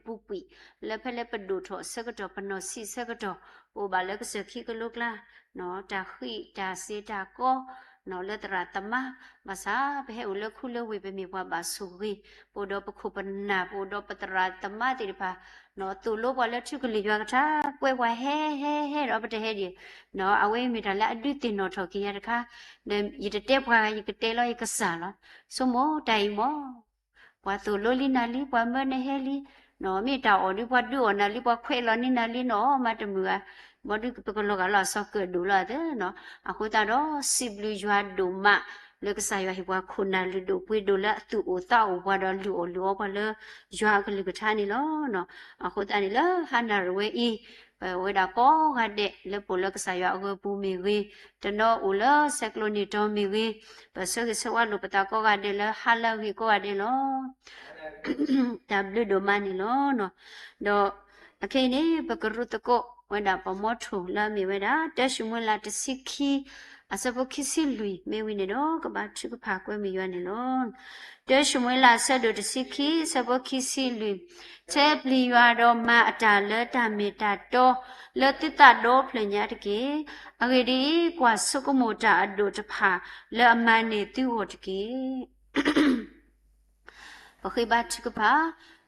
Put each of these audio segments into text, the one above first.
ပူၤကွံာ် လၢဖဲလၢပဒိၣ်ထီၣ်အဆၢကတီၢ် ပနီၢ်ဆံးအဆၢကတီၢ် ပအိၣ်ဘၣ်လၢကစၢၢ်ခံကလိကျါ တၢ်ဃံးတၢ်စ့ၤတၢ်ကီ လၢသရၣ်သမါ ဘၣ်ဆၣ်ပဟဲအိၣ်လၢခူလၢဝ့ၢ် ပမ့ၢ်ပှၤဘၣ်ဆိၣ်ဂ့ၤ ပအိၣ်ဒီးပခိၣ်ပနၢ် ပအိၣ်ဒီးပသရၣ်သမါသ့ၣ်တဖၣ် သိၣ်လိပှၤလၢထူကလုၢ်ယွၤကထါ ကွဲပှၤဟဲဟဲဟဲဒီး ပတဟဲဒံး အဝဲမ့ၢ်တၢ်လၢအဒုးသ့ၣ်နီၣ်ထီၣ်က့ၤယၤတခါ ဒီးယတတဲပှၤဂၤ ယကတဲလီၤယကစၢ်လီၤ. ဆိကမိၣ်တၢ်အံၤမ့ၢ် ပှၤသိၣ်လိလံနၤလံ ပှၤမၢနဟဲလံ မ့ၢ်တၢ်အီၣ်ဒုး ပှၤဒုးအီၣ်နၤလံ ပှၤခွဲးလီၤန့ၢ်နၤလံနီၤ မၤတမုာ်ဧါ ဘီဒုးပကလီၤဂာ်လီၤအစီၤကၢၣ်ဒိၣ်လီၤသၢနီၤ အဃိသတးဒီး စံးဘျုးယွၤဒိၣ်မး လၢကစၢ်ယွၤဟ့ၣ်ပှၤခိၣ်နၢ်လုၢ်ဒိၣ်ပှ့ၤဒိၣ်လၢအသူၣ်အိၣ်သးအိၣ်ပှၤဒီးလုၢ်အီၣ်လုၢ်အီပှၤလၢ ယွၤအကလုၢ်ကထါန့ၣ်လီၤ. အဃိသတးန့ၣ်လၢဟါနၤရဝဲအံၤ ပဝဲဒၣ်ကိးဂၤဒဲးလၢပအိၣ်လၢကစၢ်ယွၤအဂီၤပူၤမ့ၢ်ဂ့ၤ, တနီၤအိၣ်လၢဆဲးကျိးန့ၣ်တီမ့ၢ်ဂ့ၤ, ပဆၢဂ့ၤဆၢဝါလိာ်ပသးကိးဂၤဒဲးလၢဟါလၢအဂ့ၤကိးဂၤဒဲးလီၤ. တၢ်ဘျုးဒိၣ်မးန့ၣ်လီၤ. ဒီးအခဲအံၤန့ၣ် ပကရူၢ်သကိးဝဲဒၣ်ပှၤမီထိၣ်လၢအမ့ၢ်ဝဲဒၣ် တၢၡမူၤအ့လးတဆံခံ အဆၢဖိခံဆံလွံၢ် မ့ၢ်ဝံၤန့ၣ်ဒီး ကဘါထုကဖၣ်ကွဲမုာ်ယွၤန့ၣ်လီၤ. တၢၡမူၤအ့လးအဆၢဒိၣ်တဆံခံ အဆၢဖိခံဆံလွံၢ်, ထဲပျံၤယွၤဒီးမၤအတၢ်လၢတၢ်မ့ၢ်တၢ်တီ လၢသုသးဒီဖျၢၣ်ညါတက့ၢ်. အဂ့ၢ်ဒ်အံၤ, ကွၢ်ဆိကမိၣ်တၢ်အဒိၣ်တဖၣ် လၢအမၤန့ၢ်သုဂီၢ်တက့ၢ်. ပဃ့ဘါထုကဖၣ်,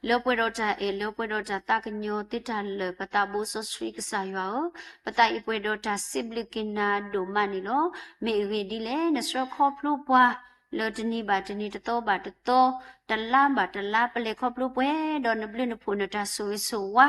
လၢပှဲၤဒီးတၢ်အဲၣ် လၢပှဲၤဒီးတၢ်သးကညီၤသုတၢ်လၢာ် ပသးဘိစီဆှံကစၢ်ယွၤဧၢ, ပသးအံၤပှဲၤဒီးတၢ်စံးဘျုးက့ၤနၤဒိၣ်မးန့ၣ်လီၤ. မ့ၢ်အဂ့ၢ်ဒ်လဲၣ်, နဆှၢခီဖျိပှၤ လၢတနံၤဘၣ်တနံၤ တသီဘၣ်တသီ တလါဘၣ်တလါ ပလဲၤခီဖျိပှဲၤဒီးနဘျုးနဖှိၣ်နတၢ်ဆိၣ်ဂ့ၤဆိၣ်ဝါ,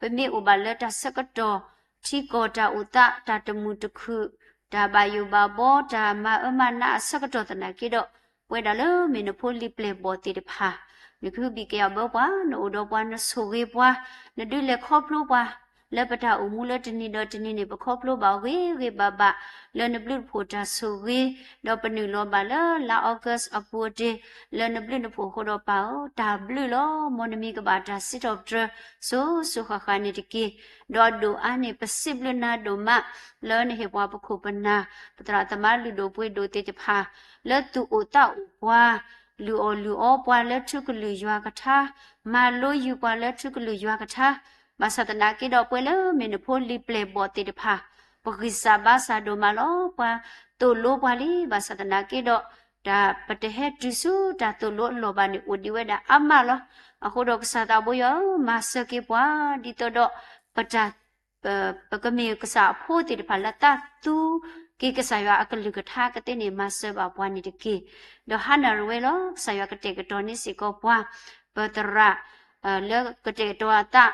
ပမ့ၢ်အိၣ်ဘၣ်လၢတၢ်ဆၢကတီၢ် ထံကီၢ်တၢ်အိၣ်သး တၢ်တမုာ်တခုၣ် တၢ်ဘၣ်ယိၣ်ဘၣ်ဘီ တၢ်မၤအၢမၤနးအဆၢကတီၢ်သနာ်က့ဒီး ပဝဲဒၣ်လၢမ့ၢ်နဖိလံၤပျဲၢ်ဘီၣ်သ့ၣ်တဖၣ် နကဟုဘံၣ်ကယာ်ဘၢပှၤ နအိၣ်ဒီးပှၤ နဆိၣ်ဂ့ၤပှၤ နဒုးလဲၤခီဖျိပှၤ လၢပတၢ်အိၣ်မူလၢတနံၤဒီးတနံၤန့ၣ် ပခီဖျိဘၣ်ဂ့ၤဂ့ၤဘၣ်ဘၣ် လၢနဘျုးနဖှိၣ်တၢ်ဆိၣ်ဂ့ၤ, ဒီးပနုာ်လီၤဘၣ်လၢလါ August အပူၤအတ့ၢ် လၢနဘျုးနဖှိၣ်အဃိဒီးပၢ်ဧၢ, တၢ်ဘျုးလီၤ. မ်နမံၤကဘၣ်တၢ်စံးထီၣ်ပတြၢၤ စိၤစိၤဃၣ်ဃၣ်န့ၣ်တက့ၢ်. ဒီးအဒိၣ်အါန့ၣ် ပစံးဘျုးနၤဒိၣ်မး လၢနဟ့ၣ်ပှၤပခိၣ်ပနၢ် ပသရၣ်သမါလုၢ်ဒိၣ်ပှ့ၤဒိၣ်သ့ၣ်တဖၣ် လၢသူၣ်အိၣ်သးအိၣ်ပှၤ လုၢ်အီၣ်လုၢ်အီပှၤလၢထူကလုၢ်ယွၤကထါ, မၤလိယုာ်ပှၤလၢထူကလုၢ်ယွၤကထါ, ဘၣ်ဆၣ်သနာ်က့ဒီး ပဝဲလၢမ့ၢ်နဖိလံၤပျဲၢ်ဘီၣ်သ့ၣ်တဖၣ် ပဂံၢ်စၢ်ဘါစၢ်ဒိၣ်မးလီၤ. ပှၤသိၣ်လိပှၤလံ, ဘၣ်ဆၣ်သနာ်က့ဒီး တၢ်ပတဟဲတုၤဆူတၢ်သိၣ်လိအလီၢ်ဘၣ်န့ၣ် အိၣ်ဒံးဝဲဒၣ်အါမးလီၤ. အဃိဒီးကစၢ်သးဘိယွၤဧၢ, မၤစၢၤက့ၤပှၤ ဒ်သိးဒီး ပတၢ် ပ ပကမ့ၢ်ကစၢ်အဖိသ့ၣ်တဖၣ်လၢတၢ်သူက့ၤကစၢ်ယွၤအကလုၢ်ကထါကသ့န့ၣ် မၤစၢၤဘၣ်ပှၤန့ၣ်တက့ၢ်. ဒီးဟါနၤရဝဲလီၤ. ကစၢ်ယွၤကတဲာ်ကတီၤန့ၢ်စ့ၢ်ကီးပှၤ ပသရၣ် လၢကတဲာ်ကတီၤအသး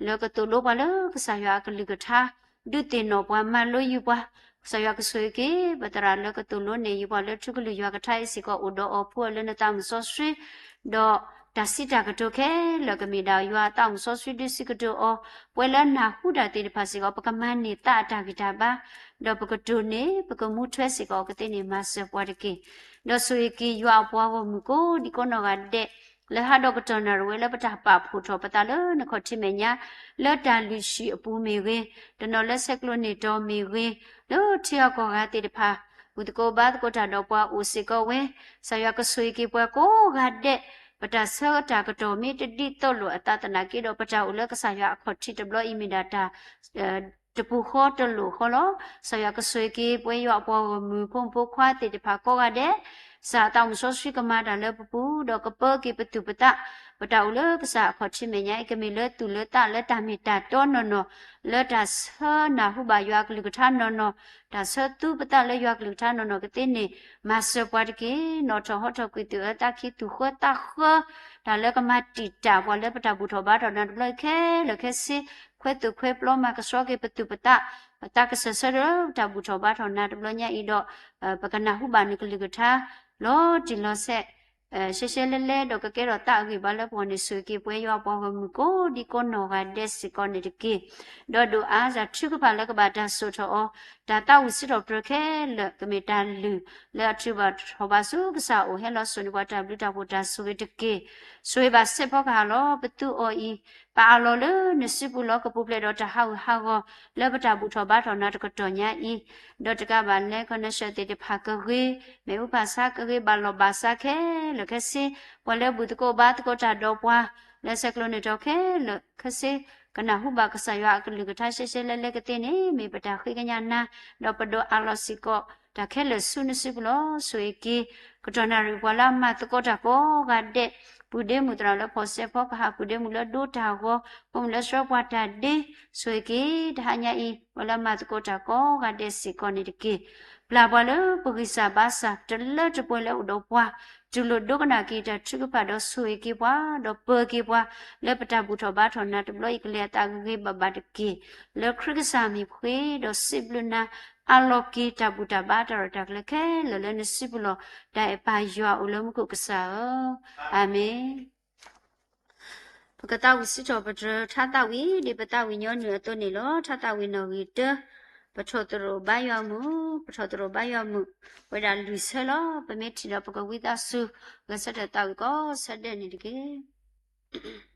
လၢကသိၣ်လိပှၤလၢကစၢ်ယွၤအကလုၢ်ကထါ, ဒုးသ့ၣ်နီၣ်ပှၤ မၤလိယုာ်ပှၤ, ကစၢ်ယွၤကဆိၣ်ဂ့ၤက့ၤ ပသရၣ်လၢကသိၣ်လိန့ၢ်ယုာ်ပှၤလၢထူကလုၢ်ယွၤကထါအံၤစ့ၢ်ကီး အိၣ်ဒီးအီၤဖိလၢနသးမုၣ်စီဆှံ ဒီးတၢ်စံးတၢ်ကတိၤခဲလၢာ် ကမ့ၢ်ဒၣ်ယွၤအသးမုၣ်စီဆှံဒုးစံးကတိၤအီၤ, ပှၤလၢနၢ်ဟူတၢ်သ့ၣ်တဖၣ်စ့ၢ်ကီး ပကမၤန့ၢ်သးအတၢ်ဂံၢ်တၢ်ဘါ, ဒီးပကတိၢ်န့ၢ် ပကမူထွဲစ့ၢ်ကီးအီၤကသ့န့ၣ် မၤစၢၤပှၤတက့ၢ်. ဒီးဆိၣ်ဂ့ၤက့ၤယွၤအပှၤဂီၢ်မုၢ်ကိးဒံကိးနီၢ်ဂၤဒဲး လၢဟးဒီးကတီၢ်နၢ်ရဝဲလၢပတၢ်ပာ်ဖှိၣ်ထီၣ်ပသးလၢနခီၣ်ထံးမဲာ်ညါ, လၢတၢ်လုၢ်ဟံၣ်အပူၤမ့ၢ်ဂ့ၤ, တနီၤလၢဆဲးကျိးန့ၢ်တီမ့ၢ်ဂ့ၤ, လၢထံအကီၢ်ဂၤသ့ၣ်တဖၣ် ဘူၣ်သကိးဘါသကိးတၢ်ဒီးပှၤအိၣ်စ့ၢ်ကီးဝဲ, ကစၢ်ယွၤကဆိၣ်ဂ့ၤက့ၤပှၤကိးဂၤဒဲး, ပတၢ်ဆၢတၢ်ကတီၢ်မ့ၢ်တဒ်သိးလိာ်အသးသနာ်က့ဒီး ပတၢ်အိၣ်လၢကစၢ်ယွၤအခီၣ်ထံးတဘျီအံၤမ့ၢ်ဒၣ်တၢ် တပူၤဃီတလိာ်ဃီလီၤ. ကစၢ်ယွၤကဆိၣ်ဂ့ၤက့ၤ ပဝဲယွၤအပှၤဂီၢ်မုၢ်ဖိမုၣ်ဖိခွါသ့ၣ်တဖၣ်ကိးဂၤဒဲး, ကစၢ်အသးမုၣ်စီဆှံကမၤတၢ်လၢပပူၤ, ဒီးကပၢက့ၤပသူၣ်ပသး, ပတၢ်အိၣ်လၢကစၢ်အခီၣ်ထံးမဲာ်ညါအံၤ ကမ့ၢ်လၢသူၣ်လၢသးလၢတၢ်မ့ၢ်တၢ်တီနီၢ်နီၢ်, လၢတၢ်ဆၢနၢ်ဟူဘၣ်ယွၤအကလုၢ်ကထါနီၢ်နီၢ်, တၢ်ဆၢသူပသးလၢယွၤအကလုၢ်ကထါနီၢ်နီၢ်ကသ့န့ၣ် မၤစၢၤပှၤတက့ၢ်. နီၣ်ထီၣ်ဟီထီၣ်ကွံာ်သူၣ်အၢသးခံသူၣ်ဃၢသးဃၢ တၢ်လၢကမၤတံာ်တာ်ပှၤလၢပတၢ်ဘူၣ်ထီၣ်ဘါထီၣ်နၤတဘျီအံၤခဲလၢာ်ခဲဆ့, ခွဲးသူၣ်ခွဲးပျီမၤကဆှီက့ၤပသူၣ်ပသး, ပသးကစၢၢ်ဆၢလၢပတၢ်ဘူၣ်ထီၣ်ဘါထီၣ်နၤတဘျီညါအံၤဒီး, ပကနၢ်ဟူဘၣ်နကလုၢ်ကထါ လီၤတံၢ်လီၤဆဲး ရှဲရှဲလဲလဲဒီးကကဲထီၣ်သးအဂံၢ်ဘါလၢပဂီၢ်န့ၣ် ဆိၣ်ဂ့ၤက့ၤပဝဲယွၤအပှၤဂီၢ်မုၢ်ကိးဒံကိးနီၢ်ဂၤဒဲးစ့ၢ်ကီးန့ၣ်တက့ၢ်. ဒီးဒိၣ်အါစၢ်ထုကဖၣ်လၢကဘၣ်တၢ်စိာ်ထီၣ်အီၤ, တၢ်သးဝံၣ်စံးထီၣ်ပတြၢၤခဲလၢာ် ကမ့ၢ်တၢ်လုၢ်လၢအထုးဘၣ်ထီၣ်ဘၣ်ဆူကစၢ်အအိၣ် ဟဲလီၤစိာ်န့ၢ်ပှၤတၢ်ဘျုးတၢ်ဖှိၣ်တၢ်ဆိၣ်ဂ့ၤတက့ၢ်. ဆိၣ်ဂ့ၤဘၣ်စဲးဖီကဟၣ်လီၤ. ပသူအီၤအံၤ ပအးလီၤလၢနစုပူၤလီၤ. ကပူၤဖျဲးဒီးတၢ်ဟးဂူာ်ဟးဂီၤ လၢပတၢ်ဘူၣ်ထီၣ်ဘါထီၣ်နၤတကတီၢ်ညါအံၤ, ဒီးတကးဘၣ်လဲၤ connection သ့ၣ်တဖၣ်ကဂ့ၤ, မ့ၣ်အူဖးဆါကဂ့ၤ, ဘၣ်လီၢ်ဘၣ်စးခဲလၢာ်ခဲဆ့, ပှၤလၢဘူၣ်သကိးဘါသကိးတၢ်ဒီးပှၤ လၢဆဲးကျိးနုာ်ထီၣ်ခဲလၢာ်ခဲဆ့ ကနၢ်ဟူဘၣ်ကစၢ်ယွၤအကလုၢ်ကထါရှဲရှဲလဲလဲကသ့န့ၣ် မ့ၢ်ပတၢ်ဃ့ကညးနၤ, ဒီးပဒိးအးလီၤစ့ၢ်ကီး တၢ်ခဲလၢာ်ဆူနစုပူၤလီၤ. ဆိၣ်ဂ့ၤက့ၤ ကတီၢ်နၣ်ရံၣ်ပှၤလၢအမၤသကိးတၢ်ကိးဂၤဒဲး, ပုၢ်ဒ့မုၣ်သရၣ်လၢဖီၣ်စဲးဖီကဟၣ်, ပုၢ်ဒ့မုၣ်လၢဒိတၢ်ဂီၤ, ဖိမုၣ်လၢဆှၢပှၤတၢ်ဒ့, ဆိၣ်ဂ့ၤက့ၤ တဟါညါအံၤ ပှၤလၢအမၤသကိးတၢ်ကိးဂၤဒဲးစ့ၢ်ကီးန့ၣ်တက့ၢ်. ပျၢ်ပှၤလၢပဂံၢ်စၢ်ဘါစၢ် တလၢတပှဲၤလၢအိၣ်ဒီးပှၤ, တူၢ်လိာ်ဒိကနၣ်က့ၤတၢ်ထုကဖၣ်ဒီးဆိၣ်ဂ့ၤက့ၤပှၤ, ဒီးပၢၤက့ၤပှၤ လၢပတၢ်ဘူၣ်ထီၣ်ဘါထီၣ်နၤတဘျီအံၤ ကလဲၤအသးဂ့ၤဂ့ၤဘၣ်ဘၣ်တက့ၢ်. လၢခရံာ်ကစၢ်မံၤပဃ့ဒီးစံးဘျုးနၤ, အးလီၤက့ၤတၢ်ဘူၣ်တၢ်ဘါတၢ်ရဲၣ်တၢ်ကျဲၤခဲလၢာ်လၢနစုပူၤလီၤ. တၢ်အဲၣ်ပၢ်ယွၤအိၣ်လၢမူခိၣ်ကစၢ်ဧၢ, အၤမ့ၣ်. ပကသးဝံၣ်စံးထီၣ်ပတြၢၤထါသးဝံၣ် ဒ်ပသးဝံၣ်ညီနုၢ်အသိးန့ၣ်လီၤ. ထါသးဝံၣ်နီၣ်ဂံၢ်တၢ, ပထီၣ်သရိာ်ဘါယွၤမုၢ်, ပထီၣ်သရိာ်ဘါယွၤမုၢ်, ဝဲဒၣ်လွံၢ်ဆၢလီၤ. ပမ့ၢ်ထံၣ်ဒီးပကဝံသးစူၤ, ဂဲၤဆၢထၢၣ်သးဝံၣ်ကိးဆၢဒဲးန့ၣ်တက့ၢ်.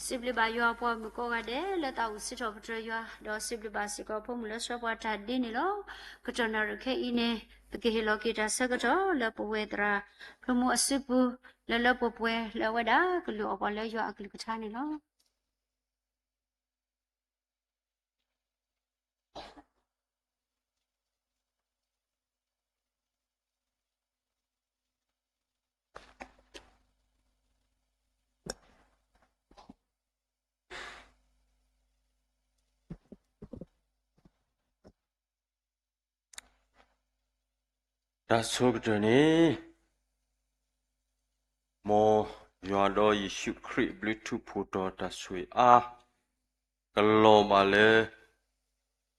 စံးဘျုးဘၣ်ယွၤပှၤမုၣ်ကိးဂၤဒဲး လၢသးဝံၣ်စံးထီၣ်ပတြၢၤယွၤ, ဒီးစံးဘျုးဘၣ်စ့ၢ်ကီးဖိမုၣ်လၢဆှၢပှၤတၢ်ဒ့န့ၣ်လီၤ. ကတီၢ်နၣ်ရံၣ်ခဲအံၤန့ၣ် ပကဟ့ၣ်လီၤက့ၤတၢ်ဆၢကတီၢ်လၢပဝဲသရၣ်ဖျိမူအစုပူၤ လၢလၢပှဲၤပှဲၤလၢအဝဲဒၣ်ကလုၢ်အီၣ်ပှၤလၢယွၤအကလုၢ်ကထါန့ၣ်လီၤ. တၢ်ဆိကတၢၢ်န့ၣ် မ်ယွၤဒီးယ့ၣ်ၡူးခရံာ်အဘျုးထူးဖှိၣ်တီၤတၢ်ဆိၣ်ဂ့ၤအါ ကလီၤဘၣ်လၢ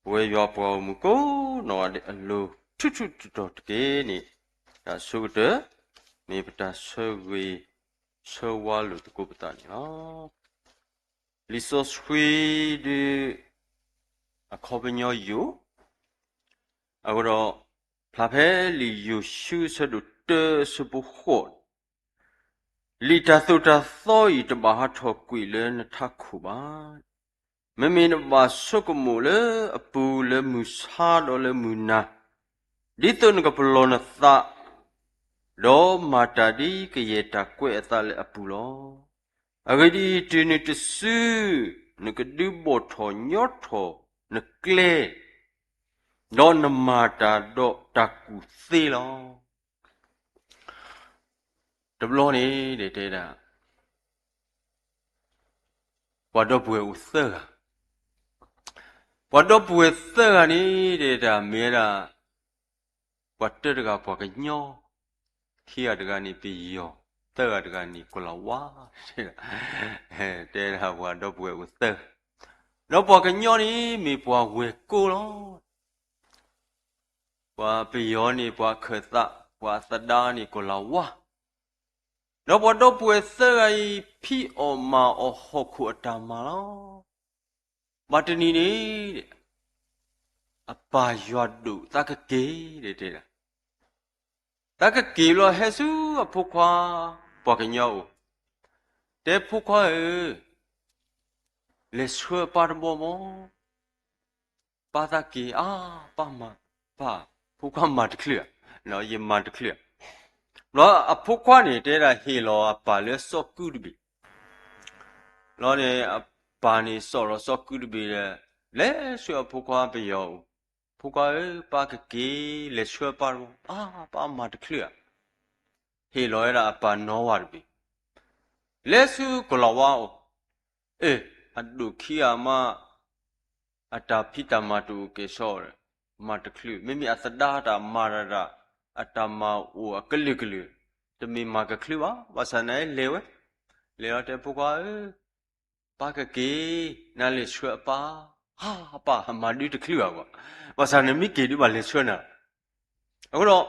ပဝဲယွၤပှၤဂီၢ်မုၢ်ကိးနီၢ်ဂၤဒဲးအလိၤ ထူးထူးတီၤတီၤတက့ၢ်န့ၣ်, တၢ်ဆိကတၢၢ် မ့ၢ်ပတၢ်ဆၢဂ့ၤဆၢဝါလိာ်သကိးပသးန့ၣ်လီၤ. လံာ်စီဆှံဒုး အခီပညီယိာ်, အဃိဒီး ဖျါဖဲလံာ်ယိၤၡူ အဆၢဒိၣ်တၢ အဆၢဖိဃိး, လံာ်တၢ်သိၣ်တၢ်သီအံၤ တဘၣ်ဟးထီၣ်ကွံာ်လၢနထးခိၣ်ဘၣ်. မ့မ့ၢ်နဘၣ်ဆိကမိၣ်လၢအပူၤလၢမုၢ်ဆါဒီးလၢမုၢ်နၤ, ဒ်သိးနကပလီၢ်နသး, ဒီးမၤတၢ်ဒ်ကယဲၢ်တၢ်ကွဲးအသးလၢအပူၤလီၤ. အဂ့ၢ်ဒ်အံၤ, တုၤနုၤတစု, နကဒုးဘီၣ်ထီၣ်ညီထီၣ်နကျဲ, ဒီးနမၤတၢ်ဒီးတၢ်ကူၣ်သ့လီၤ. တဘျီန့ၣ် တဲဒၣ် ပှၤဒီပုၢ်ဝဲၢ်အိၣ်သၢဂၤ, ပှၤဒီပုၢ်ဝဲၢ်သၢဂၤန့ၣ် တဲဒၣ် မ့ၢ်ဝဲဒၣ် ပှၤတၢတဂၤပှၤကညီ, ခံဂၤတဂၤန့ၣ်ပယီၤ, သၢဂၤတဂၤန့ၣ်ကိၤလၤဝါ, တဲဒၣ်ပှၤဒီပုၢ်ဝဲၢ်အိၣ်သၢဂၤ, ဒီးပှၤကညီန့ၣ်မ့ၢ်ပှၤဝဲၢ်ကိလီၤ. ပှၤပယီၤန့ၣ်ပှၤခၢၣ်သး, ပှၤအသဒါန့ၣ်ကိၤလၤဝါ, ဒီးပှၤဒီပုၢ်ဝဲၢ်သၢဂၤအံၤ ဖံးအီၣ်မၤအီၣ်ဟီၣ်ခိၣ်အတၢ်မၤလီၤ. ဘၣ်တနံၤန့ၣ် အပၢ်ယွၤဒိၣ်သးကက့ၤ, တဲဒၣ် သးကက့ၤဘျီဟဲဆူအဖိခွါ ပှၤကညီအိၣ်, တဲဖိခွါဧၢ, လဲၤဆှၢပၢ်တဘီမး, ပၢ်သးက့ၤအါ, ပၢ်မၤ, ပၢ်, ဖိခွါမၤတချုးဧါ, ယမၤတချုးဧါ. ဘျီအဖိခွါန့ၣ် တဲဒၣ်ဟ့ၣ်လီၤအပၢ်လၢစီၤကုတဘ့ၣ်, ဘျီန့ၣ် အပၢ်န့ၣ်စိာ်လီၤစီၤကုတဘ့ၣ်ဒီး လဲၤဆူအဖိခွါပယီၤအိၣ်, ဖိခွါဧၢ, ပၢ်ကက့ၤ, လဲၤဆှၢပၢ်တဘီ, အါ, ပၢ်မၤတချုးဧါ. ဟ့ၣ်လီၤဝဲဒၣ်အပၢ်နီၣ်ဝၤတဘ့ၣ်, လဲၤဆူကိၤလၤဝါအိၣ်, အ့ၣ်, အဒိၣ်ခံဂၤမး အတၢ်ဖံးတၢ်မၤတအိၣ်ကဲၣ်ဆိးဒီး မၤတချုး, မ့မ့ၢ်အသဒါတၢ်မၤတၢ်ဒၣ် အတၢ်မၤအိၣ်အကလုာ်ကလုာ်, တမ့ၢ်မၤကချုးဘၣ်, ဘၣ်ဆၣ်န့ၣ်လဲၤဝဲ, လဲၤလီၤတဲဖိခွါဧၢ, ပၢ်ကက့ၤ, နလဲၤဆှၢအပၢ်, ဟါ, အပၢ်မၤဒုတချုးဘၣ်, ဘၣ်ဆၣ်န့ၣ်မ့ၢ်က့ၤဒုးဘၣ်လဲၤဆှၢနၤ, အဃိဒီး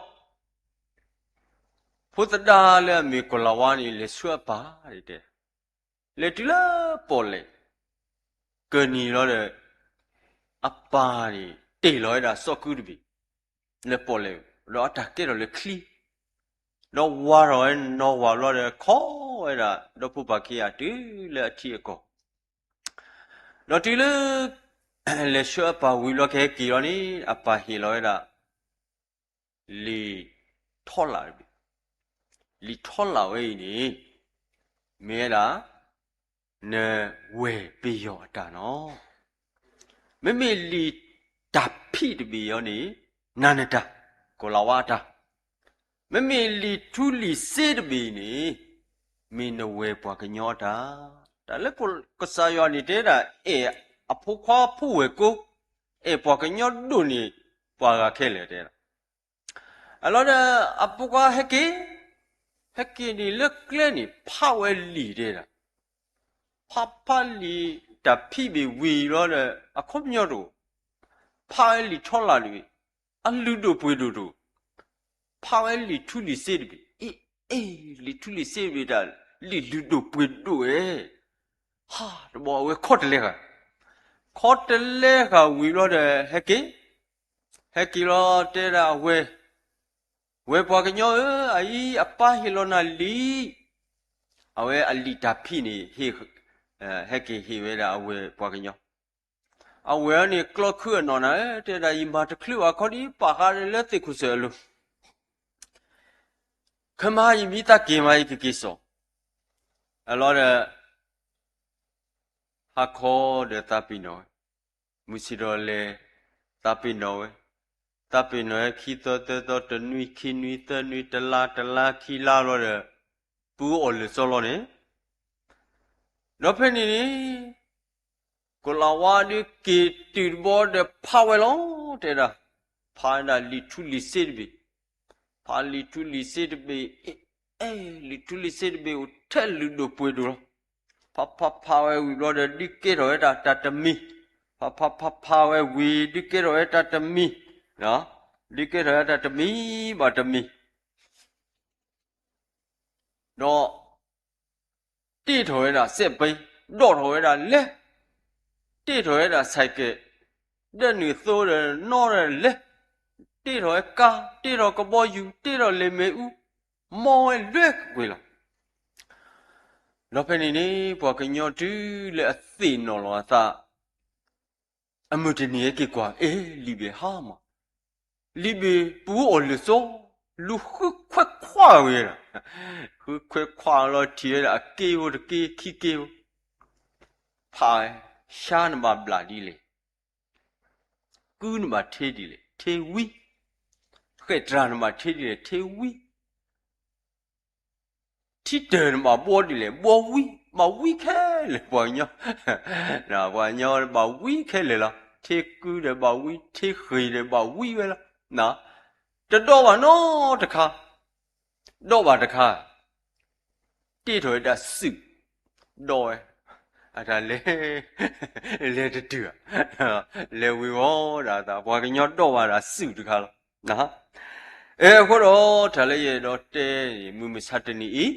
ဖိသဒါလၢအမ့ၢ်ကိၤလၤဝါန့ၣ် လဲၤဆှၢအပၢ်, တဲ, လဲၤတုၤလၢပီၣ်လဲၣ်, ကၢၢ်နံၤလီၤဒီး အပၢ်န့ၣ် တ့ၢ်လီၤဝဲဒၣ်စီၤကုတဘ့ၣ် လၢပီၣ်လဲၣ်, ဒီးအတၢ်ကဲထီၣ်လၢချံ, ဒီးဝါထီၣ်ဝဲနီၣ်ဝၤဘျီဒီး ခိးဝဲဒၣ်ဒီဖိပၢ်ခံဂၤတုၤလၢအထံအကီၢ်, ဒီးတုၤလၢ လဲၤဆှၢအပၢ်ဝံၤဘျီကဟဲက့ၤလီၤန့ၣ် အပၢ်ဟ့ၣ်လီၤဝဲဒၣ် လံာ်ထီလာ်တဘ့ၣ်, လံာ်ထီလာ်ဝဲအံၤန့ၣ် မ့ၢ်ဝဲဒၣ် နဝဲၢ်ပယီၤအတၢ်နီၤ, မ့မ့ၢ်လံာ်တၢ်ဖံးတဘ့ၣ်အံၤန့ၣ် နၤနတၢ်, ကိၤလၤဝါအတၢ်, မ့မ့ၢ်လံာ်ထူလံာ်စ့တဘ့ၣ်အံၤန့ၣ် မ့ၢ်နဝဲၢ်ပှၤကညီအတၢ်, တၢ်လၢကစၢ်ယွၤန့ၣ်တဲဒၣ် အဲၣ်အဖိခွါဖိဝဲၢ်ကိ, အဲၣ်ပှၤကညီဒိၣ်န့ၢ်ပှၤဂၤခဲလၢာ်တဲဒၣ်, အလီၤဒီး အဖိခွါဟဲက့ၤ, ဟဲက့ၤန့ၣ်လၢကျဲန့ၣ် ဖးဝဲလံာ်တဲဒၣ်, ဖးဖးလံာ်တၢ်ဖံးဘ့ၣ်ဝံၤလီၤဒီး အခီပညီတအိၣ်, ဖးဝဲလံာ်ထီလာ်တဘ့ၣ်, အလုၢ်ဒိၣ်ပှ့ၤဒိၣ်တအိၣ်, ဖးဝဲလံာ်ထူလံာ်စ့တဘ့ၣ်, အ့ၣ်, အ့ၣ်, လံာ်ထူလံာ်စ့တဘ့ၣ်တၢ် လံာ်လုၢ်ဒိၣ်ပှ့ၤဒိၣ်ဝဲ, ဟါ, တဘျီအဝဲခီတလဲဃာ်, ခီတလဲဃာ်ဝံၤဘျီဒီး ဟဲက့ၤ, ဟဲက့ၤလီၤတဲဒၣ်အဝဲၢ်, ဝဲၢ်ပှၤကညီဧၢ, အအံၤအပၢ်ဟ့ၣ်လီၤနၤလံ, အဝဲအလံာ်တၢ်ဖံးန့ၣ် ဟဲက့ၤဟ့ၣ်ဝဲဒၣ်အဝဲၢ်ပှၤကညီ, အဝဲၢ်န့ၣ်ကျီခုအနီၢ်နၤ, တဲဒၣ်ယမၤတချုးဘၣ်ခီဒ်ပာ်ဃာ်လၢသ့ၣ်ခိၣ်စၢၤအလိၤ ခဲမးယမံသးက့ၤမး ယကက့ၤစိာ်, အလီၤဒီး ဟါခီဒီးသးပ့ၤနီၣ်ဝဲ, မုၢ်ဆ့ၣ်ဒီးလဲၤ, သးပ့ၤနီၣ်ဝဲ, သးပ့ၤနီၣ်ဝဲခံသီသၢသီ တနွံခံနွံသၢနွံ တလါတလါခံလါလီၤဒီး ပူၤအီၣ်လၢာ်စီလီၤန့ၣ်, ဒီးဖဲန့ၣ်န့ၣ် ကိၤလၤဝါဒုးက့ၤတုၤတဘျီဒီးဖးဝဲလီၤ, တဲဒၣ်, ဖးဒၣ်လံာ်ထူလံာ်စ့တဘ့ၣ်, ဖးလံာ်ထူလံာ်စ့တဘ့ၣ်, အဲၣ်, လံာ်ထူလံာ်စ့တဘ့ၣ်အိၣ်ထဲလုၢ်ဒိၣ်ပှ့ၤဒိၣ်လီၤ. ဖးဖးဖးဝဲဝံၤဘျီဒီး ဒုးကဲထီၣ်ဝဲဒၣ်တၢ်တမံၤ, ဖးဖးဖးဖးဝဲဝံၤ ဒုးကဲထီၣ်ဝဲတၢ်တမံၤ, ဒုးကဲထီၣ်ဝဲတၢ်တမံၤဘၣ်တမံၤ ဒီး တ့ထီၣ်ဝဲဒၣ်စဲးပ့, ဒိးထီၣ်ဝဲဒၣ်လဲ, တ့ထီၣ်ဝဲဒၣ်ဆဲးကဲး, ဒၢနုာ်သိဒီးနီၢ်ဒီးလဲ, တ့ထီၣ်ဝဲကါ, တ့ထီၣ်ကဘီယူၤ, တ့ထီၣ်လ့ၣ်မ့ၣ်အူ, မီဝဲလွဲၢ်ကွ့ၢ်လီၤ. ဒီးဖဲန့ၣ်န့ၣ် ပှၤကညီတုၤလၢအသ့ၣ်နီၣ်လီၤအသး အမုၢ်တနံၤဟဲက့ၤကွၢ်, အဲ လံာ်ဘ့ၣ်ဟါမး, လံာ်ဘ့ၣ်ပူၤအီၣ်လၢာ်စီ, လူၤဃုခွဲးခွါဝဲဒီး, ဃုခွဲးခွါလီၤထံၣ်ဝဲဒၣ်အက့ဖိတက့ ခံက့ဖိ, ဖးဝဲ, ဆါနဘၣ်ဘျးဒ်လဲၣ်, ကုနဘၣ်ထ့ဒ်လဲၣ်, ထ့ဝံ, ဃဲးတြၢ်နဘၣ်ထ့ဒ်လဲၣ်, ထ့ဝံ ထံတၢၢ်နဘၣ်ဘှီဒ်လဲၣ်, ဘှီဝံ, ဘၣ်ဝံခဲလၢာ်ပှၤကညီ, ပှၤကညီဘၣ်ဝံခဲလၢာ်လီၤ. ထ့ကုဒီးဘၣ်ဝံ, ထ့ဃ့ၢ်ဒီးဘၣ်ဝံဝဲလီၤ. တဒီးဘၣ်နီတခါ, ဒီးဘၣ်တခါ, တ့ထီၣ်ဝဲဒၣ်စုၣ်, ဒီးဝဲ, အတၢ်လဲၤ, လဲၤတတုၤဧါ, လဲၤဝ့ၤဝီၤဒၣ်သး, ပှၤကညီဒီးဘၣ်ဒၣ်စုၣ်တခါလီၤ. အဃိဒီး တၢ်လၢယအဲၣ်ဒိးတဲန့ၣ် မုၢ်မဆါတနံၤအံၤ,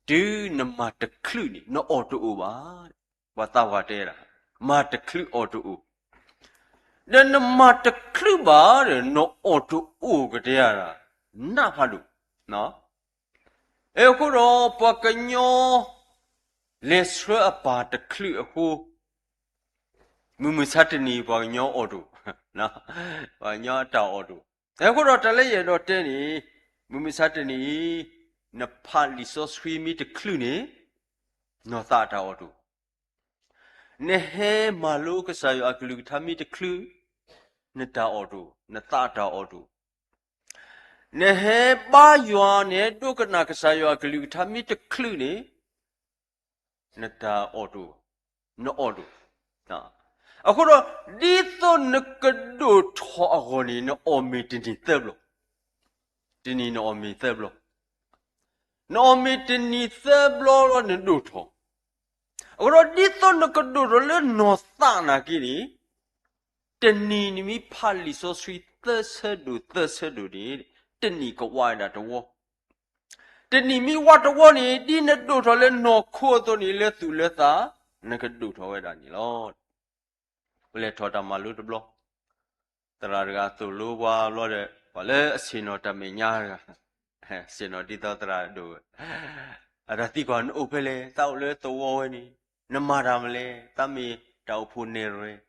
တုၤနမၤတချုးန့ၣ် နအီၣ်တအိၣ်ဘၣ်. ပှၤသးပှၢ်တဲဒၣ်, မၤတချုးအီၣ်တအိၣ်, ဒီးနမၤတချုးဘၣ်ဒီး နအီၣ်တအိၣ်ကတဲဒၣ်, နးဖးဒိၣ်. အဃိဒီး ပှၤကညီ လဲၤဆှၢအပၢ်တချုးအဃိ, မုၢ်မုၢ်ဆါတနံၤ ပှၤကညီအီၣ်တအိၣ်, ပှၤကညီအတၢ်အီၣ်တအိၣ်. အဃိဒီးတၢ်လၢယအဲၣ်ဒိးတဲန့ၣ်, မုၢ်မုၢ်ဆါတနံၤအံၤ, နဖးလံာ်စီဆှံမ့ၢ်တချုးန့ၣ်, နီၢ်သးအတၢ်အီၣ်တအိၣ်. နဟဲမၤလိကစၢ်ယွၤအကလုၢ်ကထါမ့ၢ်တချုး, နတၢ်အီၣ်တအိၣ်, နသးအတၢ်အီၣ်တအိၣ်. နဟဲဘါယွၤ နဟဲဒိကနၣ်ကစၢ်ယွၤအကလုၢ်ကထါမ့ၢ်တချုးန့ၣ်, နတၢ်အီၣ်တအိၣ်, နအီၣ်တအိၣ်. အဃိဒီး ဒ်သိးနကဒိၣ်ထီၣ်အဂီၢ်န့ၣ် နအီၣ်မ့ၤတနံၤသၢဘျီ, တနံၤနအီၣ်မ့ၤသၢဘျီ, နအီၣ်မ့ၤတနံၤသၢဘျီလီၤ နဒိၣ်ထီၣ်. အဃိဒီး ဒ်သိးနကဒိၣ်ထီၣ်လၢနီၢ်သးနာ်က့န့ၣ်, တနံၤနမ့ၢ်ဖးလံာ်စီဆှံသၢဆၢဒိၣ်သၢဆၢဒိၣ်န့ၣ်, တနံၤကဝါဝဲဒၣ်တဝီ, တနံၤမ့ၢ်ဝါတဝီန့ၣ် ဒ်နဒိၣ်ထီၣ်လၢနီၢ်ခိအသိးန့ၣ် လၢသူၣ်လၢသး, နကဒိၣ်ထီၣ်ဝဲဒၣ်န့ၣ်လီၤ. ပလဲၤထီၣ်တၢ်မၤလိတဘျီ, သရၣ်တဂၤသိၣ်လိပှၤဘျီဒီး ပှၤလၢအဆ့ၣ်နီၤတၢ်မဲာ်ညါတဂၤ, ဆ့ၣ်နီၤဒ်သိးသရၣ်ဒိၣ်ဝဲ, အတၢ်သံကွၢ် နအိၣ်ဖဲလဲၣ်, သးအိၣ်လၢသဝီဝဲန့ၣ်, နမၤတၢ်မနုၤလဲၣ်, သးမ့ၢ်တၢ်အိၣ်ဖှိၣ်နဲၣ်ရွဲၣ်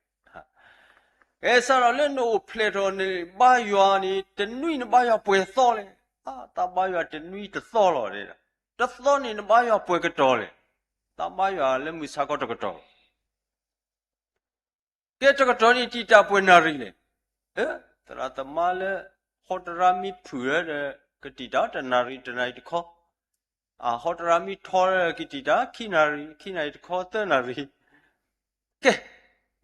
ကဲစးထီၣ်လၢနအိၣ်ဖျဲၣ်ထီၣ်န့ၣ် ဘါယွၤန့ၣ် တနွံနဘါယွၤပှဲၤသီလဲၣ်, သးဘါယွၤတနွံတသီလီၤ, တသီန့ၣ်နဘါယွၤပှဲၤကတီၢ်လဲၣ်, သးဘါယွၤလၢမုၢ်ဆါခီတကတီၢ် ကဲတကတီၢ်န့ၣ် တံာ်တာ်ပှဲၤနၣ်ရံၣ်လဲၣ်. သရၣ်သမါလၢ ဟီတရါမ့ၢ်ဖုၣ်ဒီး ကတံာ်တာ်တနၣ်ရံၣ်တနၣ်ရံၣ်တခီ, အဟီတရါမ့ၢ်ထီဒီး ကတံာ်တာ်ခံနၣ်ရံၣ်, ခံနၣ်ရံၣ်တခီ သၢနၣ်ရံၣ်. ကဲ,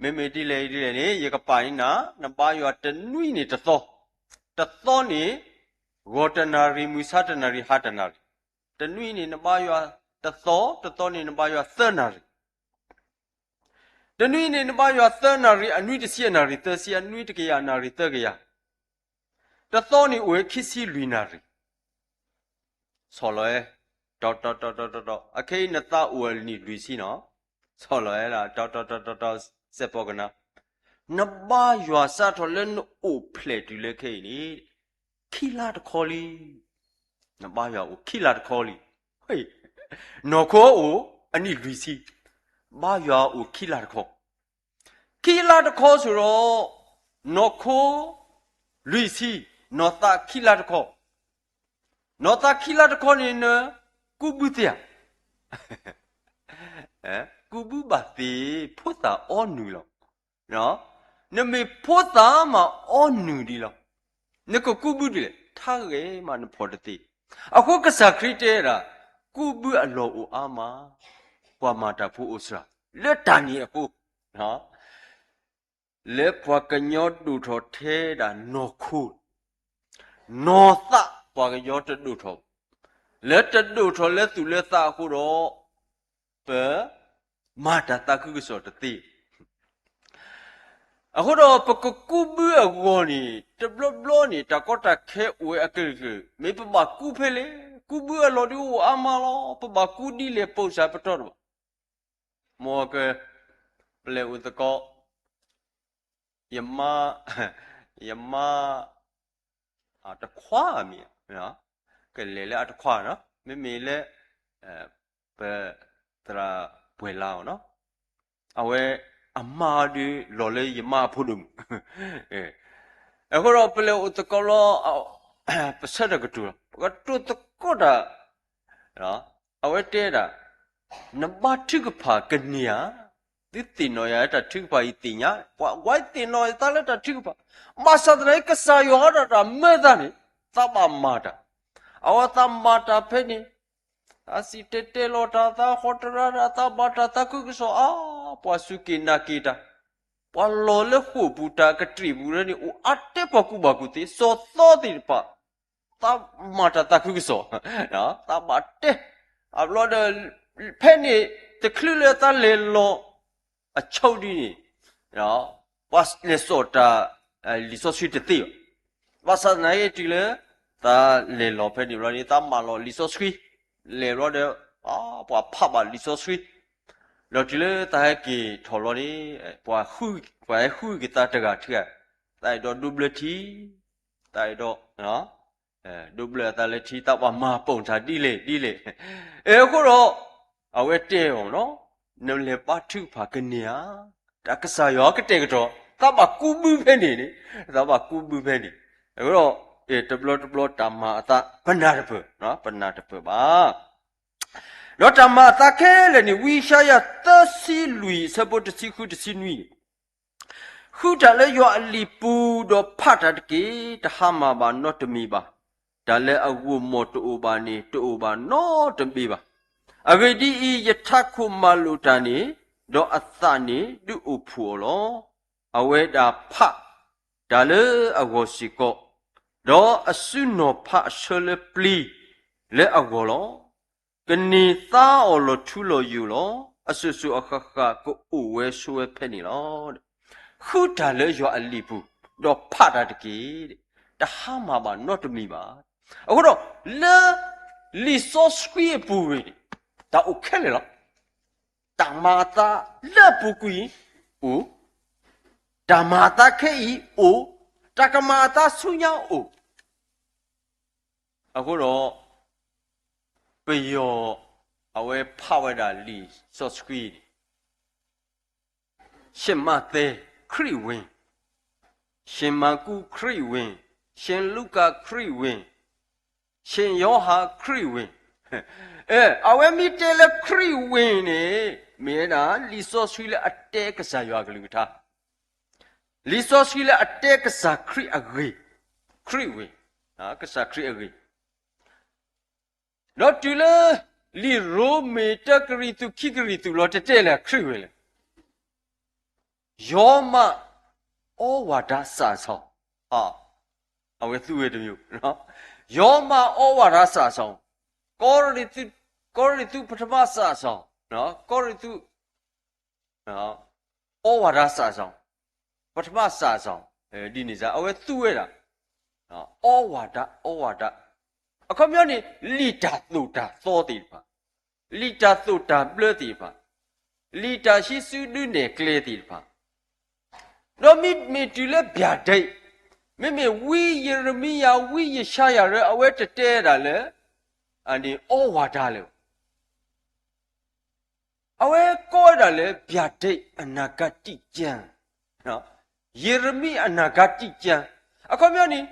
မ့မ့ၢ်ဒ်လဲၣ်ဒ်လဲၣ်န့ၣ် ယကပာ်န့ၢ်နၤ, နဘါယွၤတနွံန့ၣ်တသီ, တသီန့ၣ် ဂီၤတနၣ်ရံၣ်, မုၢ်ဆါတနၣ်ရံၣ်, ဟါတနၣ်ရံၣ်, တနွံန့ၣ်နဘါယွၤတသီ, တသီန့ၣ်နဘါယွၤသၢနၣ်ရံၣ်. တနွံန့ၣ် နဘါယွၤသၢနၣ်ရံၣ်, အနွံတဆံအနၣ်ရံၣ်, သၢဆံအနွံ, တကယၤနၣ်ရံၣ်, သၢကယၤ. တသီန့ၣ်အိၣ်ဝဲခံဆံလွံၢ်နၣ်ရံၣ်. ဆီၣ်လီၤဝဲ, တီတီတီတီတီတီ, အခဲအံၤနသးအိၣ်အနံၣ်လွံၢ်ဆံနီၤ. ဆီၣ်လီၤဝဲဒၣ် တီတီတီတီတီ, စဲးဖီကနါ. နဘါယွၤစးထီၣ်လၢနအိၣ်ဖျဲၣ်တုၤလၢခဲအံၤန့ၣ် ခံလါတခီလံ. နဘါယွၤအိၣ်ခံလါတခီလံ. နီၢ်ခိအိၣ်အနံၣ်လွံၢ်ဆံ, ဘါယွၤအိၣ်ခံလါတခီ. ခံလါတခီစ့ၢ်ဒီး, နီၢ်ခိလွံၢ်ဆံ, နီၢ်သးခံလါတခီ. နီၢ်သးခံလါတခီန့ၣ် နကူးဘုသ့ဧါ. ကူးဘုဘၣ်သ့ၣ်, ဖိသၣ်အီနုၢ်လီၤ. နမ့ၢ်ဖိသၣ်မးအီနုၢ်ဒံးလီၤ. နကကူးဘုဒ်လဲၣ်, ထါဂဲၤမးနဖီၣ်တသ့. အဃိကစၢ်ခရံာ်တဲဒၣ်, ကူးဘုအလီၢ်အိၣ်အါမး, ပှၤမၤတၢ်ဖိအိၣ်စှၤ, လၢတၢ်န့ၣ်အဃိ လၢပှၤကညီဒိၣ်ထီၣ်ထဲဒၣ်နီၢ်ခိ, နီၢ်သးပှၤကညီတဒိၣ်ထီၣ်, လၢတဒိၣ်ထီၣ်လၢသူၣ်လၢသးအဃိဒီး, ပမၤတၢ်သးခုကစီၣ်တသ့. အဃိဒီးပကကူးဘုအဂီၢ်န့ၣ် တဘျီဘျီန့ၣ် တၢ်ကီတၢ်ခဲအိၣ်ဝဲအကလုာ်ကလုာ်, မ့ၢ်ပဘၣ်ကူးဖဲလဲၣ်, ကူးဘုအလီၢ်ဒုးအိၣ်အါမးလီၤ, ပဘၣ်ကူးဒ်လဲၣ်ပိာ်စၢ်ပတီၢ်တဘၣ်. မ်က, ပလဲၤအိၣ်သကိး, ယမါ, ယမါ, အတခွါမ့ၢ်, ကလဲၤလၢအတခွါနီၤ, မ့မ့ၢ်လၢ, ပ, သရၣ်ပှဲၤလါအီၤနီၤ, အဝဲ, အမါဒုးလီၤလၢယမါအဖိဒိၣ်မုၣ်, အဃိဒီးပလဲၤအိၣ်သကိးလီၤ, ပဆၢထၢၣ်ကတိၤလီၤ. ပကတိၤသကိးတၢ်, အဝဲတဲဒၣ်, နဘါထုကဖၣ်ကန့ၢ်ဧါ. သုသ့ၣ်နီၣ်ယၤလၢတၢ်ထုကဖၣ်အံၤသ့ၣ်ညါ, ပှၤဝဲသ့ၣ်နီၣ်ယၤသးလၢတၢ်ထုကဖၣ်, ဘၣ်ဆၣ်သနာ်က့ ကစၢ်ယွၤဒီးတၢ်မၢသးန့ၣ်, သးဘၣ်မၤတၢ်, အဝဲသးမၤတၢ်ဖဲန့ၣ် သးစံၣ်တဲၤတဲလီၤတၢ်, သးဟီတရါတၢ်, သးဘၣ်တၢ်သးခုကစီၣ်အါ, ပှၤစူၢ်က့ၤနာ်က့ၤတၢ်, ပှၤလီၤလၢဃိာ်ပူၤတၢ်ကတြံးပူၤလၢန့ၣ် အိၣ်အါတဲပှၤကူၣ်ဘၣ်ကူၣ်သ့, စီၤသီသ့ၣ်တဖၣ်, သးမၤတၢ်သးခုကစီၣ်, သးဘၣ်တဲ, အဘျီဒီး, ဖဲန့ၣ်, တချုးလၢသးလဲၤလီၤ အဆိဒ်န့ၣ်, ပှၤလဲၤစိာ်တၢ်, လံာ်စီဆှံတသ့ဘၣ်. ဘၣ်ဆၣ်သနာ်က့တုၤလၢ, သးလဲၤလီၤဖဲန့ၣ်ဘျီန့ၣ် သးမၤလီၤလံာ်စီဆှံ, လဲၤဘျီဒီး, ပှၤဖးဘၣ်လံာ်စီဆှံ, ဒီးတုၤလၢသးဟဲက့ၤထီၣ်လီၤန့ၣ်, ပှၤဟဲဃုက့ၤသးတဂၤထံဂၤ, သးအဲၣ်ဒိးဒိးဘျၢထံ, သးအဲၣ်ဒိး, ဒိးဘျၢအသးလၢထံ, သးဘၣ်မၤပိာ်ထါဒ်လဲၣ်ဒ်လဲၣ်, အဃိဒီး, အဝဲတဲအီၤ, နလဲၤဘါထုကဖၣ်ကန့ၢ်ဧါ, တၢ်ကစၢ်ယွၤကတဲာ်ကတီၤ, သးဘၣ်ကူးဘုဖဲန့ၣ်န့ၣ်, သးဘၣ်ကူးဘုဖဲန့ၣ်, အဃိဒီး, တဘျီတဘျီတၢ်မၤအသး ပနၢ်တပၢၢ်, ပနၢ်တပၢၢ်ဘၣ်. ဒီးတၢ်မၤအသးခဲလၢာ်န့ၣ် ဝံယၡါယၤသၢဆံလွံၢ်အဆၢဖိတဆံဃုတဆံနွံန့ၣ်, ဃုတၢ်လၢယွၤအလံာ်ပူၤဒီးဖးတၢ်တက့ၢ်, တဟါမၢ်ဘၣ်နီတမံၤဘၣ်. တၢ်လၢအဂိာ်မီၢ်တအိၣ်ဘၣ်န့ၣ် တအိၣ်ဘၣ်နီတမံၤဘၣ်. အဂ့ၢ်ဒ်အံၤ, ယထးခိၣ်မၤလိာ်တၢ်န့ၣ်, ဒီးအသးန့ၣ်ဒုးအိၣ်ဖှိၣ်အီၤလီၤ. အဝဲဒၣ်ဖးတၢ်လၢအဂီၢ်စ့ၢ်ကီး, ဒီးအစုနီၤဖးအဆၢလၢပျံၤလၢအဂီၢ်လီၤ. ကန့ၢ်သါအီၤလီၤထူလီၤယိာ်လီၤ. အစိၤစိၤအဃၣ်ဃၣ်ကအိၣ်ဝဲဆိးဝဲဖဲန့ၣ်လီၤ. ဃုတၢ်လၢယွၤအလံာ်ပူၤ, ဒီးဖးတၢ်တက့ၢ်. တဟါမၢ်ဘၣ်နီတမံၤဘၣ်. အဃိဒီး, လၢလံာ်စီဆှံအပူၤန့ၣ်, တၢ်အိၣ်ခဲလၢာ်လီၤ. တၢ်မၤအသးလၢအပူၤကွံာ်အိၣ်, တၢ်မၤအသးခဲအံၤအိၣ်, တၢ်ကမၤအသးဆူညါအိၣ်. အဃိဒီး, ပယီၤအဝဲဖးဝဲဒၣ်လံာ်စီဆှံန့ၣ်, ရှင်မဿဲခရစ်ဝင်, ရှင်မၢ်ကူးခရစ်ဝင်, ရှင်လူၤကၣ်ခရစ်ဝင်, ရှင်ယောဟန်ခရစ်ဝင်, အဝဲမ့ၢ်တဲလၢခရစ်ဝင်န့ၣ်, မ့ၢ်ဝဲဒၣ်လံာ်စီဆှံလၢအတဲကစၢ်ယွၤအကလုၢ်ကထါ, လံာ်စီဆှံလၢအတဲကစၢ်ခရံာ်အဂ့ၢ်, ခရစ်ဝင်, ကစၢ်ခရံာ်အဂ့ၢ်. ဒီးတုၤလၢ, လံာ်ရိမ့ၤတကရံၣ်သူးခံကရံၣ်သူးလီၤ တတဲလၢခရံာ်ဝဲလဲၣ်. ရောမအီဝါဒစာစောင်, အဝဲသူဝဲတမံၤ, ရောမအီဝါဒစာစောင်, ကီရံၣ်သူး, ကီရံၣ်သူးပထမစာစောင်, ကီရံၣ်သူး အီဝါဒစာစောင်, ပထမစာစောင်, ဒ်န့ၣ်စ့ၢ် အဝဲသူဝဲဒၣ်, အီဝါဒ, အီဝါဒ, အခီပညီန့ၣ် လံာ်တၢ်သိၣ်တၢ်သီသ့ၣ်တဖၣ်, လံာ်တၢ်သိၣ်တၢ်ဘျၢသ့ၣ်တဖၣ်, လံာ်တၢ်ဟံးစုဒုးနဲၣ်ကျဲသ့ၣ်တဖၣ်, ဒီးမ့မ့ၢ်တုၤလၢ ဗျာဒိတ်, မ့မ့ၢ်ဝံယံးရမံယၤ ဝံယၡါယၤရၢ အဝဲတတဲဒၣ်လၢ အန့ၣ်အီဝါဒလၢ အဝဲကိးဝဲဒၣ်လၢ ဗျာဒိတ်အနာဂတ်တိကျမ်း, ယံးရမံအနာဂတ်တိကျမ်း, အခီပညီန့ၣ်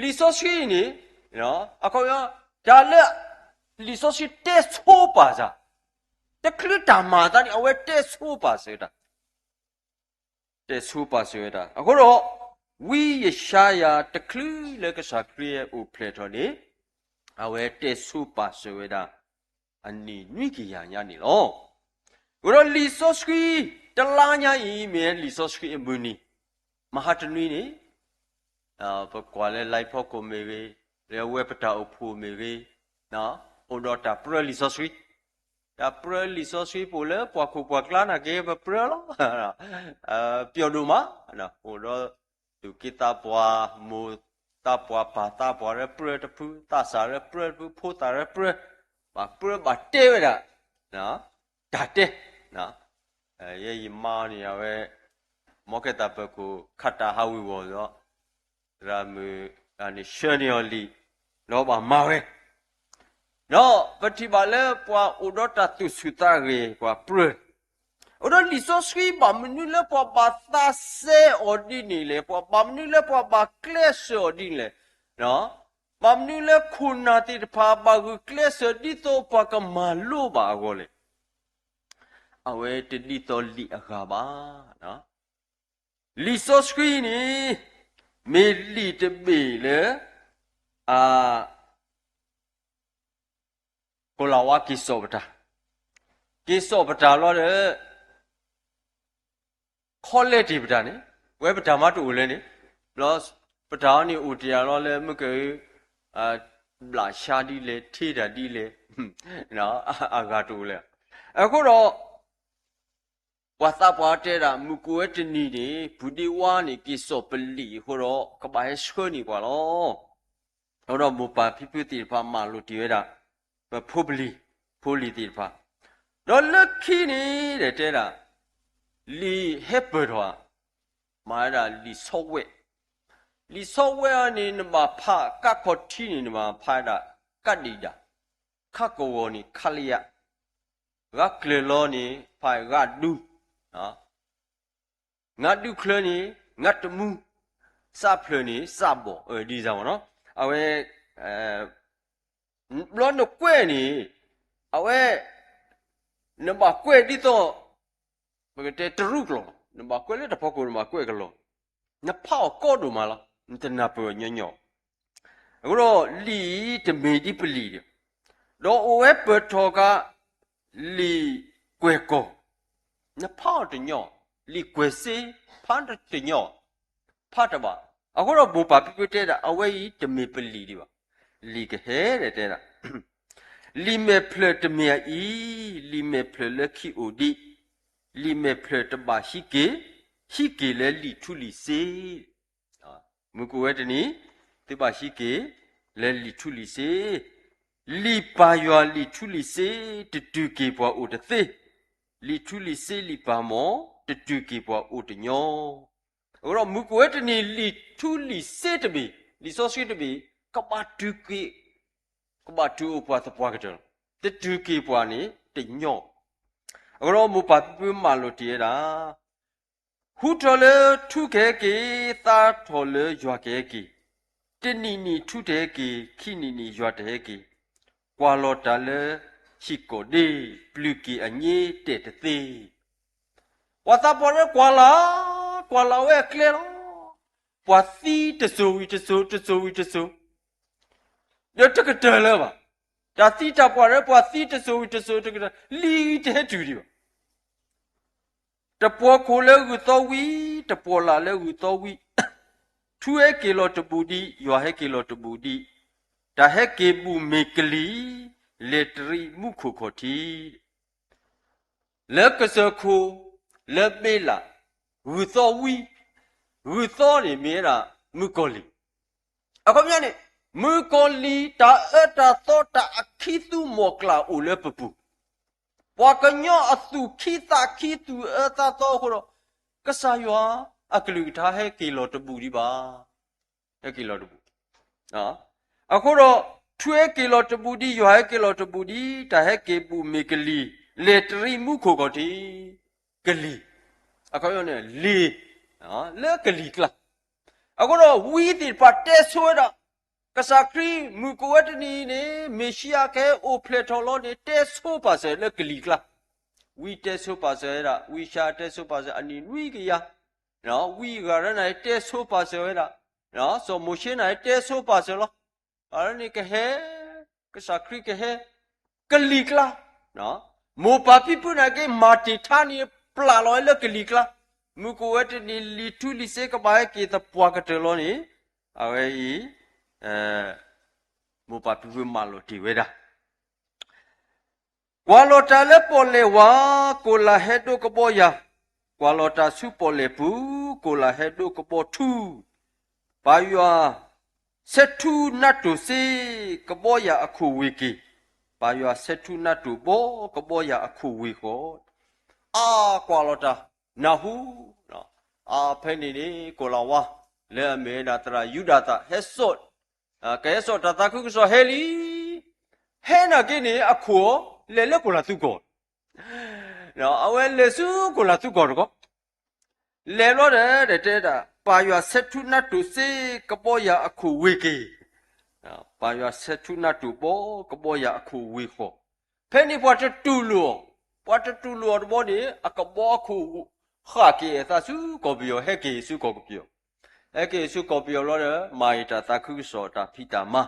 လံာ်စီဆှံအံၤန့ၣ် အခီပညီ တၢ်လၢ လံာ်စီဆှံတဲဆိပာ်စၢၤ, တချုးတၢ်မၤအသးန့ၣ် အဝဲတဲဆိပာ်စၢၤတၢ် တဲဆိပာ်စၢၤဝဲဒၣ်. အဃိဒီး ဝံယၡါယၤတချုးလၢကစၢ်ခရံာ်အိၣ်ဖျဲၣ်ထီၣ်န့ၣ် အဝဲတဲဆိပာ်စၢၤဝဲဒၣ် အနံၣ်နွံကယၤညါန့ၣ်လီၤ. အဃိဒီးလံာ်စီဆှံတလါညါအံၤ မ့ၢ်လံာ်စီဆှံအမုၢ်နံၤ, မဟါတနွံန့ၣ် ပကွၢ်လၢ live ဖီခိၣ်မ့ၢ်ဂ့ၤ, လၢဝဲပတၢ်အိၣ်ဖှိၣ်မ့ၢ်ဂ့ၤ, အိၣ်ဒီးတၢ်ပြၢလံာ်စီဆှံ, တၢ်ပြၢလံာ်စီဆှံပအိၣ်လၢပှၤခိၣ်ပှၤကျါနာ်က့ ပပြၢလီၤ. ပျီဒိၣ်မး, အိၣ်ဒီးသူၣ်က့သးပှၢ်, မိၢ်သးပှၢ်ပၢ်သးပှၢ်ရၢပြၢတဖု, သးစၢ်ရၢပြၢတဖု, ဖိသၣ်ရၢပြၢ, ဘၣ်ပြၢဘၣ်တဲဝဲဒၣ် တၢ်တဲ, ယဲယမါန့ၣ် အဝဲ မ်ကဲတၢ်ပၢၤခိၣ် ခးတၢ်ဟးဝံၤဝီၤဒီး သရၣ်မုၣ်န့ၣ်ဆှၢန့ၢ်အီၤလံာ်, ဒီးဘၣ်မၤဝဲ, ဒီးပထံၣ်ဘၣ်လၢပှၤအိၣ်ဒီးတၢ်သူၣ်ဆူၣ်သးဂဲၤ ပှၤပြၢ, အိၣ်ဒီးလံာ်စီဆှံဘၣ်မနုၤလၢပှၤဘၣ်သးစဲအီၤဒ်န့ၣ်လဲၣ်, ပှၤဘၣ်မနုၤလၢပှၤဘၣ်ကျဲးစၢးအီၤဒ်န့ၣ်လဲၣ်, ဘၣ်မနုၤလၢခိၣ်နၢ်သ့ၣ်တဖၣ် ဘၣ်ဂုာ်ကျဲးစၢးဒ်သိးပှၤကမၤလိဘၣ်အဂီၢ်လဲၣ်. အဝဲတဒ်သိးလံာ်အဂၤဘၣ်. လံာ်စီဆှံန့ၣ် မ့ၢ်လံာ်တဘ့ၣ်လၢ အ ကိၤလၤဝါက့ၤစိာ်ပတၢ်, က့ၤစိာ်ပတၢ်လီၤဒီး ခီလဲတ့ၢ်ပတၢ်န့ၣ်, ဝဲပတၢ်မၤတအိၣ်လၢန့ၣ်, ပတၢ်အီၤန့ၣ်အိၣ်တ့ၢ်အလီၤလၢမုၢ်က ဘျးဆါဒ်လဲၣ်, ထ့တၢ်ဒ်လဲၣ်, အဂၤတအိၣ်လၢၤ. အဃိဒီး ပှၤသးပှၢ်တဲဒၣ် မုၢ်ကအိၣ်ဝဲတနံၤန့ၣ် ပုၢ်ဒ့ဝါန့ၣ် က့ၤစိာ်ပလံာ်အဃိဒီး ကဘၣ်ဟဲဆှၢန့ၢ်ပှၤလီၤ. အဃိဒီးမိၢ်ပၢ်ဖံဖုသ့ၣ်တဖၣ်မၤလိာ်တ့ၢ်ဝဲဒၣ် ပဖိပလံၤ, ဖိလံၤသ့ၣ်တဖၣ်, ဒီးလၢခံန့ၣ် တဲဒၣ် လံာ်ဟဲပၢၢ်ထီၣ်ဧါ, မၤဝဲဒၣ်လံာ်ဆီဝဲ, လံာ်ဆီဝဲအံၤန့ၣ် နဘၣ်ဖးကးခီၣ်ထံးန့ၣ် နဘၣ်ဖးဝဲဒၣ် ကးဒံၣ်ဒၣ်, ခးကဝီၤန့ၣ် ခးလယး, ဂၤကျၢၤလီၤန့ၣ် ဖးဂၤဒူ ငါဒူချၢန့ၣ် ငါတမူ, စးဖျၢၣ်န့ၣ် စးဘီၣ်, ဒ်န့ၣ်မ့ၢ်နီၤ, အဝဲ ဘျီနကွဲးန့ၣ် အဝဲ နဘၣ်ကွဲးဒ်သိး ပကတဲတရူးကျိာ်, နဘၣ်ကွဲးလၢတၢ်ဖီခိၣ် နဘၣ်ကွဲးကလီၤ, နဖးအီၤကီဒိၣ်မးလီၤ, နတနၢ်ပၢၢ်အီၤညီညီ. အဃိဒီးလံာ်အံၤတမ့ၢ်ဒ်ပလံာ်ဒံး, ဒီးအိၣ်ဝဲပၢၢ်ထီၣ်က့ၤ လံာ်ကွဲးကီၢ်, နဖးအီၤတညီ, လံာ်ကွဲးစ့ ဖးတညီ, ဖးတဘၣ်. အဃိဒီးမိၢ်ပၢ်ဖံဖုတဲဒၣ် အဝဲအံၤတမ့ၢ်ပလံာ်ဒံးဘၣ်. လံာ်ကဟဲတဲဒၣ် လံာ်မဲာ်ဖျၢၣ်တမ့ၢ်အအံၤ, လံာ်မဲာ်ဖျၢၣ်လၢခံအိၣ်ဒံး, လံာ်မဲာ်ဖျၢၣ်တဘၣ်ဟံးက့ၤ, ဟံးက့ၤလၢလံာ်ထူလံာ်စ့ မုၢ်ကအိၣ်ဝဲတနံၤ သုဘၣ်ဟံးက့ၤ လၢလံာ်ထူလံာ်စ့, လံာ်ပၢ်ယွၤလံာ်ထူလံာ်စ့ တတုၤက့ၤပှၤအိၣ်တသ့, လံာ်ထူလံာ်စ့လံာ်ပၢ်မီၢ် တတုၤက့ၤပှၤအိၣ်တညီ. အဃိဒီးမုၢ်ကအိၣ်ဝဲတနံၤ လံာ်ထူလံာ်စ့တဘ့ၣ်, လံာ်စီဆှံတဘ့ၣ် ကဘၣ်တုၤက့ၤ, ကဘၣ်တုၤအိၣ်ပှၤသပှၢ်ကတၢၢ်လီၤ. တတုၤက့ၤပှၤန့ၣ်တညီ. အဃိဒီးမိၢ်ပၢ်ဖံဖုမၤလိာ်တ့ၢ်ဝဲဒၣ် ဟူထီၣ်လၢထူကဟဲက့ၤ, သါထီၣ်လၢယွၤကဟဲက့ၤ, တနံၤနံၤထူတဟဲက့ၤ, ခံနံၤနံၤယွၤတဟဲက့ၤ, ကွၢ်လီၤတၢ်လၢဟံၣ်ကီၢ်ဒ့, ပျုၤက့ၤအညိတဲာ်တသ့. ပှၤသးပှၢ်လၢကွၢ်လၢ်, ကွၢ်လၢ်ဝဲအကျဲလီၤ. ပှၤသံတစိၤဝံၤတစိၤ, တစိၤဝံၤတစိၤ ဒီးတကတၢၢ်လၢၤဘၣ်. တၢ်သံတၢ်ပှၢ်လၢ ပှၤသံတစိၤဝံၤတစိၤတကတၢၢ်, လံာ်တဟဲတုၤဒံးဘၣ်. တပှီၤခိၣ်လၢဂုၢ်သီဝံၤ, တပှီၤလၢ်လၢဂုၢ်သီဝံၤ, ထူဟဲက့ၤလီၤတဘူးဒံး, ယွၤဟဲက့ၤလီၤတဘူးဒံး, တၢ်ဟဲက့ၤဘူးမ့ၢ်ကလံၤ, လဲၤတရံးမူခိၣ်ခီၣ်ထံး လၢကစၢၢ်ခိၣ်, လၢဘ့လး, ဂုၢ်သီဝံၤ, ဂုၢ်သီန့ၣ်မ့ၢ်ဝဲဒၣ်မုၣ်ကီၤလံၢ်. အခီပညီန့ၣ်, မုၣ်ကီၤလံၢ်တၢ်အၢတၢ်သီတၢ်အခံသူမီၢ်ကျၢ်အိၣ်လၢပပူၤ, ပှၤကညီအသူၣ်ခံသးခံသူၣ်အၢသးသီအဃိဒီး, ကစၢ်ယွၤအကလုၢ်ကထါဟဲက့ၤလီၤတဘူးဒံးဘၣ်. ဟဲက့ၤလီၤတဘူး. အဃိဒီး, ထူဟဲက့ၤလီၤတဘူးဒံး, ယွၤဟဲက့ၤလီၤတဘူးဒံး, တၢ်ဟဲက့ၤဘူးမ့ၢ်ကလံၤ, လဲၤတရံးမူခိၣ်ခီၣ်ထံး, ကလံၤ, အခီပညီန့ၣ် လ့ၤ, လၢကလံၤကျါ. အဃိဒီးဝံသ့ၣ်တဖၣ်တဲဆိဝဲဒၣ်, ကစၢ်ခရံာ်မုၣ်ကအိၣ်ဝဲတနံၤအံၤန့ၣ် မ့ၣ်ၡံအၤကဟဲအိၣ်ဖျဲၣ်ထီၣ်လီၤန့ၣ် တဲဆိပာ်စၢၤလၢကလံၤကျါ. ဝံတဲဆိပာ်စၢၤဝဲဒၣ်, ဝံၡါတဲဆိပာ်စၢၤ အနံၣ်နွံကယၤ, ဝံဂၤရၢနၤတဲဆိပာ်စၢၤဝဲဒၣ်, စီၤမိၤၡ့နၤတဲဆိပာ်စၢၤလီၤ. အန့ၣ်ကဟဲ, ကစၢ်ခရံာ်ကဟဲ, ကလံၤကျါ. မိၢ်ပၢ်ဖံဖုနာ်က့ မၤတ့ၢ်ထါန့ၣ် ပျၢ်လီၤဝဲလၢကလံၤကျါ. မုၣ်ကအိၣ်ဝဲတနံၤ လံာ်ထူလံာ်စ့ကဘၣ်ဟဲက့ၤသပှၢ်ကတၢၢ်လီၤန့ၣ်, အဝဲအံၤ, မိၢ်ပၢ်ဖံဖုမၤလိာ်တ့ၢ်ဝဲဒၣ် ကွၢ်လီၤတၢ်လၢပီၣ်လဲၣ်ဝါ, ကိၣ်လၢ်ဟဲဒိကဘီယၤ, ကွၢ်လီၤတၢ်ဆူပီၣ်လဲၣ်ပူၤ, ကိၣ်လၢ်ဟဲဒိကဘီထူ, ပၢ်ယွၤဆဲးထူနးတိၢ်စ့, ကဘီယၤအခိၣ်ဝ့ၤက့ၤ, ပၢ်ယွၤဆဲးထူနးတိၢ်ဘီ, ကဘီယၤအခိၣ်ဝ့ၤဃီ, အါကွၢ်လီၤတၢ်နၢ်ဟူ, အဖဲန့ၣ်န့ၣ် ကိၣ်လၢ်ဝါ, လၢအမ့ၢ်ဝဲဒၣ်သရၣ်ယူဒၤသၣ် ဟဲစိာ် ကဟဲစိာ်တၢ်သးခုကစီၣ်ဟဲလံ, ဟဲနာ်က့န့ၣ် အခိၣ် လဲၤလၢကိၣ်လၢ်သူကီၢ်, အဝဲလဲၤဆူကိၣ်လၢ်သူကီၢ်တခီ, လဲၤဘျီဒီး တဲဒၣ် ပၢ်ယွၤဆဲးထူနးတိၢ်စ့ ကဘီယၤအခိၣ်ဝ့ၤက့ၤ ပာ်ယွၤဆဲးထူနၢ်တိာ်ဘီကဘီယၤအခိၣ်ဝ့ၤဃီၤ, ဖဲန့ၣ်ပှၤတတူၢ်လိာ်အီၤ, ပှၤတတူၢ်လိာ်အီၤတဘျီန့ၣ် အကဘီအခိၣ်ဃၣ်က့ၤအသးဆူကီၢ်ပယီၤ ဟဲက့ၤဆူကီၢ်ပယီၤ, ဟဲက့ၤဆူကီၢ်ပယီၤဘျီဒီး မၤအံၤတၢ်သးခုကစီၣ်တၢ်ဖံးတၢ်မၤ,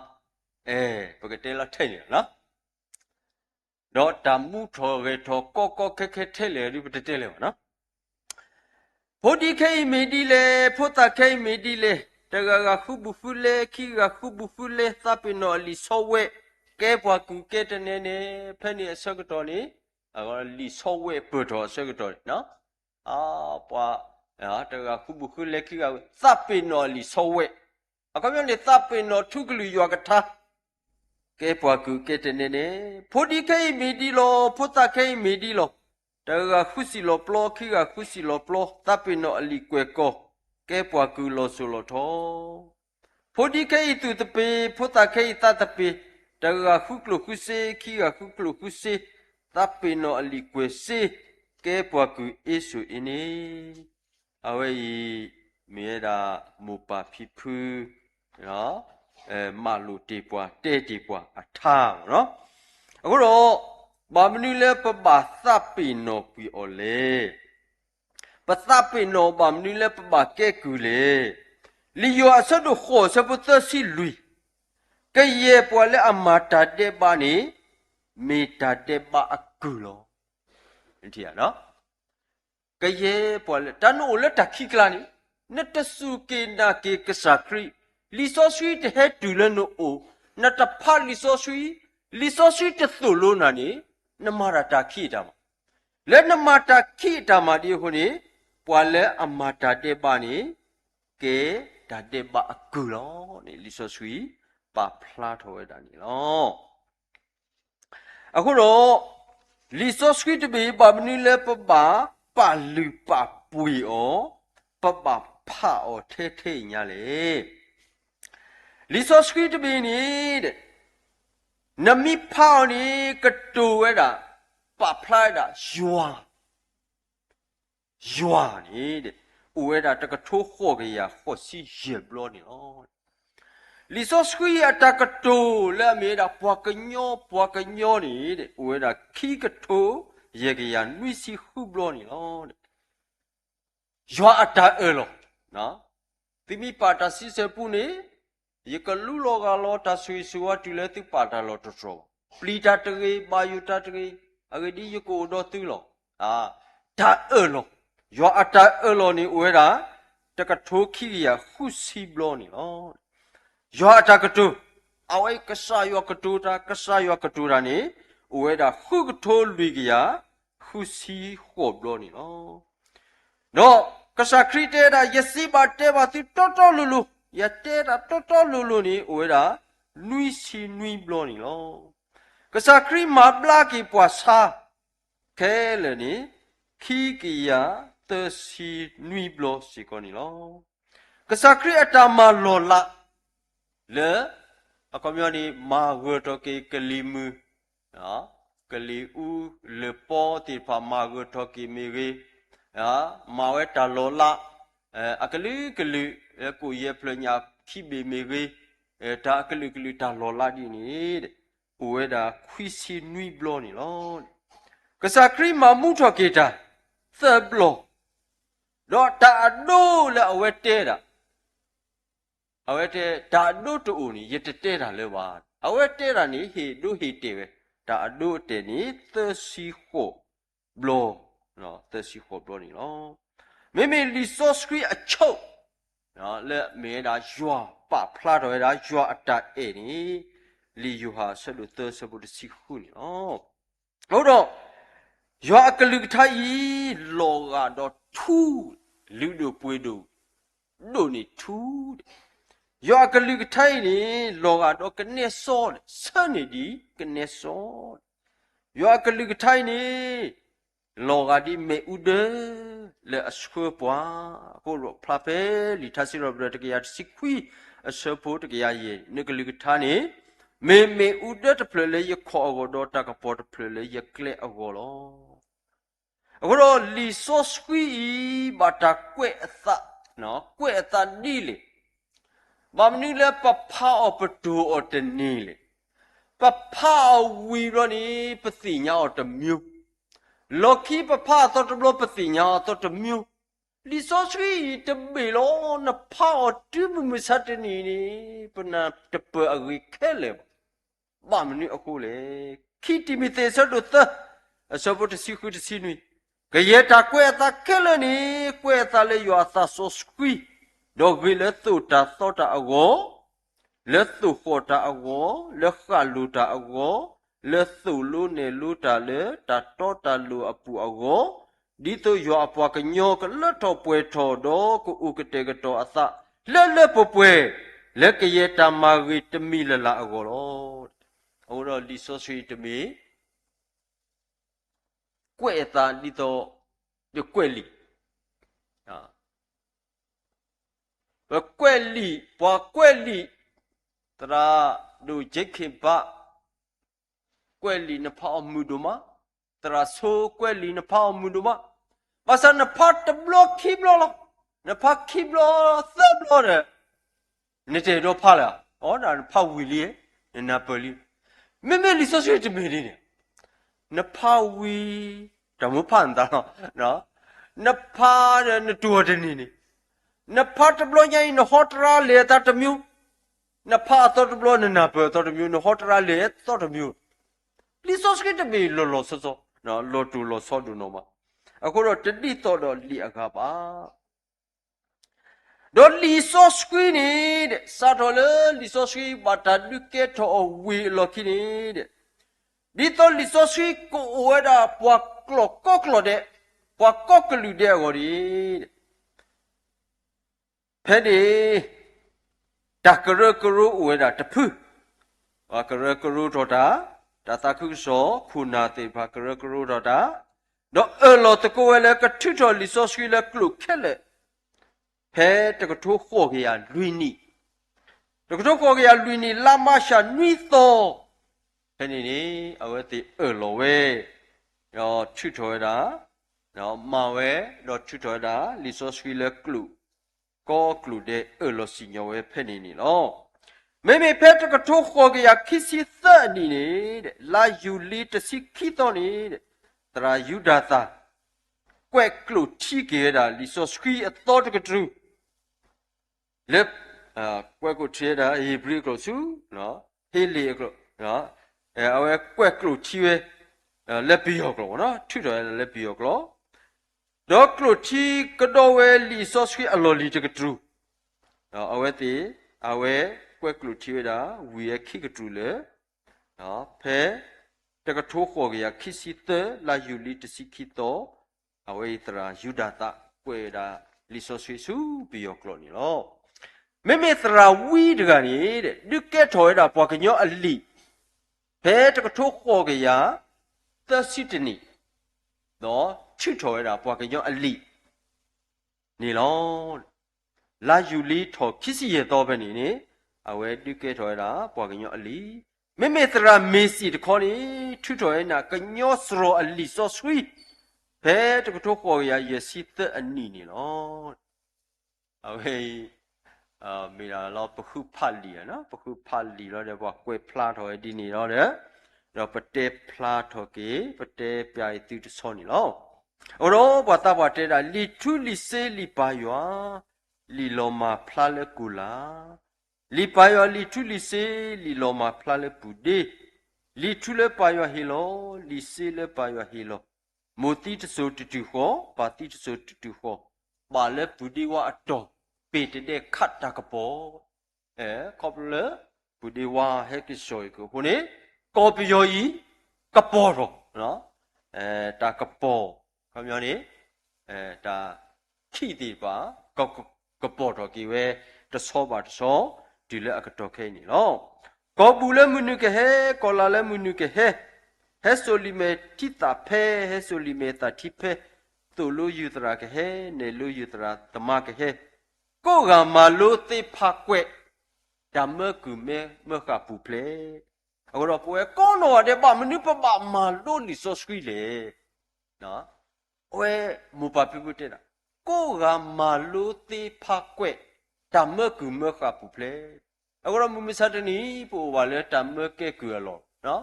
အဲ, ပကတဲလီၤထဲန့ၣ်လီၤ. ဒီးတၢ်မူထီၣ်ဂဲၤထီၣ်ကီကီခဲခဲထဲလဲၣ်ဒ်ပတတဲလဲၣ်ဘၣ်နီၤ. ဖိဒံခဲအံၤမ့ၢ်ဒ်လဲၣ်, ဖိသၣ်ခဲအံၤမ့ၢ်ဒ်လဲၣ်, တဂၤဂၤဃုဘူးဃုလဲ, ခံဂၤဃုဘူးဃုလဲ, သးပ့ၤနီၣ်အလံာ်ဆီဝဲ, ကဲပှၤကုၢ်ကဲတနဲန့ၣ်, ဖဲန့ၣ်အဆၢကတီၢ်န့ၣ်, လံာ်ဆီဝဲပၢၢ်ထီၣ်အဆၢကတီၢ်န့ၣ်, ပှၤ, တဂၤဃုဘူးဃုလဲ ခံဂၤ, သးပ့ၤနီၣ်အလံာ်ဆီဝဲ, အခီပညီန့ၣ် သးပ့ၤနီၣ်ထူကလုာ်ယွၤကထါ ကဲပှၤကုၢ်ကဲတနဲန့ၣ်, ဖိဒံခဲအံၤမ့ၢ်ဒ်လီၤ, ဖိသၣ်ခဲအံၤမ့ၢ်ဒ်လီၤ, တဂၤဃုစံၣ်လီၤပျီ, ခံဂၤဃုစံၣ်လီၤပျီ, သးပ့ၤနီၣ်အလံာ်ကွဲၢ်ကီၢ်, ကဲပှၤကုၢ်လီၤစိၤလီၤထီ, ဖိဒံခဲအံၤသူၣ်သပ့ၤ, ဖိသၣ်ခဲအံၤသးသပ့ၤ, တဂၤဃုကျိၣ်ဃုစ့, ခံဂၤဃုကျိၣ်ဃုစ့, သးပ့ၤနီၣ်အလံာ်ကွဲၢ်စ့, ကဲပှၤကုၢ်အ့စိၤအ့န့ၣ် အဝဲအံၤ မ့ၢ်ဝဲဒၣ် မိၢ်ပၢ်ဖံဖု မၤလိာ်တ့ၢ်ပှၤ တဲတ့ၢ်ပှၤအထါလီၤ. အဃိဒီး ဘၣ်မနုၤလၢပဘၣ်သးပ့ၤနီၣ်ကွံာ်အီၤလဲၣ်. ပသးပ့ၤနီၣ်ဘၣ်မနုၤလၢပဘၣ်ကဲကုၢ်လဲၣ်. လံာ်ယိၤဟၣ်အဆၢဒိၣ်ဃိးအဆၢဖိသၢဆံလွံၢ်, ကယဲၢ်ပှၤလၢအမၤတၢ်ဒဲးဘးန့ၣ် မ့ၢ်တၢ်ဒဲးဘးအကုၢ်လီၤ. ကယဲၢ်ပှၤလၢ တၢ်နအိၣ်လၢတၢ်ခံးကျါန့ၣ်, နတစူၢ်က့ၤနာ်က့ၤကစၢ်ခရံာ်, လံာ်စီဆှံတဟဲတုၤလၢနအိၣ်, နတဖးလံာ်စီဆှံ, လံာ်စီဆှံတသိၣ်လိနၤန့ၣ်, နမၤတၢ်တၢ်ခံးအတၢ်မၤ, လၢနမၤတၢ်ခံးအတၢ်မၤဒ်အဃိန့ၣ်, ပှၤလၢအမၤတၢ်ဒဲးဘးန့ၣ် ကဲတၢ်ဒဲးဘးအကုၢ်လီၤန့ၣ် လံာ်စီဆှံ ပာ်ဖျါထီၣ်ဝဲဒၣ်န့ၣ်လီၤ. အဃိဒီး လံာ်စီဆှံတဘ့ၣ် ဘၣ်မနုၤလၢပဘၣ်ပာ်လုၢ်ပာ်ပှ့ၤအီၤ, ပဘၣ်ဖးအီၤထဲထဲအံၤညါလဲၣ်. လံာ်စီဆှံတဘ့ၣ်န့ၣ် နမ့ၢ်ဖးအီၤန့ၣ် ကတိၤဝဲဒၣ် ပာ်ဖျါဝဲဒၣ်ယွၤ ယွၤန့ၣ် အိၣ်ဝဲဒၣ်တကထိဃိးကယၤဃိးဆံယဲၢ်ဘျီန့ၣ်လီၤ. လံာ်စီဆှံအတၢ်ကတိၤလၢအမ့ၢ်ဝဲဒၣ်ပှၤကညီ ပှၤကညီန့ၣ် အိၣ်ဝဲဒၣ်ခံကထိယဲၢ်ကယၤနွံဆံဃုဘျီန့ၣ်လီၤ. ယွၤအတၢ်အၢၣ်လီၤ, သုမ့ၢ်ပာ်တၢ်စံးဆၢပူန့ၣ် ယကလူလီၤဂၢ်လီၤတၢ်ဆိၣ်ဂ့ၤဆိၣ်ဝါတုၤလၢသုပာ်တၢ်လီၢ်တတီၤဘၣ်. ပျံၤတၢ်တဂ့ၤ, ဘၣ်ယိၣ်တၢ်တဂ့ၤ, အဂ့ၢ်ဒ်အံၤ, ယကအိၣ်ဒီးသုလီၤ. တၢ်အၢၣ်လီၤ, ယွၤအတၢ်အၢၣ်လီၤန့ၣ်အိၣ်ဝဲဒၣ် တကထိခံကယၤဃုဆံဘျီန့ၣ်လီၤ. ယွၤအတၢ်ကတိၤ, အဝဲကစၢ်ယွၤကတိၤတၢ်, ကစၢ်ယွၤကတိၤတၢ်န့ၣ် အိၣ်ဝဲဒၣ်ဃုကထိလွံၢ်ကယၤဃုဆံဃိးဘျီန့ၣ်လီၤ. ဒီးကစၢ်ခရံာ်တဲဒၣ် ယစံးဘၣ်တဲဘၣ်သုတီတီလိၤလိၤ, ယတဲဒၣ်တီတီလိၤလိၤန့ၣ် အိၣ်ဝဲဒၣ်နွံဆံနွံဘျီန့ၣ်လီၤ. ကစၢ်ခရံာ်မၤဘျါက့ၤပှၤဆါ ခဲလၢာ်န့ၣ် ခံကယၤသၢဆံနွံဘျီစ့ၢ်ကီးန့ၣ်လီၤ. ကစၢ်ခရံာ်အတၢ်မၤလီၢ်လး လၢ အခီပညီန့ၣ် မၤဂၢၢ်ထီၣ်က့ၤကလံၤမုၢ်, ကလံၤအူလၢၢ်ပီသ့ၣ်တဖၣ် မၤဂၢၢ်ထီၣ်က့ၤမ့ၢ်ဂ့ၤ, မၤဝဲတၢ်လီၢ်လး, အကလုာ်ကလုာ် ကိၣ်ယဲၢ်ဖျၢၣ်ညၣ်ခံဘ့ၣ်မ့ၢ်ဂ့ၤ, တၢ်အကလုာ်ကလုာ်တၢ်လီၢ်လးဒ်န့ၣ် အိၣ်ဝဲဒၣ်ခွံဆံနွံဘျီန့ၣ်လီၤ. ကစၢ်ခရံာ်မၤမူထီၣ်က့ၤတၢ် သၢဘျီ, ဒီးတၢ်အဒိလၢအဝဲတဲဒၣ် အဝဲတဲ တၢ်အဒိတအိၣ်န့ၣ် ယတတဲတၢ်လၢၤဘၣ်. အဝဲတဲဒၣ်န့ၣ် ဟ့ၣ်ဒိဟ့ၣ်တဲာ်ဝဲ, တၢ်အဒိအတဲာ်န့ၣ် သၢဆံဃိးဘျီ, သၢဆံဃိးဘျီန့ၣ်လီၤ. မ့မ့ၢ်လံာ်စီဆှံအဆိ လၢမ့ၢ်ဝဲဒၣ်ယွၤပာ်ဖျါထီၣ်ဝဲဒၣ် ယွၤအတၢ်အဲၣ်န့ၣ် လံာ်ယိၤဟၣ်အဆၢဒိၣ်သၢအဆၢဖိတဆံဃုန့ၣ်လီၤ. အဃိဒီး ယွၤအကလုၢ်ကထါအံၤ လီၤဂာ်ဒီးထူ, လုၢ်ဒိၣ်ပှ့ၤဒိၣ် ဒိၣ်န့ၢ်ထူ, ယွၤအကလုၢ်ကထါအံၤန့ၣ် လီၤဂာ်ဒီးကနဲစီ, ဆၢန့ၢ်ဒံးကနဲစီ, ယွၤအကလုၢ်ကထါအံၤန့ၣ် လီၤဂာ်ဒ်မ့ၣ်အူဒၢ လၢအဆှၢပှၤ, အဃိဒီးဖျါဖဲလံာ်ထါစံးထီၣ်ပတြၢၤတကယၤတဆံခွံ အဆၢဖိတကယၤယဲၢ်, နကလုၢ်ကထါန့ၣ် မ့ၢ်မ့ၣ်အူဒၢတဖျၢၣ်လၢယခီၣ်အဂီၢ်ဒီးတၢ်ကပီၤတဖျၢၣ်လၢယကျဲအဂီၢ်လီၤ. အဃိဒီးလံာ်စီဆှံအံၤ ဘၣ်တၢ်ကွဲးအသး, ကွဲးအသးဒ်လဲၣ်. ဘၣ်မနုၤလၢပဖးအီၤပတိၢ်အီၤတန့ၢ်လဲၣ်. ပဖးအီၤဝံၤဘျီန့ၣ် ပသ့ၣ်ညါအီၤတမျိုး, လီၢ်ခံပဖးအသီတဘျီ ပသ့ၣ်ညါအီၤအသီတမျိုး. လံာ်စီဆှံအံၤတဘ့ၣ်လီၤ. နဖးအီၤတုၤမုၢ်မဆါတနံၤန့ၣ် ပနၢ်တပၢၢ်အဂ့ၢ်ခဲလၢာ်ဘၣ်. ဘၣ်မနုၤအဃိလဲၣ်. ခံတံၤမသ့း အဆၢဒိၣ်သၢ အဆၢဖိတဆံဃုတဆံနွံ, ကယဲၢ်တၢ်ကွဲးအသးခဲလၢာ်န့ၣ် ကွဲးအသးလၢယွၤအသးစီဆှံ, ဒီးဂ့ၤလၢသိၣ်တၢ်သီတၢ်အဂီၢ်, လၢသိၣ်ဃီၣ်တၢ်အဂီၢ်, လၢဃၣ်လိၤတၢ်အဂီၢ်, လၢသိၣ်လိနဲၣ်လိတၢ်လၢတၢ်တီတၢ်လိၤအပူၤအဂီၢ်, ဒ်သိးယွၤအပှၤကညီကလၢထီၣ်ပှဲၤထီၣ် ဒီးကအိၣ်ကတဲာ်ကတီၤအသးလၢလၢပှဲၤပှဲၤ, လၢကယဲၢ်တၢ်မၤဂ့ၤတမံၤလၢ်လၢ်အဂီၢ်လီၤ. အဃိဒီးလံာ်စီဆှံတမ့ၢ် ကွဲးအသးဒ်သိး ပကွဲးလံာ်, ပကွဲးလံာ်, ပှၤကွဲးလံာ်, သရၣ်ဒိၣ်က့ခ့ဘၣ် ကွဲးလံာ်နဖးအီၤမုာ်ဒိၣ်မး, သရၣ်ဆိကွဲးလံာ်နဖးအီၤမုာ်ဒိၣ်မး, ဘၣ်ဆၣ်နဖးတဘျီခံဘျီလီၤ, နဖးခံဘျီသၢဘျီဒီး နတအဲၣ်ဒိးဖးလၢၤ, အိ နဖးဝံၤလံ, နနၢ်ပၢၢ်လံ. မ့မ့ၢ်လံာ်စီဆှံတမ့ၢ်ဒ်န့ၣ်, နဖးဝံၤ တၢ်မိၣ်ဖးနသးလီၤ, နဖးဒီးနတိၢ်အီၤတန့ၢ်န့ၣ်, နဖးတဘျီညါအံၤ နဟီတရါလဲၤအသးတမျိုး, နဖးအသီတဘျီ နနၢ်ပၢၢ်အသီတမျိုး, နဟီတရါလဲၤအသီတမျိုး. လံာ်စီဆှံတမ့ၢ်လီၤလီၤဆီဆီ, လီၤတိၢ်လီၤဆီဒိၣ်နီၢ်မး, အဃိဒီးတဒ်သိးဒီးလံာ်အဂၤဘၣ်. ဒီးလံာ်စီဆှံန့ၣ် စးထီၣ်လၢလံာ်စီဆှံဘၣ်တၢ်ဒုးကဲထီၣ်အီၤဝံၤအလီၢ်ခံန့ၣ်, ဒ်သိးလံာ်စီဆှံကအိၣ်ဝဲဒၣ်ပှၤကျိာ်ကိးကျိာ်ဒဲး, ပှၤကိးကလုာ်ဒဲးအဂီၢ်န့ၣ် ဖဲန့ၣ် တၢ်ကရၢကရိအိၣ်ဝဲဒၣ်တဖု, ပှၤကရၢကရိထီၣ်တၢ်, တၢ်သးခုကစီၣ်ခိၣ်နၢ်သ့ၣ်တဖၣ်ကရၢကရိထီၣ်တၢ်, ဒီးအၢၣ်လီၤသကိးဝဲလၢကထုးထီၣ်လံာ်စီဆှံလၢကျိာ်ခဲလၢာ်, ဖဲတကထိဃိးကယၤလွံၢ်နံၣ်, တကထိဃိးကယၤလွံၢ်နံၣ် လါမၢ်ၡးနွံသီ, ဖဲန့ၣ်န့ၣ် အဝဲသ့ၣ်အၢၣ်လီၤဝဲ, ဒီးထုးထီၣ်ဝဲဒၣ်, ဒီးမၤဝဲ, ဒီးထုးထီၣ်ဝဲဒၣ် လံာ်စီဆှံလၢကျိာ် ကိးကျိာ်ဒဲးအၢၣ်လီၤစံၣ်ညီၣ်ဝဲဖဲန့ၣ်န့ၣ်လီၤ. မ့မ့ၢ်ဖဲတကထိဃိးကယၤခံဆံသၢအနံၣ်န့ၣ်, လါယူၤလံတဆံခံသီန့ၣ်, သရၣ်ယူဒၤသၣ် ကွဲးကျိာ်ထံက့ၤဝဲဒၣ်လံာ်စီဆှံအသီတကတြူၢ် လၢ, ကွဲးကျိာ်ထံဝဲဒၣ်ဧ့ၤဘြံၤအကျိာ်ဆူ, ဟ့လ့ၣ်အကျိာ်, အဝဲကွဲးကျိာ်ထံဝဲ, လၢပယီၤကျိာ်, ထုးထီၣ်ဝဲဒၣ်လၢပယီၤကျိာ်, ဒီးကျိာ်ထံကဒီးဝဲလံာ်စီဆှံအလီၢ်လံၤတကတြူၢ်, အဝဲသ့ၣ်, အဝဲကွဲးကျိာ်ထံဝဲဒၣ် ဝံၤဝဲခံကတြူၢ်လၢ ဖဲတကထိဃိးကယၤခံဆံသၢ လါယူၤလံတဆံခံသီ, အဝဲအံၤသရၣ်ယူဒၤသၣ်ကွဲးဝဲဒၣ်လံာ်စီဆှံဆူပယီၤကျိာ်န့ၣ်လီၤ. မ့မ့ၢ်သရၣ်ဝံတဂၤန့ၣ်, ဒုးကဲထီၣ်ဝဲဒၣ်ပှၤကညီအလံာ်, ဖဲတကထိဃိးကယၤသၢဆံတနံၣ်, ဒီးထုးထီၣ်ဝဲဒၣ်ပှၤကညီအလံာ် န့ၣ်လီၤ. လါယူၤလံထီၣ်ခံဆံယဲၢ်သီဖဲန့ၣ်န့ၣ်, အဝဲဒုးကဲထီၣ်ဝဲဒၣ်ပှၤကညီအလံာ်, မ့မ့ၢ်သရၣ်မ့ၤစံၣ်တခီန့ၣ် ထုးထီၣ်ဝဲဒၣ်ကညီစရီအလံာ်စီဆှံ, ဖဲတကထိဃိးကယၤယဲၢ်ဆံသၢအနံၣ်န့ၣ်လီၤ. အဝဲအံၤ မ့ၢ်ဒၣ်လီၤပဃုဖးလံာ်, ပဃုဖးလံာ်လီၤဒီး ပှၤကွဲးဖျါထီၣ်ဝဲဒ်န့ၣ်လီၤဒီး, ဒီးပတဲဖျါထီၣ်က့ၤ ပတဲပျးအံၤသုတဆီန့ၣ်လီၤ. အဃိဒီးပှၤသးပှၢ်တဲဒၣ် လံာ်ထူလံာ်စ့လံာ်ပၢ်ယွၤ, လံာ်လီၤမၢ်ဖျါလၢကိၢ်လၢ်, လံာ်ပၢ်ယွၤလံာ်ထူလံာ်စ့, လံာ်လီၤမၢ်ဖျါလၢပူၤဒ့, လံာ်ထူလၢပၢ်ယွၤဟ့ၣ်လီၤ, လံာ်စ့လၢပၢ်ယွၤဟ့ၣ်လီၤ, မိၢ်သံတစိၤတတုၤဃီ, ပၢ်သံတစိၤတတုၤဃီ, ဘၣ်လၢပူၤဒ့ဝါအတီၢ်, ပ့ၤတဒဲးခးတၢ်ကပီၤ ခီဖျိလၢ ပူၤဒ့ဝါဟဲက့ၤစိာ်အံၤက့ၤအဃိန့ၣ်, ကီၢ်ပယီၤအံၤ ကပီၤထီၣ်, တၢ်ကပီၤ, ခီပညီန့ၣ်, တၢ်ခံးသ့ၣ်တဖၣ် ကပီၤထီၣ်က့ၤဝဲ တဆီဘၣ်တဆီ, တုၤလၢအကတီၢ်ခဲအံၤန့ၣ်လီၤ. ကီၢ်ဘူၣ်လၢမုၢ်နုာ်ကဟဲ, ကီၢ်လၤလၢမုၢ်နုာ်ကဟဲ, ဟဲစိာ်လံာ်မဲာ်ထံသၣ်ဖဲ, ဟဲစိာ်လံာ်မဲာ်သၣ်ထံဖဲ, သိၣ်လိယုၢ်သရၣ်ကဟဲ, နဲၣ်လိယုၢ်သရၣ်သမါကဟဲ, ကိးဂၤမၤလိသ့ဖးကွဲး, တၢ်မၢကုၢ်မၢဃာ်ပူၤဖျဲး. အဃိဒီး ပဝဲကိးနီၢ်ဂၤဒဲး ဘၣ်မနုၤပဘၣ်မၤလိလံာ်စီဆှံလဲၣ်. အဝဲမိၢ်ပၢ်ဖံဖုတဲဒၣ်, ကိးဂၤမၤလိသ့ဖးကွဲး, တၢ်မၢကုၢ်မၢဃာ်ပူၤဖျဲး. အဃိဒီးမုၢ်မဆါတနံၤ ပအိၣ်ဘၣ်လၢတၢ်မၢကဲကုၢ်အလီၢ်,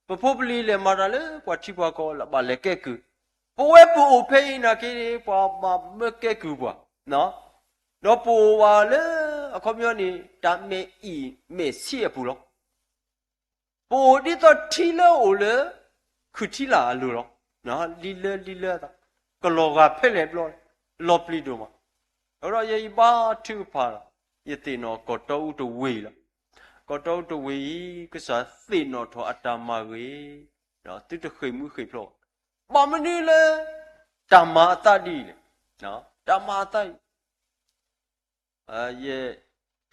ပဖိပလံၤလဲၤမၤတၢ်လၢပှၤထံပှၤကီၢ် လၢဘၣ်လဲၤကဲကုၢ်, ပဝဲပအိၣ်ဖဲအံၤနာ်က့ ပှၤဘၣ်မၢကဲကုၢ်ပှၤ, ဒီးပအိၣ်ဘၣ်လၢ အခီပညီန့ၣ် တၢ်မဲာ်အံၣ်မဲာ်ဆံးအပူၤလီၤ. ပအိၣ်ဒ်သိးထံလၢအိၣ်လၢ ခုၣ်ထံလာ်အလိၤလီၤ. လံလၢလံလၢအသး, ကလီၤဂာ်ဖဲလဲၣ်ဘျီ, လီၤပျံၤဒိၣ်မး. အဃိဒီးယအံၤဘါထုကဖၣ်လီၤ, ယသ့ၣ်နီၣ်ကီၢ်တီအူတဝ့ၢ်အံၤလီၤ. ကီၢ်တီအူတဝ့ၢ်အံၤ ကစၢ်သ့ၣ်နီၣ်ထီၣ်အတၢ်မၤဂ့ၤ, သုတဃ့ၢ်မှံဃ့ၢ်ဖျိး, ဘၣ်မနုၤလၢ တၢ်မၤအသးဒ်အံၤလဲၣ်. တၢ်မၤအသးအံၤ ယ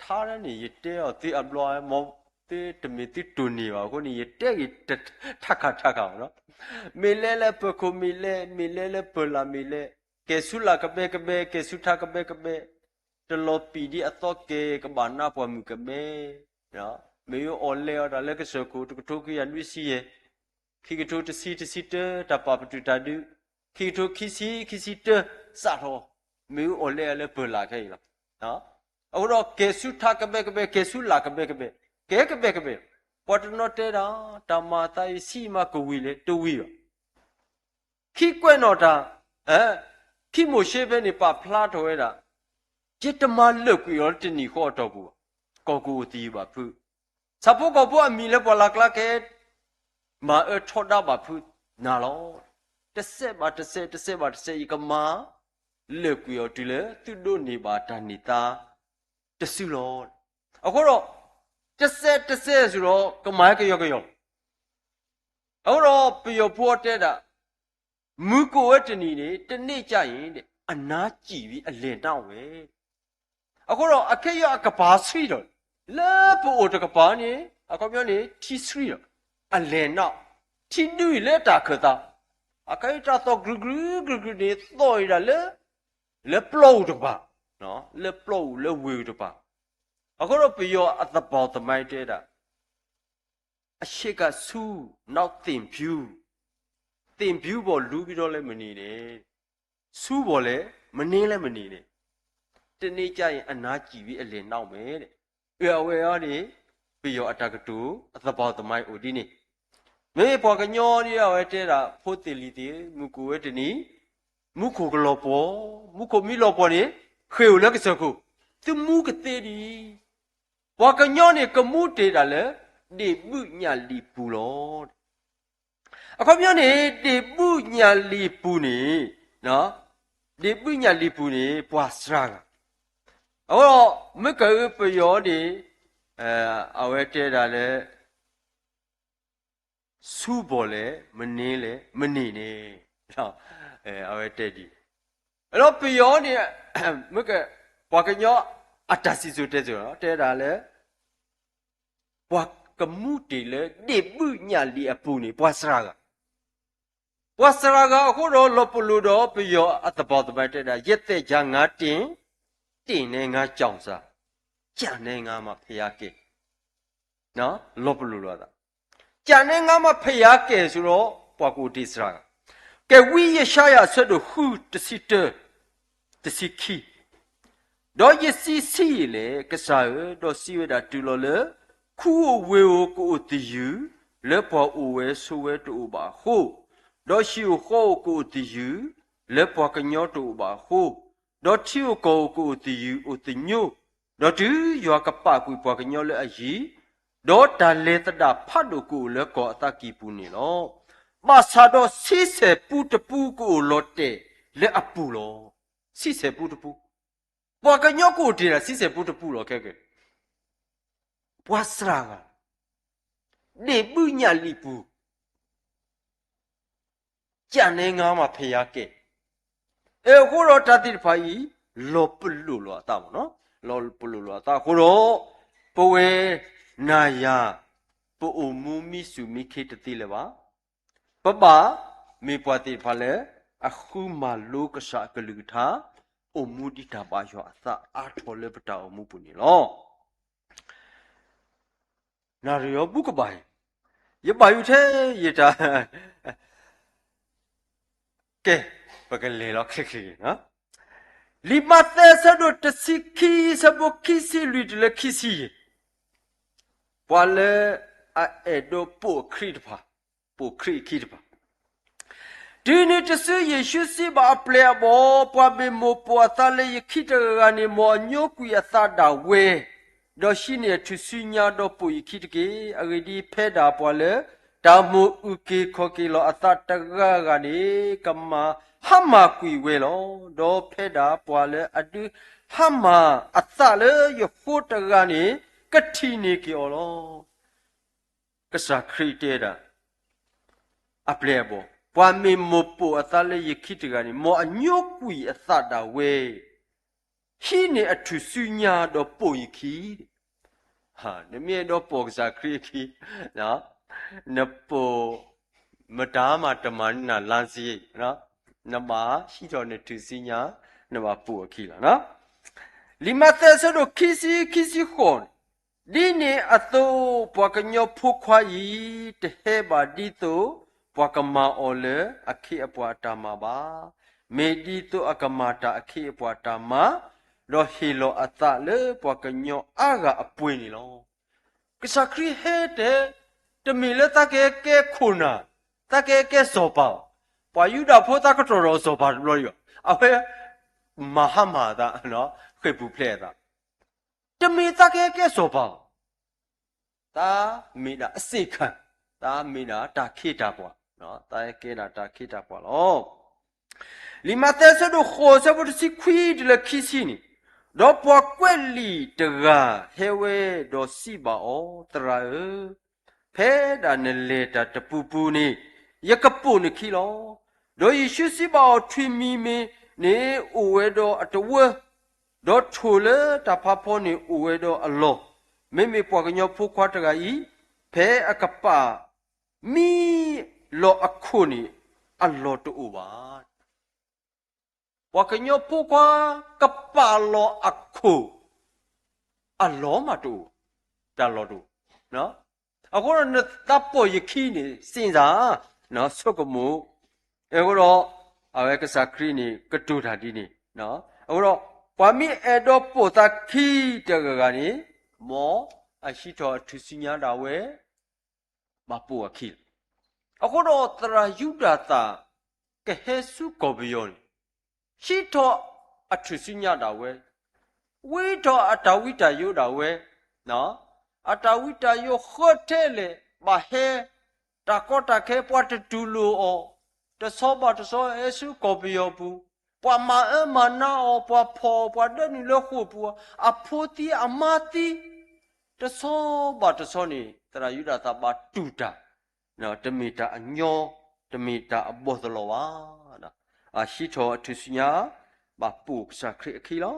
ထါဒ်န့ၣ် ယတဲအီၤသုအဘျီ, သုတမ့ၢ်သုတိၢ်န့ၢ်ဘၣ်အဃိန့ၣ် ယတဲဂ့ၤထးခးထးခးလီၤ. မ့ၢ်လဲလၢပၢၤခိၣ်မ့ၢ်လဲ, မ့ၢ်လဲလၢပၢၤလၢ်မ့ၢ်လဲ, ကဲၤဆူလၢ်ကဘဲကဘဲ, ကဲၤဆူထးကဘဲကဘဲ, တလီၤပံာ်ဒ်အသီကဲၤ ကဘၣ်နးပှၤမုၣ်ကမဲ, မ့ၢ်အီၣ်လဲအီၤတၢ်လၢကစၢၢ်ခိၣ် တကထိခွံကယၤနွံဆံယဲၢ် ခံကထိတဆံတဆံတၢ တၢ်ပာ်ပတုာ်တၢ်ဒုး, ခံကထိခံဆံခံဆံတၢ စးထီၣ်, မ့ၢ်အီၣ်လဲအီၤလၢပၢၤလၢ်ခဲအံၤလီၤ. အဃိဒီးကဲၤဆူထးကဘဲကဘဲ, ကဲၤဆူလၢ်ကဘဲကဘဲ, ကဲကဘဲကဘဲ, ပှၤတနီၤတဲဒၣ် တၢ်မၤအသးအံၤ ဆံးမးကဝံၤလဲၣ်, တဝံၤဘၣ်. ခံကွဲးနီၣ်တၢ်, ခံမိၤၡ့ဖဲန့ၣ် ပာ်ဖျါထီၣ်ဝဲဒၣ်, ယတမၤလၢာ်ကွံာ်အီၤလၢတနံၤဃီအတီၢ်ပူၤဘၣ်, ကီၢ်ကအိၣ်သယုၢ်ဘၣ်ဖုး, ဆၣ်ဖိကီၢ်ဖိအမံၤလၢပှၤလၢ်ကျါကဲ မၤအၢထီဒါဘၣ်ဖုးနၤလီၤ. တစဲးဘၣ်တစဲး, တစဲးဘၣ်တစဲး, ယကမၤလၢာ်ကွံာ်အီၤတုၤလၢ သုဒိးန့ၢ်ဘၣ်တၢ်န့ၢ်သါတစုလီၤ. အဃိဒီး တစဲးတစဲးစ့ၢ်ဒီး ကမၤဟဲကယီကယီလီၤ. အဃိဒီးပယီၤဖိအီၤတဲဒၣ်, မုၢ်ကအိၣ်ဝဲတနံၤန့ၣ် တနေ့ကျရင် အနါစံာ်ဝံၤအလဲၤနါဝဲ အဃိဒီး အခဲအံၤအကပၤဆှံဒီး လၢပအိၣ်တကပၤန့ၣ် အခီပညီန့ၣ် ထံဆှံဒီး အလဲၤနါ, ထံဒုအံၤလၢတၢ်ခၢၣ်သး, အခဲအံၤတၢ်သီၣ်ကြုာ်ကြုာ်ကြုာ်ကြုာ်န့ၣ် သီၣ်အံၤဒၣ်လၢ လၢပျီအူၣ်တကပၤ, လၢပျီအူၣ်လၢဝ့ၢ်အူၣ်တကပၤ, အဃိဒီးပယီၤအသဘီၣ်သမါတဲဒၣ် အရှေ့ကဆူ နောက်သင်ဖြူ, သင်ဖြူပေါ်လူပြီးတော့လည်းမနေနဲ့, ဆူပေါ်လည်းမနေလည်းမနေနဲ့, တနေ့ကျရင် အနါစံာ်ပြီးအလဲၤနါဝဲ, အဝဲအံၤန့ၣ် ပယီၤအတၢ်ကတိၤ အသဘီၣ်သမါအိၣ်ဒ်န့ၣ်, မ့ၢ်ပှၤကညီဒ်အဝဲတဲဒၣ် ဖိသ့ၣ်လံၤသ့ၣ် မုၢ်ကအိၣ်ဝဲတနံၤ မူခိၣ်ကလီၤပှီၢ်, မူခိၣ်မ့ၢ်လီၤပှီၢ်န့ၣ် ဃ့ၢ်အိၣ်လၢကစၢၢ်ခိၣ်, သုမူကသ့ဒ်အံၤ, ပှၤကညီန့ၣ် ကမူတ့ၢ်ဒၣ်လၢ ဒ့ၣ်ဘုညၣ်လံာ်ပူၤလီၤ. အခီပညီန့ၣ် ဒ့ၣ်ဘုညၣ်လံာ်ပူၤန့ၣ်, ဒ့ၣ်ဘုညၣ်လံာ်ပူၤန့ၣ် ပှၤစှၤဂၤ, အဃိဒီး မ့ၢ်ကပယီၤန့ၣ် အဝဲတဲဒၣ်လၢ ဆူဘီၣ်လဲၣ် မန့လဲၣ် မန့ၢ်န့ၣ်, အဝဲတဲဒ်, ဒီးပယီၤန့ၣ် မ့ၢ်က ပှၤကညီအတၢ်စံၣ်စိၤတဲစိၤ တဲဒၣ်လၢ ပှၤကမူတ့ၢ်လၢဒ့ၣ်ဘုညၣ်လံာ်အပူၤန့ၣ် ပှၤစှၤဂၤ, ပှၤစှၤဂၤအဃိဒီး လီၤပလိာ်ဒီးပယီၤအသဘီၣ်သမါတဲဒၣ် ယသဲးကျါငါတင်, တင်နဲငါကၠီၣ်စၢ်, ကၠၣ်နဲငါမၤဖယါကဲၣ် လီၤပလိာ်လိာ်အသး, ကၠၣ်နဲငါမၤဖယါကဲၣ်စ့ၢ်ဒီး ပှၤကအိၣ်တ့ၢ်စှၤဂၤ, ကဲဝံယၡါယၤအဆၢဒိၣ်ဃု တဆံတၢ, တဆံခံ, ဒီးယစံးဆံးအံၤလဲၣ်, ကစၢ်ဧၢ, ဒီးစံးဝဲဒၣ်တုၤလီၤလၢ ခူဧိၤဝ့ၤဧိၤကအိၣ်သယုၢ်, လၢပှၤအိၣ်ဝဲဆိးဝဲတအိၣ်ဘၣ်အဃိ, ဒီးဟံၣ်ဧိၤဃီဧိၤကအိၣ်သယုၢ်, လၢပှၤကညီတအိၣ်ဘၣ်အဃိ, ဒီးထံဧိၤကီၢ်ဧိၤကအိၣ်သယုၢ်အိၣ်သညိ, ဒီးတုၤယွၤကပာ်ကွံာ်ပှၤကညီလၢအယံၤ, ဒီးတၢ်လဲၤသဒၣ်ဖးဒိၣ်ကအိၣ်လၢကီၢ်အသးကံၢ်ပူၤန့ၣ်လီၤ. ဘၣ်ဆၣ်ဒီးဆံဆဲၣ်ပူတပူကအိၣ်လီၤတဲာ်လၢအပူၤလီၤ. ဆံဆဲၣ်ပူတပူ, ပှၤကညီကအိၣ်တ့ၢ်ဒၣ်ဆံဆဲၣ်ပူတပူလီၤခဲက့ၤ, ပှၤစှၤဂၤ, ဒ့ၣ်ဘုညၣ်လံာ်ပူၤ ကၠၣ်နဲငါမၤဖယါကဲၣ်, အဃိဒီးတၢ်သ့ၣ်တဖၣ်အံၤ လီၤပလိာ်လိာ်အသးမ့ၢ်နီၤ, လီၤပလိာ်လိာ်အသးအဃိဒီး ပဝဲနၤယၤ ပအိၣ်မူမံဆူၣ်မံခ့တသ့လၢၤဘၣ်. ပဘၣ်မ့ၢ်ပှၤသ့ၣ်တဖၣ်လၢ အဃုမၤလိကစၢ်အကလုၢ်ကထါ, အိၣ်မူဒ်တၢ်ဘၣ်ယွၤအသးအါထီၣ်လၢပတၢ်အိၣ်မူပူၤန့ၣ်လီၤ. နၣ်ရံၣ်အီၤဘူးကဘၣ်အံၤ, ယဘၣ်ယိၣ်ထဲယတၢ်, ကဲ, ပကလဲၤလီၤချ့ချ့, လံာ်မးသဲအဆၢဒိၣ်တဆံခံ အဆၢဖိခံဆံလွံၢ်တုၤလၢခံဆံယဲၢ်, ပှၤလၢအအဲၣ်ဒိးပိာ်ခရံာ်တဖၣ်, ပိာ်ခရံာ်အခံတဖၣ် တုၤနုၤတစုယ့ၣ်ၡူးစံးဘၣ်အပျဲၢ်အဘီၣ်, ပှၤမ့ၢ်မိၢ်ပိာ်အသးလၢယခံတဂၤဂၤန့ၣ် မ်အညိကွံာ်အသးဒၣ်ဝဲ, ဒီးဟံးန့ၢ်အထူၣ်စုညါဒီးပိာ်ယခံတက့ၢ်. အဂ့ၢ်ဒ်အံၤ, ဖဲဒၣ်ပှၤလၢတၢ်မိၣ်အုၣ်က့ၤခီၣ်က့ၤလီၤအသးတဂၤဂၤန့ၣ် ကမၤဟါမၢ်ကွံာ်ဝဲလီၤ. ဒီးဖဲဒၣ်ပှၤလၢအဒုးဟါမၢ်အသးလၢယဃိတဂၤန့ၣ် ကထံၣ်န့ၢ်က့ၤအီၤလီၤ. ကစၢ်ခရံာ်တဲဒၣ် အပျဲၢ်အဘီၣ်, ပှၤမ့ၢ်မိၢ်ပိာ်အသးလၢယခံတဂၤန့ၣ် မ်အညိကွံာ်အသးဒၣ်ဝဲ, ဟံးန့ၢ်အထူၣ်စုညါဒီးပိာ်ယခံ. နမ့ၢ်အဲၣ်ဒိးပိာ်ကစၢ်ခရံာ်အခံ, နပိာ်မတၤမးတမၤန့ၢ်နၤလါစ့, နဘၣ်ဟံးထီၣ်နထူၣ်စုညါ, နဘၣ်ပိာ်အခံလီၤ. လံာ်မးသဲအဆၢဒိၣ်ခံဆံ ခံဆံဃိး, ဒ်န့ၣ်အသိး ပှၤကညီဖိခွါအံၤ တဟဲဘၣ်ဒ်သိးပှၤကမၤအီၤလၢအခ့အပှၤအတၢ်မၤဘၣ်. မ့ၢ်ဒ်သိးအကမၤတၢ်အခ့အပှၤတၢ်မၤ, ဒီးဟ့ၣ်လီၤအသးလၢပှၤကညီအါဂၤအပှ့ၤန့ၣ်လီၤ. ကစၢ်ခရံာ်ဟဲတဲ, တမ့ၢ်လၢသးကဟဲကဲခိၣ်နၢ်, သးကဟဲကဲစီၤပၤ, ပှၤယူဒၤဖိသးကတီၢ်ဒီးစီၤပၤတဘျီဒံးဘၣ်. အဝဲမၤဟါမၢ်အသး, ဃ့ၢ်ပူၤဖျဲးအသး, တမ့ၢ်သးကဟဲကဲစီၤပၤ, သးမ့ၢ်ဒၣ်အစ့ၣ်ခၣ်, သးမ့ၢ်ဒၣ်တၢ်ခ့တၢ်ပှၤ, သးဟဲကဲဒၣ်တၢ်ခ့တၢ်ပှၤလီၤ. လံာ်မးသဲအဆၢဒိၣ်ဃိး အဆၢဖိတဆံခွံတုၤလၢခံဆံန့ၣ်, ဒီးပှၤကွဲးလံာ်တဂၤဟဲဝဲဒီးစံးဘၣ်အီၤ, သရၣ်ဧၢ, ဖဲဒၣ်နလဲၤတၢ်တပူၤပူၤန့ၣ် ယကပိာ်နခံလီၤ. ဒီးယ့ၣ်ၡူးစံးဘၣ်အီၤ, ထွံၣ်မံၤမ့ၢ်န့ၣ် အိၣ်ဝဲဒီးအတဝၢ, ဒီးထိၣ်လၢတၢ်ဖးဖီန့ၣ်အိၣ်ဝဲဒီးအလီၢ်, မ့မ့ၢ်ပှၤကညီဖိခွါတဂၤအံၤ, ဖဲအကပာ်မံလီၤအခိၣ်န့ၣ် အလီၢ်တအိၣ်ဘၣ်. ပှၤကညီဖိခွါကပာ်လီၤအခိၣ် အလီၢ်မးတအိၣ်, တၢ်လီၢ်တအိၣ်. အဃိဒီးနသးပိာ်ယခံန့ၣ် စ့ၢ်စၢ်, ဆိကမိၣ်, အဃိဒီး အဝဲကစၢ်ခရံာ်န့ၣ် ကတိၤတၢ်ဒ်န့ၣ်, အဃိဒီး ပှၤမ့ၢ်အဲၣ်ဒိးပိာ်သးခံတဂၤဂၤန့ၣ်, မ်အဟံးထီၣ်အထူၣ်စုညါဒၣ်ဝဲ ဘၣ်ပိာ်အခံလီၤ. အဃိဒီးသရၣ်ယူဒၤသၣ် ကဟဲဆူကီၢ်ပယီၤန့ၣ်, ဟံးထီၣ်အထူၣ်စုညါဒၣ်ဝဲ, ဝံထီၣ်အတၢ်ဝံတၢ်ယိးဒၣ်ဝဲ, အတၢ်ဝံတၢ်ယိးဃၢထဲလဲၣ်, ဘၣ်ဟဲ, တၢ်ကီတၢ်ခဲပှၤတတူၢ်လိာ်အီၤ, တဆီဘၣ်တဆီဟဲဆူကီၢ်ပယီၤပူၤ, ပှၤမၤအၢမၤနးအီၤ, ပှၤဖီၣ်အီၤ, ပှၤဒၢနုာ်လၢဃိာ်ပူၤ, အဖိသံအမါသံ, တဆီဘၣ်တဆီန့ၣ် သရၣ်ယူဒၤသၣ်ဘၣ်တူၢ်တၢ်, တမ့ၢ်တၢ်အညီ, တမ့ၢ်တၢ်အဘီၣ်သလီၤဘၣ်. အဟံးထီၣ်အထူၣ်စုညါ, ဘၣ်ပိာ်ကစၢ်ခရံာ်အခံလီၤ.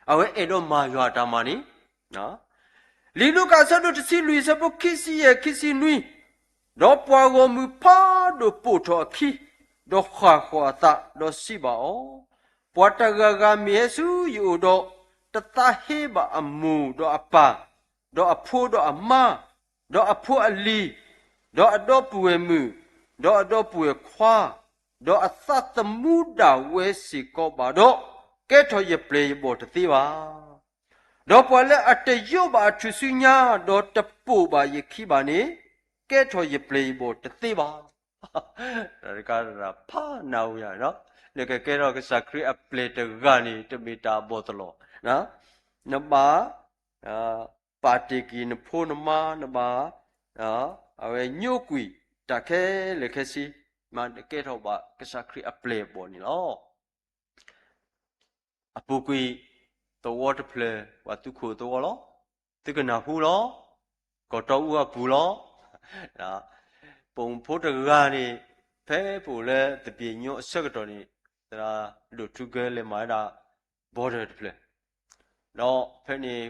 အဝဲအဲၣ်ဒိးမၤယွၤအတၢ်မၤန့ၣ်, လံာ်လူၤကၣ်အဆၢဒိၣ်တဆံလွံၢ် အဆၢဖိခံဆံယဲၢ် ခံဆံနွံ, ဒီးပှၤဂီၢ်မုၢ်ဖးဒိၣ်ပိာ်ထီၣ်အခံ, ဒီးဃၣ်ဃီၤအသး, ဒီးစံးဘၣ်အီၤ, ပှၤတဂၤဂၤမ့ၢ်ဟဲဆူယအိၣ်ဒီး, တသးဟ့ဘၣ်အမိၢ်ဒီးအပၢ်, ဒီးအဖိဒီးအမါ, ဒီးအဖိအလံၤ, ဒီးအဒီပုၢ်ဝဲၢ်မုၣ်, ဒီးအဒီပုၢ်ဝဲၢ်ခွါ, ဒီးအသးသမူဒၣ်ဝဲစ့ၢ်ကီးဘၣ်ဒီး, ကဲထီၣ်ယပျဲၢ်ယဘီၣ်တသ့ဘၣ်. ဒီးပှၤလၢအတယိးဘၣ်အထူၣ်စုညါ, ဒီးတပိာ်ဘၣ်ယခံဘၣ်န့ၣ်, ကဲထီၣ်ယပျဲၢ်ယဘီၣ်တသ့ဘၣ်. တၢ်တခါတၢ်ဖးနးဝဲယၤ, နကကဲထီၣ်ကစၢ်ခရံာ်အပျဲၢ်တဂၤန့ၣ် တမ့ၢ်တၢ်အဘီၣ်သလီၤ. နဘၣ် ပာ်တ့ၢ်က့ၤနဖိနမါ, နဘၣ် အဝဲညိကွံာ်တၢ်ခဲလၢာ်ခဲဆ့, မ့ၢ်နကဲထီၣ်ဘၣ်ကစၢ်ခရံာ်အပျဲၢ်အဘီၣ်န့ၣ်လီၤ. အပူၤကွံာ်သဝီတဖျၢၣ် ပှၤသူခိၣ်သဝီလီၤ. သုကနၢ်ဟူလီၤ. ကီၢ်တီအူအပူၤလီၤ. ပအိၣ်မူဖိတဂၤန့ၣ်, ဖဲပအိၣ်လၢသပ့ၤညိအဆၢကတီၢ်န့ၣ်, သရၣ်ဒိၣ်ထူကဲလဲၤမၤဝဲဒၣ် border တဖျၢၣ်, ဒီးဖဲန့ၣ်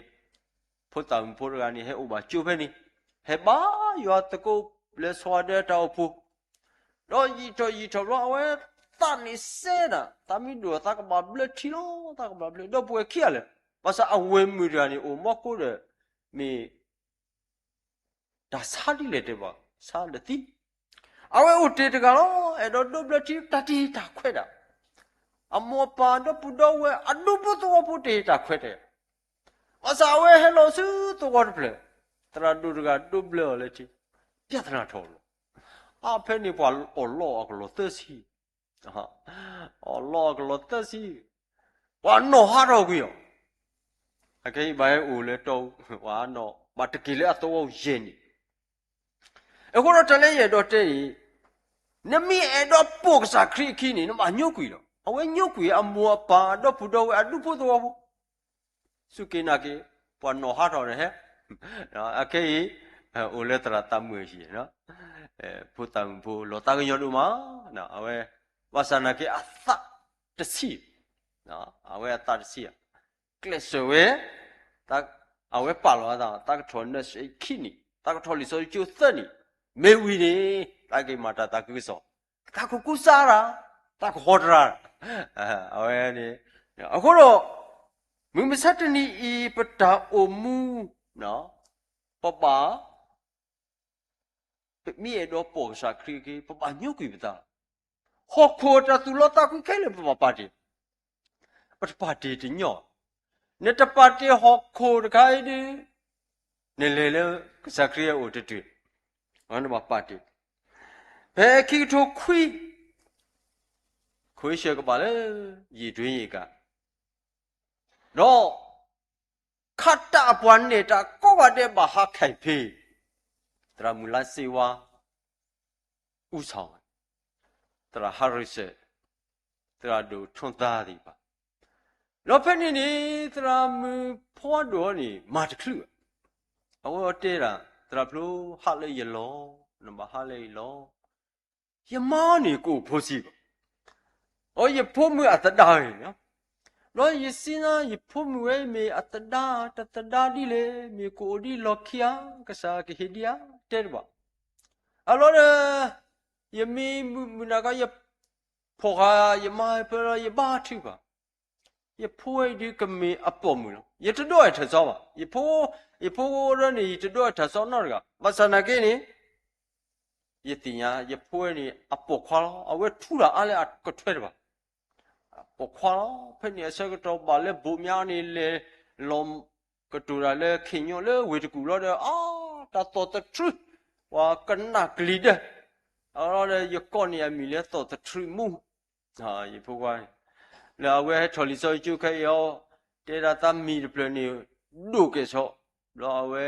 ဖိသၣ်မုၣ်ဖိတဂၤန့ၣ် ဟဲအိၣ်ဘၣ်ကၠိဖဲန့ၣ်, ဟဲဘါယွၤသကိးလၢဆီဝါဒၢတၢ်အိၣ်ဖှိၣ်, ဒီးယံာ်ထီၣ်ယံာ်ထီၣ်ဘျီ အဝဲသးန့ၣ်စဲဒၣ်, သးမ့ၢ်ဒိၣ်သးကဘၣ်ဘျၢထံလီၤ, သးကဘၣ်ဘျၢ, ဒီပုၢ်ဝဲၢ်ခံဂၤလဲၣ်, ဘၣ်ဆၣ်အဝဲၢ်မုၣ်တဂၤန့ၣ် အိၣ်မီၢ်ကိၣ်ဒီး မ့ၢ် တၢ်ဆါဒ်လဲၣ်တဲဘၣ်, ဆါလၢသံ, အဝဲအိၣ်တ့ၢ်တဂၤလီၤ, အဲၣ်ဒိးဒိးဘျၢထံတၢ်တံာ်တၢ်ခွဲးဒၣ်, အမိၢ်အပၢ်ဒီပုၢ်ဒီဝဲၢ်အဒူဖိသဝီဖိတဟ့ၣ်တၢ်ခွဲးတၢ်ယာ်, ဘၣ်ဆၣ်အဝဲဟဲလီၤဆူသဝီတဖျၢၣ်, သရၣ်ဒိၣ်တဂၤဒိးဘျၢအီၤလၢထံ, ပြဿနာထီၣ်လီၤ. အဖဲန့ၣ်ပှၤအီၣ်လီအကလီၢ်သၢဆံ, အီၣ်လီအကလီၢ်သၢဆံ, ပှၤနီၢ်ဟးထီၣ်ကွံာ်အီၤ, အခဲအံၤဘၣ်ဟဲအိၣ်လၢတီအူ, ပှၤနီၢ်ဘၣ်တက့ၤလၢအသဝီယဲၢ်နံၣ် အဃိဒီးတၢ်လၢယအဲၣ်ဒိးတဲန့ၣ်, နမ့ၢ်အဲၣ်ဒိးပိာ်ကစၢ်ခရံာ်အခံန့ၣ် နဘၣ်ညိကွံာ်လီၤ. အဝဲညိကွံာ်အမိၢ်အပၢ်အဒီပုၢ်ဒီဝဲၢ်အဒူဖိသဝီဖိ, စူၢ်က့ၤနာ်က့ၤ, ပှၤနီၢ်ဟးထီၣ်န့ၣ်ဟဲ, အခဲအံၤ, အိၣ်လၢသရၣ်သးမုာ်အဟံၣ်, ဖိသၣ်မုၣ်ဖိလီၤသးကညီၤဒိၣ်မး, အဝဲ, ဘၣ်ဆၣ်နာ်က့ၤအသးတဆံး, အဝဲအသးတဆံးဧါ, ကျဲးစၢးဝဲ, အဝဲပာ်လီၤအသး သးကထီၣ်နၢ်စံခံနံၣ်, သးကထီၣ်လံာ်စီဆှံကၠိသၢနံၣ်, မ့ၢ်ဝံၤန့ၣ်, သးက့ၤမၤတၢ်သးခုကစီၣ်, သးကကူစါတၢ်, သးကဟီတရၣ်, အဝဲန့ၣ်, အဃိဒီး, မုၢ်မဆါတနံၤအံၤ ပတၢ်အိၣ်မူ, ပဘၣ် ပမ့ၢ်အဲၣ်ဒိးပိာ်ကစၢ်ခရံာ်အခံ ပဘၣ်ညိကွံာ်ပသး, ဟီၣ်ခိၣ်တၢ်သူၣ်လီသးကွံခဲလၢာ် ပဘၣ်ပာ်တ့ၢ်, ပတပာ်တ့ၢ်တညီ, နတပာ်တ့ၢ်ဟီၣ်ခိၣ်တခါအံၤဒီး, နလဲၤလၢကစၢ်ခရံာ်အအိၣ်တတုၤ, နဘၣ်ပာ်တ့ၢ်, ဖဲခံကထိခွံ, ခွံဆၢကဘၣ်လၢ, ယံာ်တွ့ယံာ်ကၤ, ဒီး ခးတၢ်အပှၤနဲၣ်တၢ်ကိးဂၤဒဲးဘၣ်ဟးခးဖ့, သရၣ်မုၢ်လါစ့ဝါ, ဦးဆောင်, သရၣ်ဟးရံစဲး, သရၣ်ဒိၣ်ထွန်းသါသ့ၣ်တဖၣ်, ဒီးဖဲန့ၣ်န့ၣ် သရၣ်မုၣ်ဖီဒိၣ်န့ၣ် မၤတချုးဘၣ်, အဝဲတဲဒၣ်, သရၣ်ဖျိဟးလၢယလီၢ်, နဘၣ်ဟးလၢယလီၢ် ယမါန့ၣ်ကအိၣ်ဖိဆံးဘၣ်, အယဖိမုၣ်အသဒါဝဲန့ၣ်, ဒီးယစံးနၤ ယဖိမုၣ်ဝဲမ့ၢ်အသဒါတသဒါဒ်လဲၣ်, မ့ၢ်ကအိၣ်ဒ်လီၢ်ခံဧါ, ကစၢ်ကဟ့ၣ်ဒံးဧါ, တဲတဘၣ်, အလီၤဒီး, ယမ့ၢ်မုၢ်နၤခီ ယဖီၣ်ဃာ်ယမါဖဲလီၤ ယဘါထုကဖၣ် ယဖိဝဲအံၤဒုးကမ့ၢ်အပိာ်မုၣ်လီၤ. ယတဒိးအဲၣ်ထၢၣ်စီဘၣ်. ယဖိ, ယဖိဒၣ်န့ၣ် ယတဒိးအဲၣ်ထၢၣ်စီနီတဂၤ. ဘၣ်ဆၣ်နာ်က့န့ၣ်, ယသ့ၣ်ညါ ယဖိဝဲန့ၣ် အပိာ်ခွါလီၤ. အဝဲထူတၢ်အါလၢအကထွဲတဘၣ်. ပိာ်ခွါလီၤ. ဖဲန့ၣ်အဆၢကတီၢ်ဘၣ်လၢဘိးမၠါန့ၣ် လဲၤလီၤကတိၤတၢ်လၢခ့ၣ်ညီလၢဝ့ၢ်တကူၣ်လီၤဒီး အါ, တၢ်သီၣ်သထြူး, ပှၤကနၣ်ကလံၤဒၢ, အလီၤဒီးယကိးန့ၢ်အမံၤလၢသီၣ်သထြူးမူ ယဖိခွါန့ၣ်, လၢအဝဲဟဲထီၣ်လံာ်စီဆှံကၠိခဲအံၤအီၤ, တဲဒၣ်သးမံၤတဖျၢၣ်န့ၣ်, ဒိၣ်ကဲၣ်ဆိး, ဘျီအဝဲ,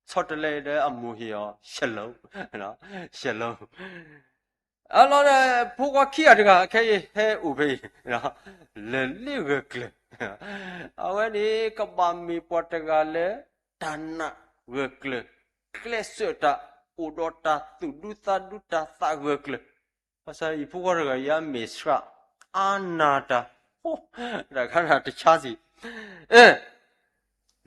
ဆီတလဲဒီးအမိၢ်ဟ့ၣ်အီၤ, ရှလၢ, ရှလၢ, အလီၤဒီး ဖိခွါခံဂၤတဂၤခဲအံၤဟဲအိၣ်ဖဲအံၤ, လၢလ့ဂၢၢ်ကျၢၤ, အဝဲန့ၣ်ကဘၣ်မ့ၢ်ပှၤတဂၤလၢ တၢ်နာ်ဂၢၢ်ကျၢၤ, ကျဲးစၢးတၢ်, အိၣ်ဒီးတၢ်သူၣ်ဒူသးဒူတၢ်သးဂၢၢ်ကျၢၤ, ဘၣ်ဆၣ်ယဖိခွါတဂၤအံၤအမဲာ်ဆှး, အါနၢ်တၢ်, တၢ်ခါနၢ်တဆါစံး,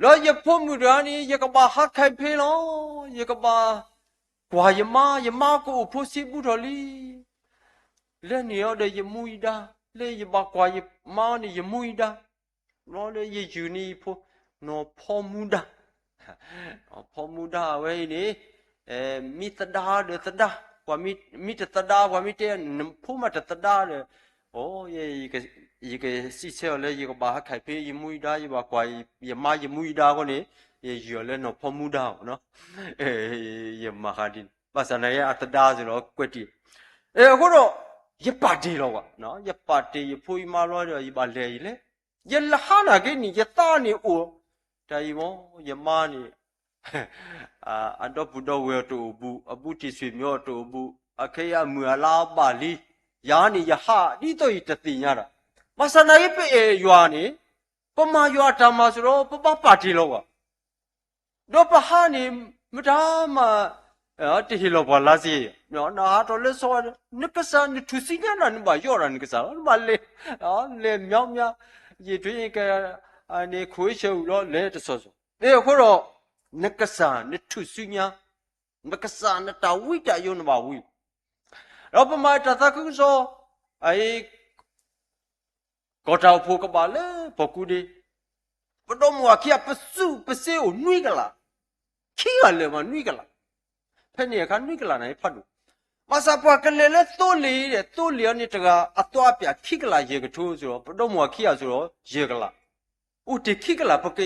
လၢယဖိမုၣ်တဂၤန့ၣ် ယကဘၣ်ဟးခးဖဲလီၤ. ယကဘၣ်ကွၢ်ယမါ, ယမါကအိၣ်ဖိဆံးဘူးထီၣ်လံ. လဲၤန့ၢ်အီၤဒီးယမူယဒါ, လၢယဘၣ်ကွၢ်ယမါန့ၣ် ယမူယဒါ, ဘျီဒီးယယုၢ်န့ၢ်ယဖိ, နီၢ်ဖီမူဒါ, နီၢ်ဖီမူဒါအဝဲအံၤန့ၣ်, မ့ၢ်သဒါဒီးသဒါ, ပှၤမ့ၢ်တသဒါ ပှၤမ့ၢ်တဲ နဖိမးတသဒါဒီး, အိ, ယကစံးဆၢအီၤလၢယကဘၣ်ဟးခးဖဲယမူယဒါ, ယဘၣ်ကွၢ်ယမါယမူယဒါအဃိန့ၣ်, ယယုၢ်အီၤလၢနီၢ်ဖီမူဒါအီၤ, ယမၤဃးဒ်န့ၣ်, ဘၣ်ဆၣ်နာ်က့အသဒါစ့ၢ်လီၤကွဲးတံၢ်, အဃိဒီး, ယပာ်တ့ၢ်လီၤဘၣ်, ယပာ်တ့ၢ်ယဖိယမါလီၤဒီး ယဘၣ်လဲၤအံၤလဲၣ်, ယလဲၤဟးနာ်က့န့ၣ် ယသးန့ၣ်အိၣ်, တၢ်အံၤမ့ၢ် ယမါန့ၣ် အဒီပုၢ်ဒီဝဲၢ်အတအိၣ်ဘူး, အဘူးတံၢ်ဆံးမံၤအတအိၣ်ဘူး, အခဲအံၤအမုၢ်အလါဘၣ်လံ, ယၤန့ၣ်ယဟးဒ်သိးယတသ့ၣ်ညါတၢ်, ဘၣ်ဆၣ်နာ်က့ပအဲၣ်ယွၤန့ၣ်, ပမၤယွၤအတၢ်မၤစ့ၢ်ဒီး ပဘၣ်ပာ်တ့ၢ်လီၤဘၣ်. ဒီးပဟးန့ၣ် မတၤမး တဟ့ၣ်လီၤပှၤလါစ့, နဟးထီၣ်လၢစီၤ, နကစၢ်နထူၣ်စုညါနၤ နဘၣ်ယီၣ်တၢ်နကစၢ်လီၤ, နဘၣ်လဲၤ, လဲၤမညီမညီ, ယံာ်ထွ့ယံာ်ကၤ, န့ၣ်ခိၣ်ဆၢအုၣ်လီၤ လဲၤတစီၤစီၤ, အဃိဒီး, နကစၢ်နထူၣ်စုညါ, နကစၢ်နတၢ်ဝံတၢ်ယိာ်နဘၣ်ဝံ, ဒီးပမၤတၢ်သးခုကစီၣ်, အအံၤ ကီၢ်တၢ်အိၣ်ဖှိၣ်ကဘၣ်လၢပှၤကူဒ့, ပဒီမါဝၤခံဂၤ ပစူးပစ့အိၣ်နွံကလး, ခံဂၤလၢာ်မးနွံကလး, ဖဲန့ၣ်အခါနွံကလးန့ၣ်ဖးဒိၣ်, ဘၣ်ဆၣ်ပှၤကလဲၤလၢသိလ့ၣ်ဒီး သိလ့ၣ်အီၤန့ၣ်တဂၤ အသွါအပျးခံကလးယဲၢ်ကထိစ့ၢ်ကီး, ပဒိၣ်မိၢ်အခံဂၤစ့ၢ်ကီး ယဲၢ်ကလး, အိၣ်တ့ၢ်ခံကလး, ပက,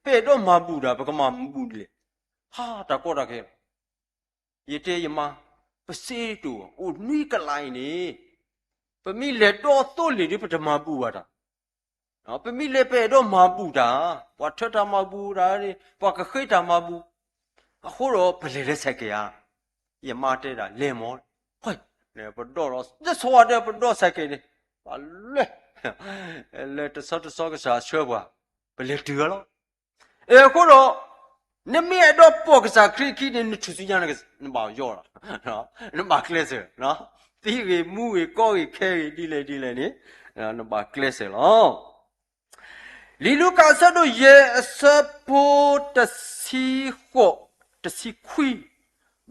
ပအဲၣ်ဒိးမၤဘူၣ်တၢ် ပကမၤဘူၣ်ဒ်လဲၣ်, ဟါ တၢ်ကီတၢ်ခဲလီၤ. ယတဲယမါ, ပစ့တအိၣ်, အိၣ်နွံကလးအံၤန့ၣ်, ပမ့ၢ်လဲၤဒီသိလ့ၣ်ဒီး ပတမၤဘူၣ်ဘၣ်တၢ် ပမ့ၢ်လဲၤပအဲၣ်ဒိးမၤဘူၣ်တၢ်, ပှၤထၢတၢ်မၤဘူၣ်တၢ်န့ၣ် ပှၤကဃ့တၢ်မၤဘူၣ်, အဃိဒီးပလဲၤလၢဆဲးကဲးဧါ. ယမါတဲဒၣ် လဲၤမၢ်, ပဒိၣ်ဒီး တဆီဒီးပဒိၣ်ဆဲးကဲးန့ၣ်, ပလဲၤ, လဲၤတဆီတဆီကစၢ်ဆှၢပှၤ, ပလဲၤတုၤလီၤ. အဃိဒီး နမ့ၢ်အဲၣ်ဒိးပိာ်ကစၢ်ခရံာ်အခံန့ၣ် နထူၣ်စုညါ နဘၣ်ယီၢ်လီၤ, နဘၣ်ကျဲးစၢး, သံဂ့ၤမူဂ့ၤကီဂ့ၤခဲဂ့ၤဒ်လဲၣ်ဒ်လဲၣ်န့ၣ်, နဘၣ်ကျဲးစၢးလီၤ. လံာ်လူၤကၣ်အဆၢဒိၣ်ယဲၢ်အဆၢဖိတဆံဃိး, တဆံခွံ,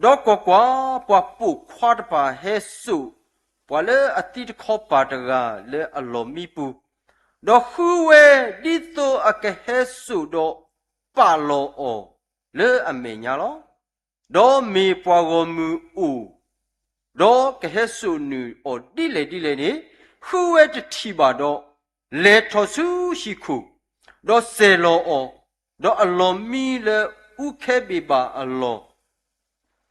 ဒီးကွၢ်ကွၢ်, ပှၤပိာ်ခွါတဖၣ်ဟဲစိာ် ပှၤလၢအသံတခီပၤတဂၤလၢအလီၢ်မံပူၤ, ဒီးဃုဝဲဒ်သိးအကဟဲစိာ်ဒီး ပာ်လီၤအီၤလၢအမဲာ်ညါလီၤ. ဒီးမ့ၢ်ပှၤဂီၢ်မုၢ်အိၣ်, ဒီးကဟဲစိာ်နုာ်အီၤဒ်လဲၣ်ဒ်လဲၣ်န့ၣ်, ဃုဝဲတထံၣ်ဘၣ်ဒီး, လဲၤထီၣ်ဆူဟံၣ်ခိၣ်, ဒီးစဲၤလီၤအီၤ, ဒီးအလီၢ်မံလၢအူခဲဘ့ၣ်ဘၣ်အလီၢ်,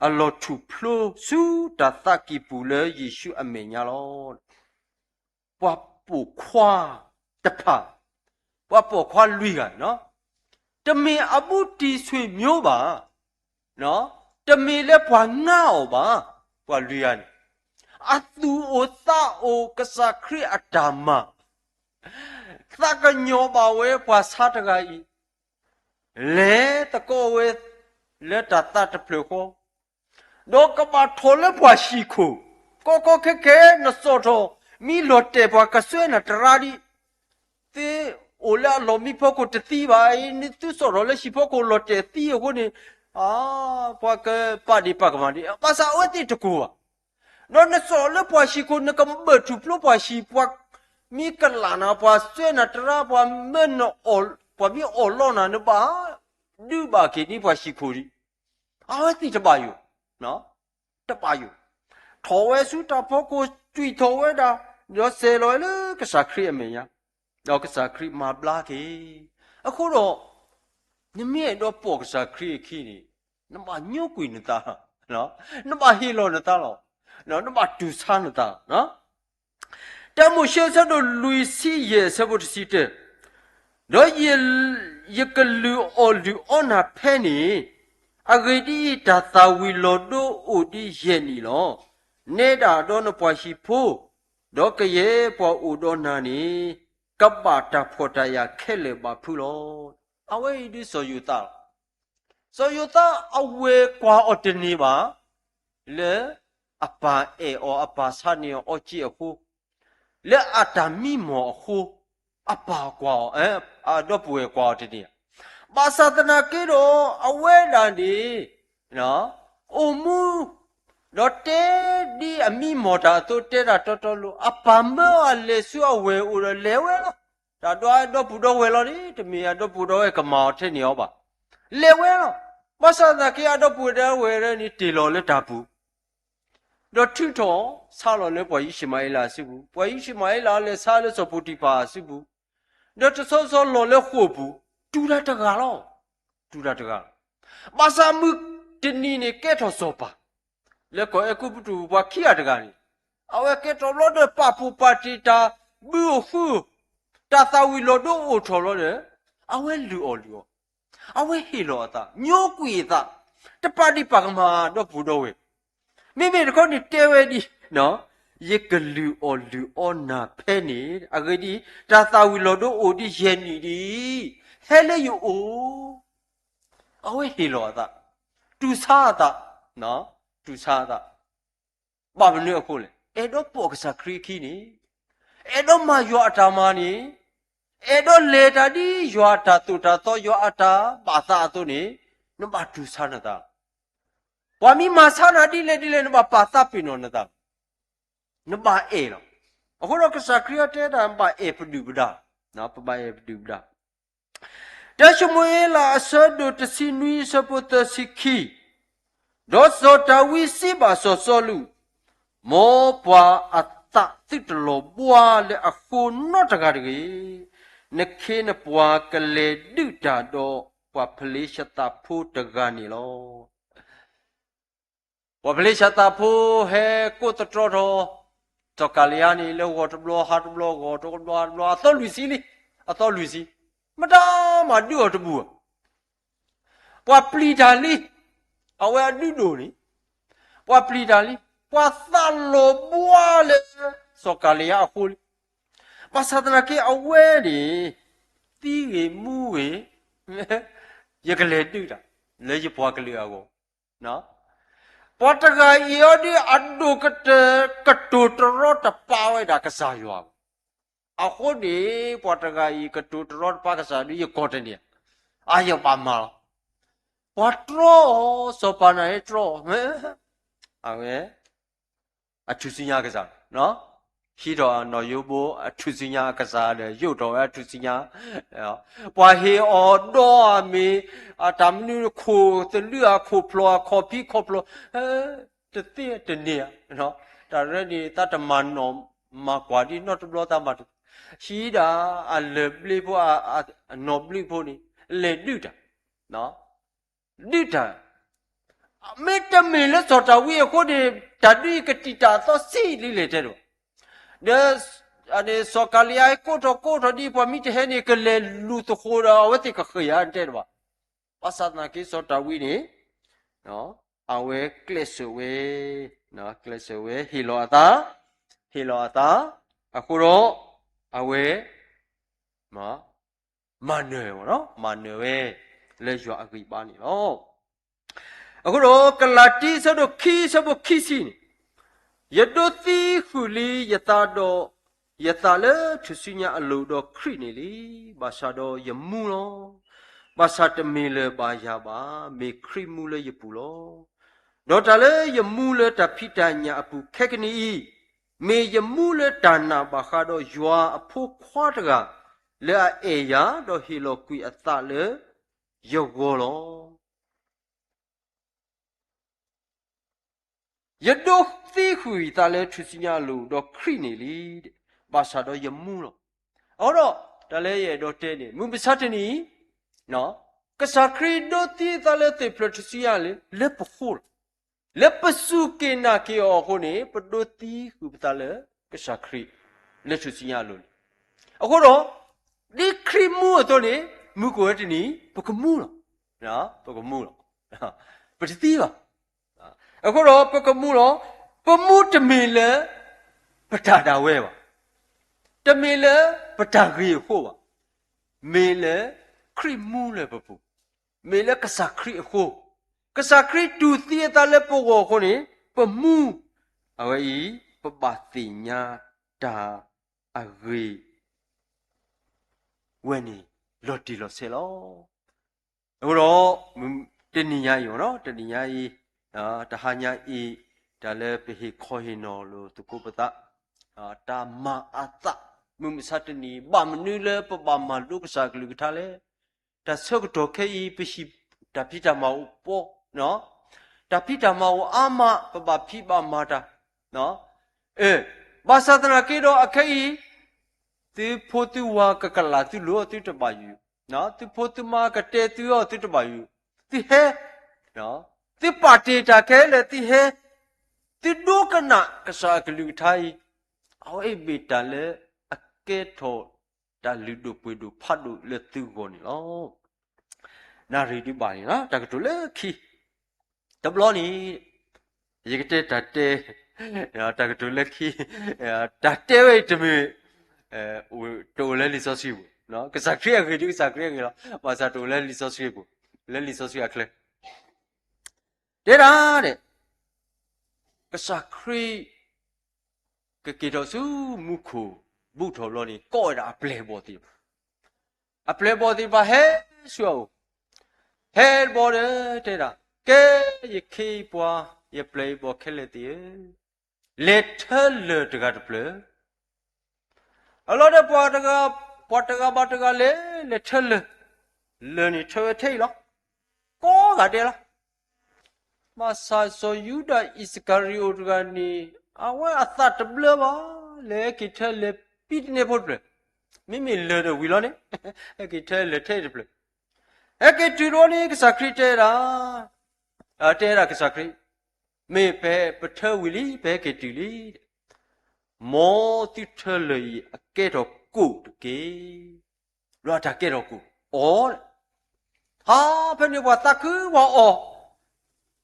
အလီၢ်ထူၣ်ဖျိဆူတၢ်သးကံၢ်ပူၤလၢယ့ၣ်ၡူးအမဲာ်ညါလီၤ. ပှၤပိာ်ခွါတဖၣ်, ပှၤပိာ်ခွါလွံၢ်ဂၤ, တမ့ၢ်အဘူးတံၢ်ဆွေမျိုးဘၣ်, တမ့ၢ်လၢပှၤငါအီၤဘၣ်, ပှၤလွံၢ်ဂၤန့ၣ်, အသူၣ်အိၣ်သးအိၣ်ကစၢ်ခရံာ်အတၢ်မၤ, သးကညီၤဘၣ်ဝဲပှၤဆါတဂၤအံၤ, လဲၤသကိးဝဲလၢတၢ်သးတဖျၢၣ်ဃီ, ဒီးကဘၣ်ထီၣ်လၢပှၤဟံၣ်ခိၣ်, ကီကီခဲခဲနစိာ်ထီၣ်, မ့ၢ်လီၤတဲာ်ပှၤကစွဲနၤတရါဒံး, သုအိၣ်လၢအလီၢ်မံဖီခိၣ်တသံဘၣ်အံၤ, နသုစိာ်ထီၣ်လၢဟံၣ်ဖီခိၣ်လီၤတဲာ်သံအဃိန့ၣ်, ပှၤကပာ်ဒံးပာ်ကမၣ်ဒံး, ဘၣ်ဆၣ်အဝဲသ့ၣ်တကိးဘၣ်. ဒီးနစိာ်လၢပှၤဟံၣ်ခိၣ် နကဘၢၣ်ထူၣ်ဖျိပှၤဟံၣ်, ပှၤမ့ၢ်ကလၢ်နၤ, ပှၤစွဲနၤတရါ, ပှၤမၢနအီၣ်, ပှၤမ့ၢ်အီၣ်လီနၤ, နဘၣ်ဒုးဘၣ်က့ၤန့ၢ်ပှၤဟံၣ်ခိၣ်ဒံး, အဝဲသ့ၣ်တဘၣ်ယိၣ်, တဘၣ်ယိၣ်, ထီၣ်ဝဲဆူတၢ်ဖီခိၣ်, တွံၢ်ထီၣ်ဝဲဒၣ်, ဒီးစဲၤလီၤဝဲလၢကစၢ်ခရံာ်အမဲာ်ညါ, ဒီးကစၢ်ခရံာ်မၤဘျါက့ၤ. အဃိဒီး, နမ့ၢ်အဲၣ်ဒိးပိာ်ကစၢ်ခရံာ်အခံန့ၣ်, နဘၣ်ညိကွံာ်နသး, နဘၣ်ဟ့ၣ်လီၤနသးလီၤ, နဘၣ်တူၢ်ဆါနသး တၢမိၤၡ့အဆၢဒိၣ်လွံၢ်ဆံယဲၢ်အဆၢဖိတဆံတၢ, ဒီးယ, ယကလုၢ်အီၣ်လုၢ်အီနၤဖဲန့ၣ်, အဂ့ၢ်ဒ်အံၤ, တၢ်သၣ်ဝံၤလီၤဒိအိၣ်ဒံးယဲၢ်နံၣ်လီၤ. နဲဒၣ်ဒီးနပှၤဟံၣ်ဖိ, ဒီးကယဲၢ်ပှၤအိၣ်ဒီးနၤန့ၣ်, ကဘၣ်တၢ်ဖှီၣ်တၢ်ယာ်ခဲလၢာ်ဘၣ်ဖုးလီၤ. အဝဲအံၤဒ်စီၤယိၤသးလီၤ. စီၤယိၤသးအဝဲကွၢ်အီၤတန့ၢ်ဘၣ်, လၢအပၢ်အဲၣ်အီၤ အပၢ်ဆါန့ၢ်အီၤအီစ့အဃိ, လၢအတၢ်မံမီၢ်အဃိ, အပၢ်ကွၢ်အီၤ, အဒီပုၢ်ဝဲၢ်ကွၢ်အီၤတန့ၢ်ဧါ. ဘၣ်ဆၣ်သနာ်က့ဒီး အဝဲဒၣ်န့ၣ် အိၣ်မူ ဒီးတဲဒ်အမံမီၢ်တၢ်အသိး တဲတၢ်တီတီလိၤ, အပၢ်မၢအီၤလဲၤဆူအဝဲၢ်အိၣ်ဒီးလဲၤဝဲလီၤ. တၢ်ဒီးအဒီပုၢ်ဒီဝဲၢ်လီၤန့ၣ် တမ့ၢ်အဒီပုၢ်ဒီဝဲၢ်ကမၤအီၤထဲန့ၣ်အီၤဘၣ်. လဲၤဝဲလီၤ. ဘၣ်ဆၣ်သနာ်က့ အဒီပုၢ်ဒီဝဲၢ်န့ၣ် တ့ၢ်လီၤလၢတၢ်ပူၤ ဒီးထုးထီၣ်ဆါလီၤလၢပှၤယံၡမၤအ့လးအစုပူၤ, ပှၤယံၡမၤအ့လးလဲၤဆါလၢစီၤပိၤတံၤဖၢ်အစုပူၤ, ဒီးတဆီဆီလီၤလၢဃိာ်ပူၤ, တူၢ်တၢ်တဂၤလီၤ. တူၢ်တၢ်တဂၤလီၤ. ဘၣ်ဆၣ်မုၢ်တနံၤန့ၣ် ကဲထီၣ်စီၤပၤ လၢကီၢ်အဲၤကူပတူး ပှၤခံဂၤတဂၤန့ၣ်, အဝဲကဲထီၣ်ဘျီဒီး ပာ်ဖှိၣ်ပာ်တ့ၢ်တၢ်ဘုဧိၤဃုဧိၤ, တၢ်သၣ်ဝံၤလီၤဒိအိၣ်ထီၣ်လီၤဒီး အဝဲလုၢ်အီၣ်လုၢ်အီ, အဝဲဟ့ၣ်လီၤအသး, ညိကွံာ်အသး, တပာ်ဒံးပာ်ကမၣ်ဒီပုၢ်ဒီဝဲၢ်. မ့မ့ၢ်တခီန့ၣ်တဲဝဲဒ်, ယကလုၢ်အီၣ်လုၢ်အီနၤဖဲန့ၣ်, အဂ့ၢ်ဒ်အံၤ, တၢ်သၣ်ဝံၤလီၤဒိအိၣ်ဒံးယဲၢ်နံၣ်ဒံး, ဟဲလၢယအိၣ် အဝဲဟ့ၣ်လီၤအသး, တူၢ်ဆါအသး, တူၢ်ဆါအသး, ဘၣ်မနုၤအဃိလဲၣ်, အဲၣ်ဒိးပိာ်ကစၢ်ခရံာ်အခံန့ၣ်, အဲၣ်ဒိးမၤယွၤအတၢ်မၤန့ၣ်, အဲၣ်ဒိးလဲၤတၢ်ဒ်ယွၤအတၢ်သိၣ်တၢ်သီ ယွၤအတၢ်ဘၣ်သးအသိးန့ၣ်, နဘၣ်တူၢ်ဆါနသး, ပှၤမ့ၢ်မၤဆါနၤဒ်လဲၣ်ဒ်လဲၣ် နဘၣ်ပာ်သးပ့ၤနီၣ်နသး နဘၣ်အဲၣ်လီၤ. အဃိဒီးကစၢ်ခရံာ်အတဲတၢ် နဘၣ်အဲၣ်ပဒုၣ်ပဒါ, ပဘၣ်အဲၣ်ပဒုၣ်ပဒါ. တၢၡမူၤအ့လးအဆၢဒိၣ်တဆံနွံအဆၢဖိသၢဆံခံ, ဒီးစီၤဒၤဝံးစံးဘၣ်စီၤစီလူး, မ်ပှၤအသးသုတလီၤဘှါလၢအဃိနီတဂၤတဂ့ၤ. နခ့နပှၤကလဲၤဒုၣ်တၢ်ဒီးပှၤဖလ့ၡသးဖိတဂၤန့ၣ်လီၤ. ပှၤဖလ့ၡသးဖိဟဲကိးသတြီထီၣ် စီၤကၤလံယါန့ၣ် လၢဂီၤတဘျီဟါတဘျီ ဂီၤတဘျီဟါတဘျီ အသီလွံၢ်ဆံလံ, အသီလွံၢ်ဆံ, မတၤမၤဒုးအီၤတဘူၣ်ဧါ. ပှၤပျံၤတၢ်လံ, အဝဲအဒုးဒိၣ်န့ၣ်, ပှၤပျံၤတၢ်လံ, ပှၤသးလီၤဘှါလၢ စီၤကၤလံယါအဃိလံ. ဘၣ်ဆၣ်သနာ်က့အဝဲန့ၣ် သံဂ့ၤမူဂ့ၤ ယကလဲၤဒုးတၢ် လၢယပှၤကလုာ်အဂီၢ်. ပှၤတဂၤအံၤအီၤဒုးအဒိၣ်ကတၢၢ် ကတိၤတရီတပါဝဲဒၣ်ကစၢ်ယွၤဘၣ်. အဃိန့ၣ် ပှၤတဂၤအံၤကတိၤတရီတပါကစၢ်ဒုးယကီၢ်တန့ၢ်, အယဘၣ်မၤလီၤ. ပှၤတြီအီၤ စီၤပၤနၤဟဲတြီအီၤ, အဝဲ အထူၣ်စုညါကစၢ်, ဟံးထီၣ်အနီၢ်ယိဘိအထူၣ်စုညါအကစၢ်ဒီး ယိးထီၣ်ဝဲအထူၣ်စုညါ, ပှၤဟ့ၣ်အီၤဒီးအမ့ၢ် အတၢ်မနုၤခိၣ်သလုးအခီၣ်ဖျီၣ်အခီၣ်ဖံးခီၣ်ဖျီၣ်, တသ့တန့ၢ်ဧါ, တၢ်ရဲန့ၣ် သးတမၤနီၣ်မၤကွၢ်ဒ်နီတဘျီသးမၤတ, ဟံးဒၣ်အလၢၢ်ဘျ့ဖိ အနီၢ်ဘျ့ဖိန့ၣ် လဲၤဒုးတၢ် ဒုးတၢ်, မ့တမ့ၢ်လၢစီၤဒၤဝံးအဃိန့ၣ် တၢ်ဒုးအံၤကတံာ်တာ်အသီဆံးလံလဲၣ်တဲတဘၣ်. ဒီး စီၤကၤလံယါကိးထီၣ်ကိးထီၣ်ဒ်ပှၤမ့ၢ်တဟဲန့ၣ် ကလဲၤလူၤသဃိဒီး အဝဲသ့ၣ်ကဃ့ဧါတဲတဘၣ်. ဘၣ်ဆၣ်သနာ်က့စီၤဒၤဝံးန့ၣ် အဝဲကျဲးစၢးဝဲ, ကျဲးစၢးဝဲ ဟ့ၣ်လီၤအသး, ဟ့ၣ်လီၤအသး, အဃိဒီး အဝဲ မၤနၢၤ, မၤနၢၤဝဲ လၢယွၤအဂံၢ်ဘါန့ၣ်လီၤ. အဃိဒီး ကလၤတံ အဆၢဒိၣ်ခံ အဆၢဖိခံဆံန့ၣ်, ယဒိးသံဃုာ်လံယသးဒီး ယသးလၢထူၣ်စုညါအလိၤဒီးခရံာ်န့ၣ်လံ. ဘၣ်ဆၣ်ဒီးယမူလီၤ. ဘၣ်ဆၣ်တမ့ၢ်လၢၤဘၣ်ယၤဘၣ်, မ့ၢ်ခရံာ်မူလၢယပူၤလီၤ. ဒီးတၢ်လၢယမူလၢတၢ်ဖံးတၢ်ညၣ်အပူၤခဲကနံၣ်အံၤ, မ့ၢ်ယမူလၢတၢ်နာ်ဘၣ်ဃးဒီးယွၤအဖိခွါတဂၤ လၢအအဲၣ်ယၤ ဒီးဟ့ၣ်လီၤကွံာ်အသးလၢယဂီၢ်လီၤ. ယဒိးသံဃုာ်ယသးလၢထူၣ်စုညါအလိၤဒီးခရံာ်န့ၣ်လံ. ဘၣ်ဆၣ်ဒီးယမူလီၤ. အဃိဒီး တၢ်လၢယအဲၣ်ဒိးတဲန့ၣ် မုၢ်မဆါတနံၤအံၤ ကစၢ်ခရံာ်ဒိးသံအသးလၢသ့ၣ်ဖျၢၣ်ထူၣ်စုညါအလိၤ လၢပဃိလီၤ. လၢပစူၢ်က့ၤနာ်က့ၤအီၤအဃိန့ၣ် ပဒိးသံဃုာ်ပသးလၢကစၢ်ခရံာ် လၢထူၣ်စုညါအလိၤန့ၣ်. အဃိဒီး ဒ်ခရံာ်မူအသိးန့ၣ် မုၢ်ကအိၣ်ဝဲတနံၤ ပကမူလီၤ. ပကမူလီၤ. ပတသံဘၣ်. အဃိဒီးပကမူလီၤ. ပမူတမ့ၢ်လၢ ပတၢ်ဒၣ်ဝဲဘၣ်. တမ့ၢ်လၢပတၢ်ဂ့ၤအဃိဘၣ်. မ့ၢ်လၢခရံာ်မူလၢပပူၤ, မ့ၢ်လၢကစၢ်ခရံာ်အဃိ, ကစၢ်ခရံာ်တူၢ်သံအသးလၢပဂီၢ်အဃိန့ၣ် ပမူ, အဝဲအံၤ ပဘၣ်သ့ၣ်ညါတၢ်အဂ့ၤ ဝဲန့ၣ် လီၤတံၢ်လီၤဆဲးလီၤ. အဃိဒီး တနံၤညါအံၤ, တနံၤညါအံၤ, တဟါညါအံၤ, တၢ်လၢပဟ့ၣ်ခီဟ့ၣ်နီၤလိာ်သကိးပသး, တၢ်မၤအသး, မုၢ်မဆါတနံၤ ဘၣ်မနုၤလၢပဘၣ်မၤလိကစၢ်အကလုၢ်ကထါလဲၣ်. တၢ်ဆၢကတီၢ်ခဲအံၤ ပဟံၣ်တၢ်ဖံးတၢ်မၤအိၣ်ပှဲၤ, တၢ်ဖံးတၢ်မၤအိၣ်အါမး ပဘၣ်ဖံးဘၣ်မၤတၢ်, ဘၣ်ဆၣ်သနာ်က့ဒီးအခဲအံၤ သုဖိသုဝၤကကလၢ်သုလိၤအီၤသုတဘၣ်ယိၣ်, သုဖိသုမါကတဲသုအီၤသုတဘၣ်ယိၣ်, သုဟဲ, သုပာ်တ့ၢ်တၢ်ခဲလၢာ်သုဟဲ, သုဒိကနၣ်ကစၢ်အကလုၢ်ကထါအံၤ, အဝဲအံၤမ့ၢ်တၢ်လၢအကဲထီၣ်တၢ်လုၢ်ဒိၣ်ပှ့ၤဒိၣ်ဖးဒိၣ်လၢသုဂီၢ်န့ၣ်လီၤ. နၣ်ရံၣ်ဒုးဘၣ်န့ၣ်လီၤ. တၢ်ကတိၤလၢခံ တဘျီန့ၣ် ယကတဲတၢ်တဲ, တၢ်ကတိၤလၢခံ, တၢ်တဲဝဲအံၤတမ့ၢ်, တအိၣ်လၢလံာ်စီဆှံပူၤ, ကစၢ်ခရံာ်အဂ့ၢ်ဒုးကစၢ်ခရံာ်အဂ့ၢ်လီၤ. ဘၣ်ဆၣ်တအိၣ်လၢလံာ်စီဆှံပူၤ, လၢလံာ်စီဆှံအချၢ, တဲဒၣ်ဒဲး, ကစၢ်ခရံာ် ကက့ၤထီၣ်ဆူမူခိၣ်ဘူးထီၣ်ဘျီန့ၣ် ကိးဝဲဒၣ်အပျဲၢ်အဘီၣ်သ့ၣ်တဖၣ်, အပျဲၢ်အဘီၣ်သ့ၣ်တဖၣ်ဟဲဆူအအိၣ်, ဟဲတဘျီဒီး တဲဒၣ်, ကဲ ယခ့ယပှၤ ယပျဲၢ်ယဘီၣ်ခဲလၢာ်သ့ၣ်ဧၢ, လဲၤထၢလၢၢ်တဂၤတဖျၢၣ်, အလီၢ်ဒီး ပှၤတဂၤဘၣ်တဂၤလဲၤ လဲၤထၢလၢၢ်, လၢၢ်န့ၣ်ထၢဝဲထဲအံၤလီၤ. ကိးဂၤဒဲးလီၤ. ဘၣ်ဆၣ်စီၤယူဒၤအံၣ်စကၤရံၤအိၣ်တဂၤန့ၣ် အဝဲအသးတဘျၢဘၣ်, လဲၤဟဲက့ၤထၢလၢာ်ပံတန့ၢ်ဖိတဖျၢၣ်, မ့မ့ၢ်လၢာ်ဒီးဝံၤလီၤန့ၣ်, ဟဲက့ၤထၢလၢာ်ထဲအံၤတဖျၢၣ်, ဟဲက့ၤတုၤဒီးန့ၣ် ကစၢ်ခရံာ်တဲဒၣ်, တဲဒၣ်ကစၢ်ခရံာ်, မ့ၢ်ပဟဲပထၢဝံၤလံ ပဟဲက့ၤတုၤလံ, မ်သုထၢလၢာ်အံၤအကဲထီၣ်ကိၣ်တက့ၢ်, ဒီးအတၢ်ကဲထီၣ်ကိၣ်အီၤ, ဟါ, ဖဲန့ၣ်ပှၤသးခုပှၤအီၣ်,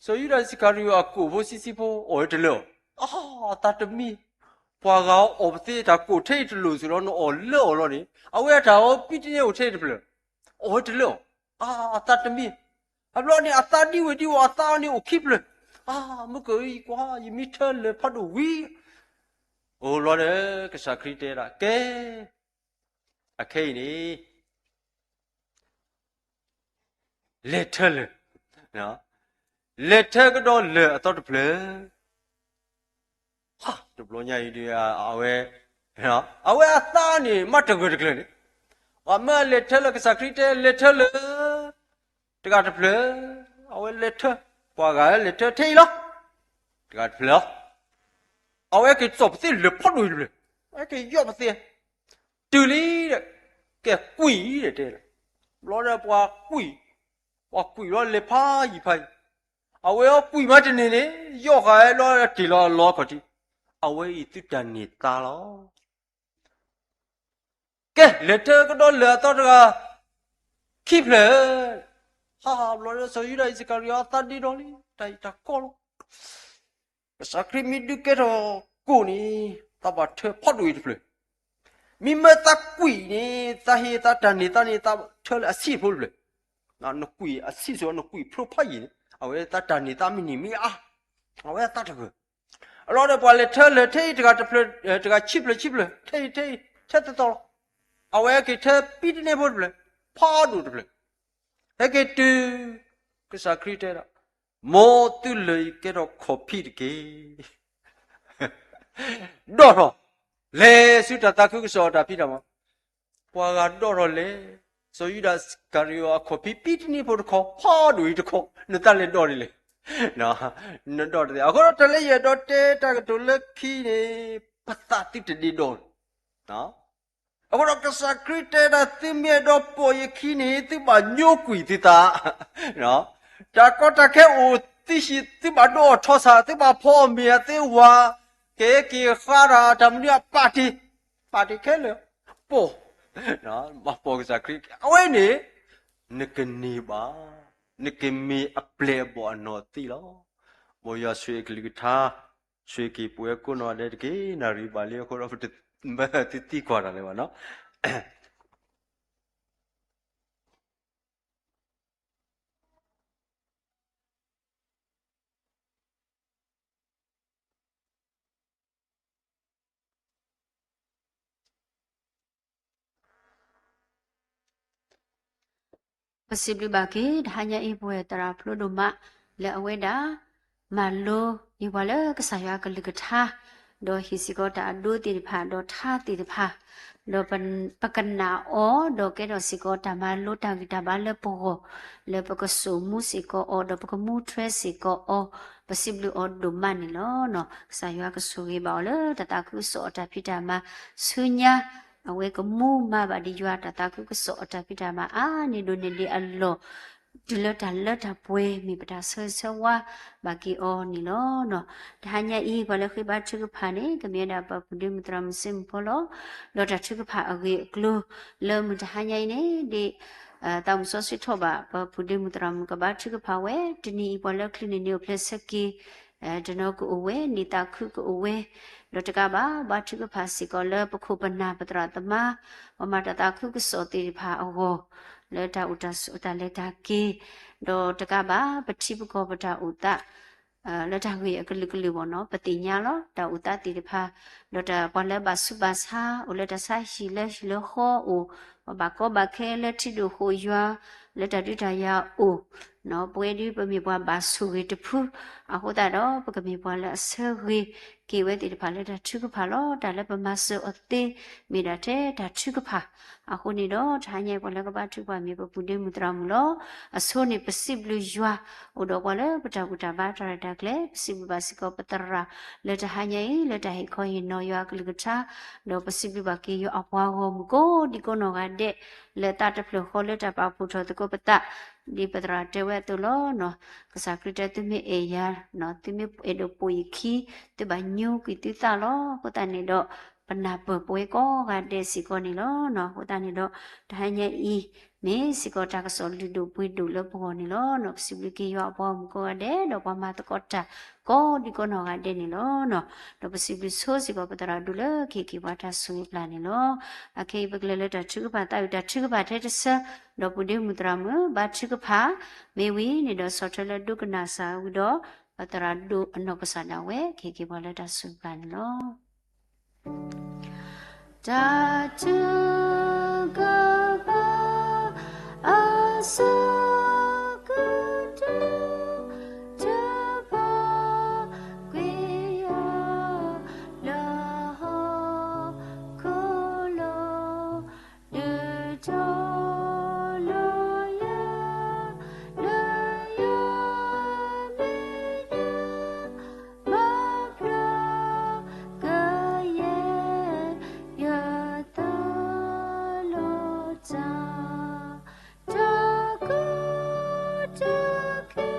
စီၤယူဒၤအံၣ်စကၤရံၤယိာ်အကိၣ်ဖိဆံးဆံးဖိအီၣ်ဝဲတလၢအီၤ, အသးတမံ, ပှၤဂၤအီၣ်ပသ့တၢ်ကိၣ်ထဲအံၤတလိၣ်စ့ၢ်လီၤ နအီၣ်လၢအီၤလီၤန့ၣ် အဝဲအတၢ်အီပံတန့ၢ်အိၣ်ထဲအံၤတဖျၢၣ်, အီၣ်ဝဲတလၢအီၤ, အသးတမံ, အဘျီန့ၣ် အသးဒံဝဲဒံဝဲ အသးအီၤန့ၣ်အိၣ်ခံဖျၢၣ်, အါ, မုၢ်ကၢအံၤကွၢ် ယမ့ၢ်ထၢလၢာ်ဖးဒိၣ်ဝံၤ, အိၣ်ဘျီဒီး ကစၢ်ခရံာ်တဲဒၣ် ကဲ, အခဲအံၤန့ၣ် လဲၤထၢလၢာ်, လဲၤထၢကဒီးလၢာ်အသီတဖျၢၣ်, တဘျီညါအံၤဒီး အဝဲ, အဝဲအသးန့ၣ် မ့ၢ်တဂၢၢ်တကျၢၤန့ၣ်, ပှၤမၢလဲၤထၢလၢာ် ကစၢ်ခရံာ်တဲလဲၤထၢလၢာ်, တဂၤတဖျၢၣ်, အဝဲလဲၤထၢ, ပှၤဂၤလဲၤထၢထဲအံၤလီၤ, တဂၤတဖျၢၣ်လီၤ, အဝဲက့ၤစိာ်ပသ့လၢာ်ဖးဒိၣ်အံၤတဖျၢၣ်, အဝဲက့ၤယီၢ်ပသ့ တုၤလံဒီး, ကဲကွံာ်ဒီးတဲလီၤ, ဘျီဒီးပှၤကွံာ်, ပှၤကွံာ်လီၤလဲၤဖးယံၤဖးယံၤ, အဝဲအီကွံာ်မးတန့ၢ်န့ၣ် ယီၢ်ဃာ်ဝဲလီၤတ့ၢ်လီၤအလီခီၣ်ထံး, အဝဲအံၤသုတၢ်န့ၢ်သါလီၤ. ကဲ, လဲၤထၢကဒီးလၢာ်အသီတဂၤ ခံဖျၢၣ်, ဟးဘျီဒီးစီၤယူဒၤအံၣ်စကၤရံၤယိာ်အသးဒ့ဒီလံ, တၢ်အံၤတၢ်ကီလီၤ. ကစၢ်ခရံာ်မ့ၢ်ဒုးကဲထီၣ်ကိၣ်န့ၣ် သးဘၣ်ထၢဖးဒိၣ်အံၤတဖျၢၣ်, မ့မ့ၢ်သးကွံာ်န့ၣ် သးဟ့သးတၢ်န့ၢ်သါန့ၣ် သးထၢလၢအဆံးဖိတဖျၢၣ်, နကွံာ်အဆံးစိၤ နကွံာ်ဖျိဖးယံာ်န့ၣ် အဝဲသးတၢ်န့ၢ်သါမ့ၢ်န့ၢ်မ့ၢ်အါ, အဝဲသးတဂၢၢ် အလီၢ်ဒီးပှၤလဲၤထၢလၢာ်ထဲအံၤတဂၤတဖျၢၣ်, တဂၤခံဖျၢၣ်ခံဖျၢၣ် ထဲအံၤထဲအံၤ ထဲသၢသီလီၤ. အဝဲဟဲက့ၤထၢပံတန့ၢ်ဖိတဖျၢၣ်, ဖးဒိၣ်တဖျၢၣ်, ဟဲက့ၤတုၤ ကစၢ်ခရံာ်တဲဒၣ်, မ်သုလၢာ်အံၤကဲထီၣ်ခီၣ်ဖံးတက့ၢ်. ဒီၣ်ထီၣ်, လဲၤဆူတၢ်သးခုကစီၣ်အတၢ်ဖံးတၢ်မၤ, ပှၤဂၤဒီၣ်ထီၣ်လဲၤ, စီၤယူဒၤစကၤရံၤယိာ်အခီၣ်ဖံးပံတန့ၢ်ဖိတခီ ဖးဒိၣ်အံၤတခီ နသးလဲၤဒီၣ်ဒ်လဲၣ်, နဒီၣ်တသ့. အဃိဒီးတၢ်လၢယအဲၣ်ဒိးတဲတၢ်ကတိၤလၢခံန့ၣ် ပသးသုတဒ့ဒီ, အဃိဒီးကစၢ်ခရံာ်တဲဒၣ် သုမ့ၢ်အဲၣ်ဒိးပိာ်ယခံန့ၣ် သုဘၣ်ညိကွံာ်သုသး, တၢ်ကီတၢ်ခဲအိၣ်သ့ၣ်ဆံး သုဘၣ်ဒိအီၣ်ထီၣ်ဆၣ် သုဘၣ်ဖီအီၣ်မ့ၤအသ့ဝၤ, က့ၤက့ၤဃါတၢ် တၢ်မနုၤအပာ်တ့ၢ်, ပာ်တ့ၢ်ခဲလၢာ်, ပိာ်, ဘၣ်ပိာ်ကစၢ်ခရံာ် အဝဲန့ၣ် နကန့ၢ်ဘၣ်, နကမ့ၢ်အပျဲၢ်အဘီၣ်အနီၢ်သံလီၤ. မ်ယွၤဆိၣ်ဂ့ၤအကလုၢ်ကထါ, ဆိၣ်ဂ့ၤက့ၤပဝဲကိးနီၢ်ဒဲးတက့ၢ်. နၣ်ရံၣ်ဘၣ်လံအဃိဒီး ပတသံကွၢ်တၢ်လၢၤဘၣ်နီၤ. ပစံးဘျုးဘၣ်က့ၤ တဟါညါအံၤ ပဝဲသရၣ်ဖျိဒိၣ်မး လၢအဝဲဒၣ် မၤလိ ယံၤပှၤလၢကစၢ်ယွၤအကလုၢ်ကထါ, ဒီးဟ့ၣ်စ့ၢ်ကီးတၢ်အဒိသ့ၣ်တဖၣ် ဒီးထါသ့ၣ်တဖၣ်, ဒီးပကနၣ်အီၤ ဒီးကဲထီၣ်စ့ၢ်ကီးတၢ်မၤလိတၢ်ဂံၢ်တၢ်ဘါလၢပဂီၢ်, လၢပကစိာ်မူစ့ၢ်ကီးအီၤ ဒီးပကမူထွဲစ့ၢ်ကီးအီၤ, ပစံးဘျုးအီၤဒိၣ်မးန့ၣ်လီၤ. ကစၢ်ယွၤကဆိၣ်ဂ့ၤဘၣ်အီၤလၢတၢ်သးခုကစီၣ်အတၢ်ဖံးတၢ်မၤဆူညါ, အဝဲကမူမၤဘၣ်ဒံးယွၤတၢ်သးခုကစီၣ်အတၢ်ဖံးတၢ်မၤအါန့ၢ်ဒိၣ်န့ၢ်ဒံးအလီၢ်, တုၤလၢတၢ်လၢတၢ်ပှဲၤ မ့ၢ်ပတၢ်ဆၢဂ့ၤဆၢဝါဘၣ်က့ၤအီၤန့ၣ်လီၤ. တဟါညါအံၤ ပှၤလၢဃ့ဘါထုကဖၣ်န့ၣ် ကမ့ၢ်ဝဲဒၣ်ပှၤဖုၣ်ဒ့မုၣ်သရၣ်မုၣ်စ့မုၣ်ဖီလီၤ. ဒီးတၢ်ထုကဖၣ်အဂ့ၢ်အကျိၤ လၢမုၢ်တဟါညါအံၤန့ၣ် ဒ် သးမုၣ်စီဆှံထီၣ်ဘၣ် ပှၤဖုၣ်ဒ့မုၣ်သရၣ်မုၣ်ကဘါထုကဖၣ်ဝဲ, တနံၤအံၤပှၤလၢချုးန့ၢ်န့ၢ်အိၣ်ဖျဲၣ်ဆၢက့ၤ တနီၤကအိၣ်ဝဲ, နံၣ်သးခုကအိၣ်ဝဲ, ဒီးတကးဘၣ် ဘါထုကဖၣ်စ့ၢ်ကီးလၢပခိၣ်ပနၢ်ပသရၣ်သမါ, ပှၤမၤတၢ်သးခုကစီၣ်သ့ၣ်တဖၣ်အဂီၢ်, လၢတၢ်အိၣ်တၢ်ဆိးတၢ်လဲၤတၢ်က့ၤ, ဒီးတကးဘၣ် ပထံပကီၢ်ပတၢ်အိၣ်သး လၢတၢ်ဂ့ၢ်အကလုာ်ကလုာ်ဘၣ်နီၤ ပသ့ၣ်ညါလီၤ. တၢ်အိၣ်သးသ့ၣ်တဖၣ်, ဒီးတၢ်ပှၤလၢဘၣ်ဆူးဘၣ်ဆါ အိၣ်လၢတၢ်ဆါဟံၣ်လၢဟံၣ်လၢဃီအိၣ်, ပဘၣ်ကီဘၣ်ခဲလၢထံဒိၣ်ဃိာ်ယွၤ လၢတၢ်ဒုးတၢ်ယၤအိၣ်, ပဝဲဒၣ်ပမ့ၢ်ပှၤဘၣ်ဆိၣ်ဂ့ၤတဖု, အဃိသတးဒီး ပကမ့ၢ်ပှၤလၢအဆၢဂ့ၤက့ၤဝဲသ့ၣ်တဖၣ်လၢတၢ်ထုကဖၣ်လီၤ. တၢ်လၢပမၤစၢၤအီၤသ့ မ့ၢ်ဒၣ်ထဲတၢ်ထုကဖၣ်. အဃိန့ၣ်ဒီး တဟါညါအံၤပှၤလၢကဘါထုကဖၣ်မ့ၢ်ပပုၢ်ဒ့မုၣ်သရၣ်မုၣ်လီၤ. အဆိန့ၣ် ပစံးဘျုးယွၤ အိၣ်ဒီးပှၤလၢပတၢ်ဘူၣ်တၢ်ဘါတၢ်ရဲၣ်တၢ်ကျဲၤ, ပစံးဘျုးဘၣ်စ့ၢ်ကီးပသရၣ် လၢတဟါညါအံၤ လၢတၢ်ဟ့ၣ်ခီဟ့ၣ်နီၤယွၤအကလုၢ်ကထါ, ဒီးပစံးဘျုးဘၣ်က့ၤယွၤအပှၤဂီၢ်မုၢ်ကိးဒံကိးနီၢ်ဂၤဒဲး လၢသးတဖျၢၣ်ဃီလၢတၢ်ပာ်ဖှိၣ်ထီၣ်သကိးပသး, ဒ်ပသရၣ်တဲဝဲအသိးလီၤ. ကစၢ်ခရံာ်တဲ သုမ့ၢ်အဲၣ်ယၤ, သုမ့ၢ်အဲၣ်ဒိးပိာ်ယခံ, သုဘၣ်ညိကွံာ်သုသးလီၤ. အဃိသတးန့ၣ်ဒီး ပနၢ်ပၢၢ်ပဝဲကိးဂၤဒဲးစ့ၢ်ကီးန့ၣ်လီၤ. အဃိသတးန့ၣ်ဒီး တဟါညါအံၤ မ့ၢ်စ့ၢ်ကီးတၢ်ကစီၣ်လုၢ်ဒိၣ်ပှ့ၤဒိၣ်လၢပဂီၢ်န့ၣ်လီၤ. ပစံးဘျုးက့ၤယွၤအပှၤဂီၢ်မုၢ်ကိးဂၤဒဲး ဒီးပှၤမၤသကိးတၢ်ကိးဒံကိးနီၢ်ဂၤဒဲးန့ၣ်လီၤ. ဒီးပစံးဘျုးဆိစ့ၢ်ကီးပသရၣ်ဒိၣ်လၢကဟ့ၣ်က့ၤပှၤတၢ်ဆိၣ်ဂ့ၤပျၢ်န့ၣ်လီၤ. အခဲအံၤပကလဲၤလၢတၢ်ထုကဖၣ်သးဝံၣ်တၢ်ထုကဖၣ်ထဲတဆၢ, ဒီးပုၢ်ဒ့မုၣ်သရၣ်မုၣ် ဘါထုကဖၣ်, မ့ၢ်ဝံၤန့ၣ်ဒီးဆီၣ်ထွဲလၢဒိကနၣ်စၢ်ဝံၤဒီး ပသရၣ်ဒိၣ်အနီၢ်ကစၢ်ဒၣ်ဝဲ ကဟ့ၣ်က့ၤပှၤလၢတၢ်ဆိၣ်ဂ့ၤပျၢ်န့ၣ်လီၤ. တၢ်ထုကဖၣ် အဆၢကတီၢ် တဘၣ်ကွံာ်ယၤ လၢဟီၣ်ခိၣ်လိၤ ဒုးတီၤလီၤယၤ လၢယမဲာ်ညါ ဘၣ်ဖျါကယဲၢ် ယသးလီၤတၢ် တၢ်ကီတၢ်ခဲ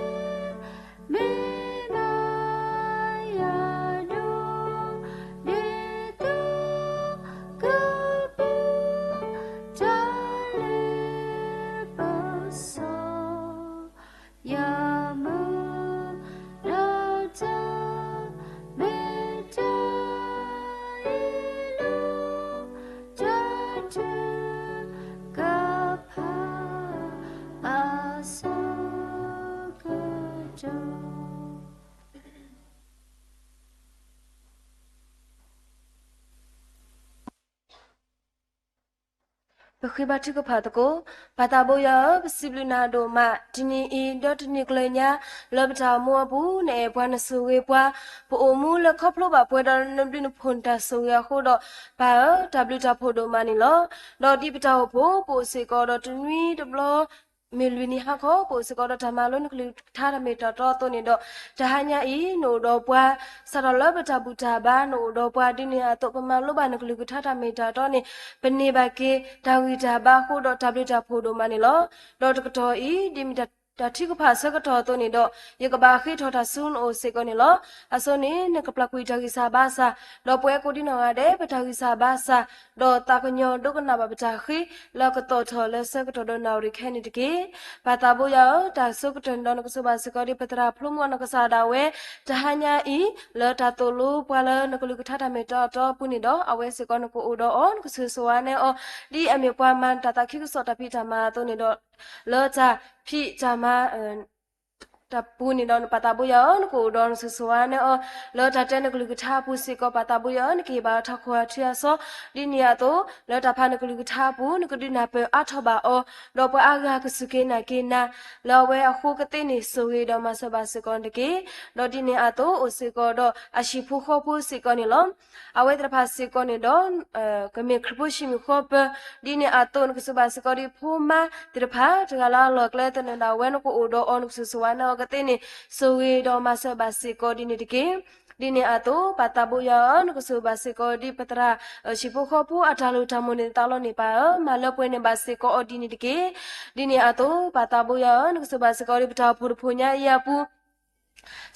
မ့ၢ်မၤယၤဒိၣ် ဒ်သိးကပၢၤ တၢ်လၢပစီ ယမုၢ်လၢတၢ် မ့ၢ်တၢ်အံၤလီၤ တၢ်ထုကဖၣ် အဆၢကတီၢ် ပဃ့ဘါထုကဖၣ်သကိး. ပၢ်သးဘိယွၤဧၢ, ပစံးဘျုးနၤဒိၣ်မး တနံၤအံၤ ဒီးတနံၤကျၢၤညါ လၢပတၢ်အိၣ်မူအပူၤ နအဲၣ်ပှၤနဆိၣ်ဂ့ၤပှၤ, ပအိၣ်မူလၢခီဖျိဘၣ်ပှဲၤဒီးနဘျုးနဖှိၣ်နတၢ်ဆိၣ်ဂ့ၤအဃိဒီး ပၢ်ဧၢ, တၢ်ဘျုးတၢ်ဖှိၣ်ဒိၣ်မးန့ၣ်လီၤ. ဒီးဒ်ပတၢ်အိၣ်ဖှိၣ် ပအိၣ်စ့ၢ်ကီးဒီးတနွံတဘျီ မ့ၢ်လွံၢ်နံၤဟါခီ ပအိၣ်စ့ၢ်ကီးဒီးတၢ်မၤလိနကလုၢ်ကထါတၢ်မ့ၢ်တၢ်တီအသိးန့ၣ်ဒီး တဟါညါအံၤ နအိၣ်ဒီးပှၤ စးထီၣ်လၢပတၢ်ဘူၣ်တၢ်ဘါ နအိၣ်ဒီးပှၤ ဒ်န့ၣ်အသိး ပမၤလိဘၣ်နကလုၢ်ကထါတၢ်မ့ၢ်တၢ်တီန့ၣ် ပန့ၢ်ဘၣ်က့ၤတၢ်ဂံၢ်တၢ်ဘါအဃိဒီး တၢ်ဘျုးတၢ်ဖှိၣ်ဒိၣ်မးန့ၣ်လီၤ. ဒီးတကတီၢ်အံၤ ဒ်မ့ၢ်တၢ်ထုကဖၣ်အဆၢကတီၢ်အသိးန့ၣ်ဒီး ယကဘၣ်ဃ့ထီၣ်တၢ်ဆူနအိၣ်စ့ၢ်ကီးန့ၣ်လီၤ. အဆိန့ၣ် နကပျၢ်ကွံာ်တၢ်ဂံၢ်စၢ်ဘါစၢ်, ဒီးပဝဲကိးဒံနီၢ်ဂၤဒဲး ပတၢ်ဂံၢ်စၢ်ဘါစၢ်, ဒီးသးကညီၤဒိကနၣ်ဘၣ်ပတၢ်ဃ့ လၢကသီၣ်ထီၣ်လၢဆၢကတီၢ်ဒီးနၣ်ရံၣ်ခဲအံၤန့ၣ်တက့ၢ်. ပၢ်သးဘိယွၤဧၢ, တၢ်ဆိကတၢၢ်န့ၣ်ဒီးနကစၢ်ဘၣ်စ့ၢ်ကီးဒ်ပသရၣ်ဖျိမုၣ်အနီၢ်ကစၢ်ဒၣ်ဝဲ တဟါညါအံၤ လၢတၢ်သိၣ်လိပှၤလၢနကလုၢ်ကထါတၢ်မ့ၢ်တၢ်တီအပူၤန့ၣ်ဒီး အဝဲစ့ၢ်ကီးနကအိၣ်ဒီးအီၤ နကဆိၣ်ဂ့ၤဆိၣ်ဝါန့ၢ်အီၤ ဒ်အမ့ၢ်ပှၤမၤတၢ်သးခုကစီၣ်တၢ်ဖံးတၢ်မၤအသိးန့ၣ်ဒီး လၢတၢ်ဖံးတၢ်မၤ တၢ်ပူၤန့ၣ်ဒီး ပၢ်သးဘိယွၤဧၢ, နကအိၣ်ဒီးနဆိၣ်ဂ့ၤဆိၣ်ဝါန့ၢ်အီၤ လၢတၢ်တဲနကလုၢ်ကထါအပူၤစ့ၢ်ကီး ပၢ်သးဘိယွၤဧၢ, နကဟ့ၣ်ဘၣ်အီၤတၢ်ခိၣ်အထူအစီ, ဒ်န့ၣ်အသိး လၢတၢ်ဖးနကလုၢ်ကထါအပူၤ နကဒုးနၢ်ပၢၢ်အါထီၣ်ဘၣ်အီၤ, ဒီးပှၤအါဂၤကစူၢ်က့ၤနာ်က့ၤနၤ လၢအဝဲအဃိကသ့န့ၣ် ဆိၣ်ဂ့ၤဒီးမၤစၢၤဘၣ်စ့ၢ်ကီးနတက့ၢ်. ဒီးဒ်န့ၣ်အသိး အိၣ်စ့ၢ်ကီးဒီးအဟံၣ်ဖိဃီဖိစ့ၢ်ကီးန့ၣ်လီၤ. အဝဲသ့ၣ်တဖၣ်စ့ၢ်ကီးန့ၣ်ဒီး ကမ့ၢ်ခရံာ်ဖိဟံၣ်မုၣ်ဃီပၢၤ, ဒ်န့ၣ်အသိး နကစၢ်ဘၣ်စ့ၢ်ကီးဒ်ဖိမါသ့ၣ်တဖၣ် တဂၤလၢအလီၢ်အကျဲသနၢၣ်ဒၣ်ဝဲ နကအိၣ်ဒီးအီၤ နကဆိၣ်ဂ့ၤဆိၣ်ဝါန့ၢ်အီၤကသ့န့ၣ် ဆိၣ်ဂ့ၤဒီးမၤစၢၤဘၣ်စ့ၢ်ကီးဒ်န့ၣ်တက့ၢ်. ဒ်န့ၣ်အသိး ပၢ်သးဘိယွၤဧၢ, နကစၢ်ဘၣ်စ့ၢ်ကီးဒ်ပသရၣ် ဟံၣ်ဖိဃီဖိအတၢ်လိၣ်တၢ်မိၣ်န့ၣ်သးလီန့ၣ် ပၢ်ဧၢ, မၤလၢပှဲၤန့ၢ်ဘၣ်စ့ၢ်ကီးအီၤဒ်န့ၣ်တက့ၢ်. ဒ်န့ၣ်အသိး ပၢ်သးဘိယွၤဧၢ, နကစၢ်ဘၣ်စ့ၢ်ကီးဒ်ပတၢ်အိၣ်ဖှိၣ်တဖုညါအံၤအပူၤ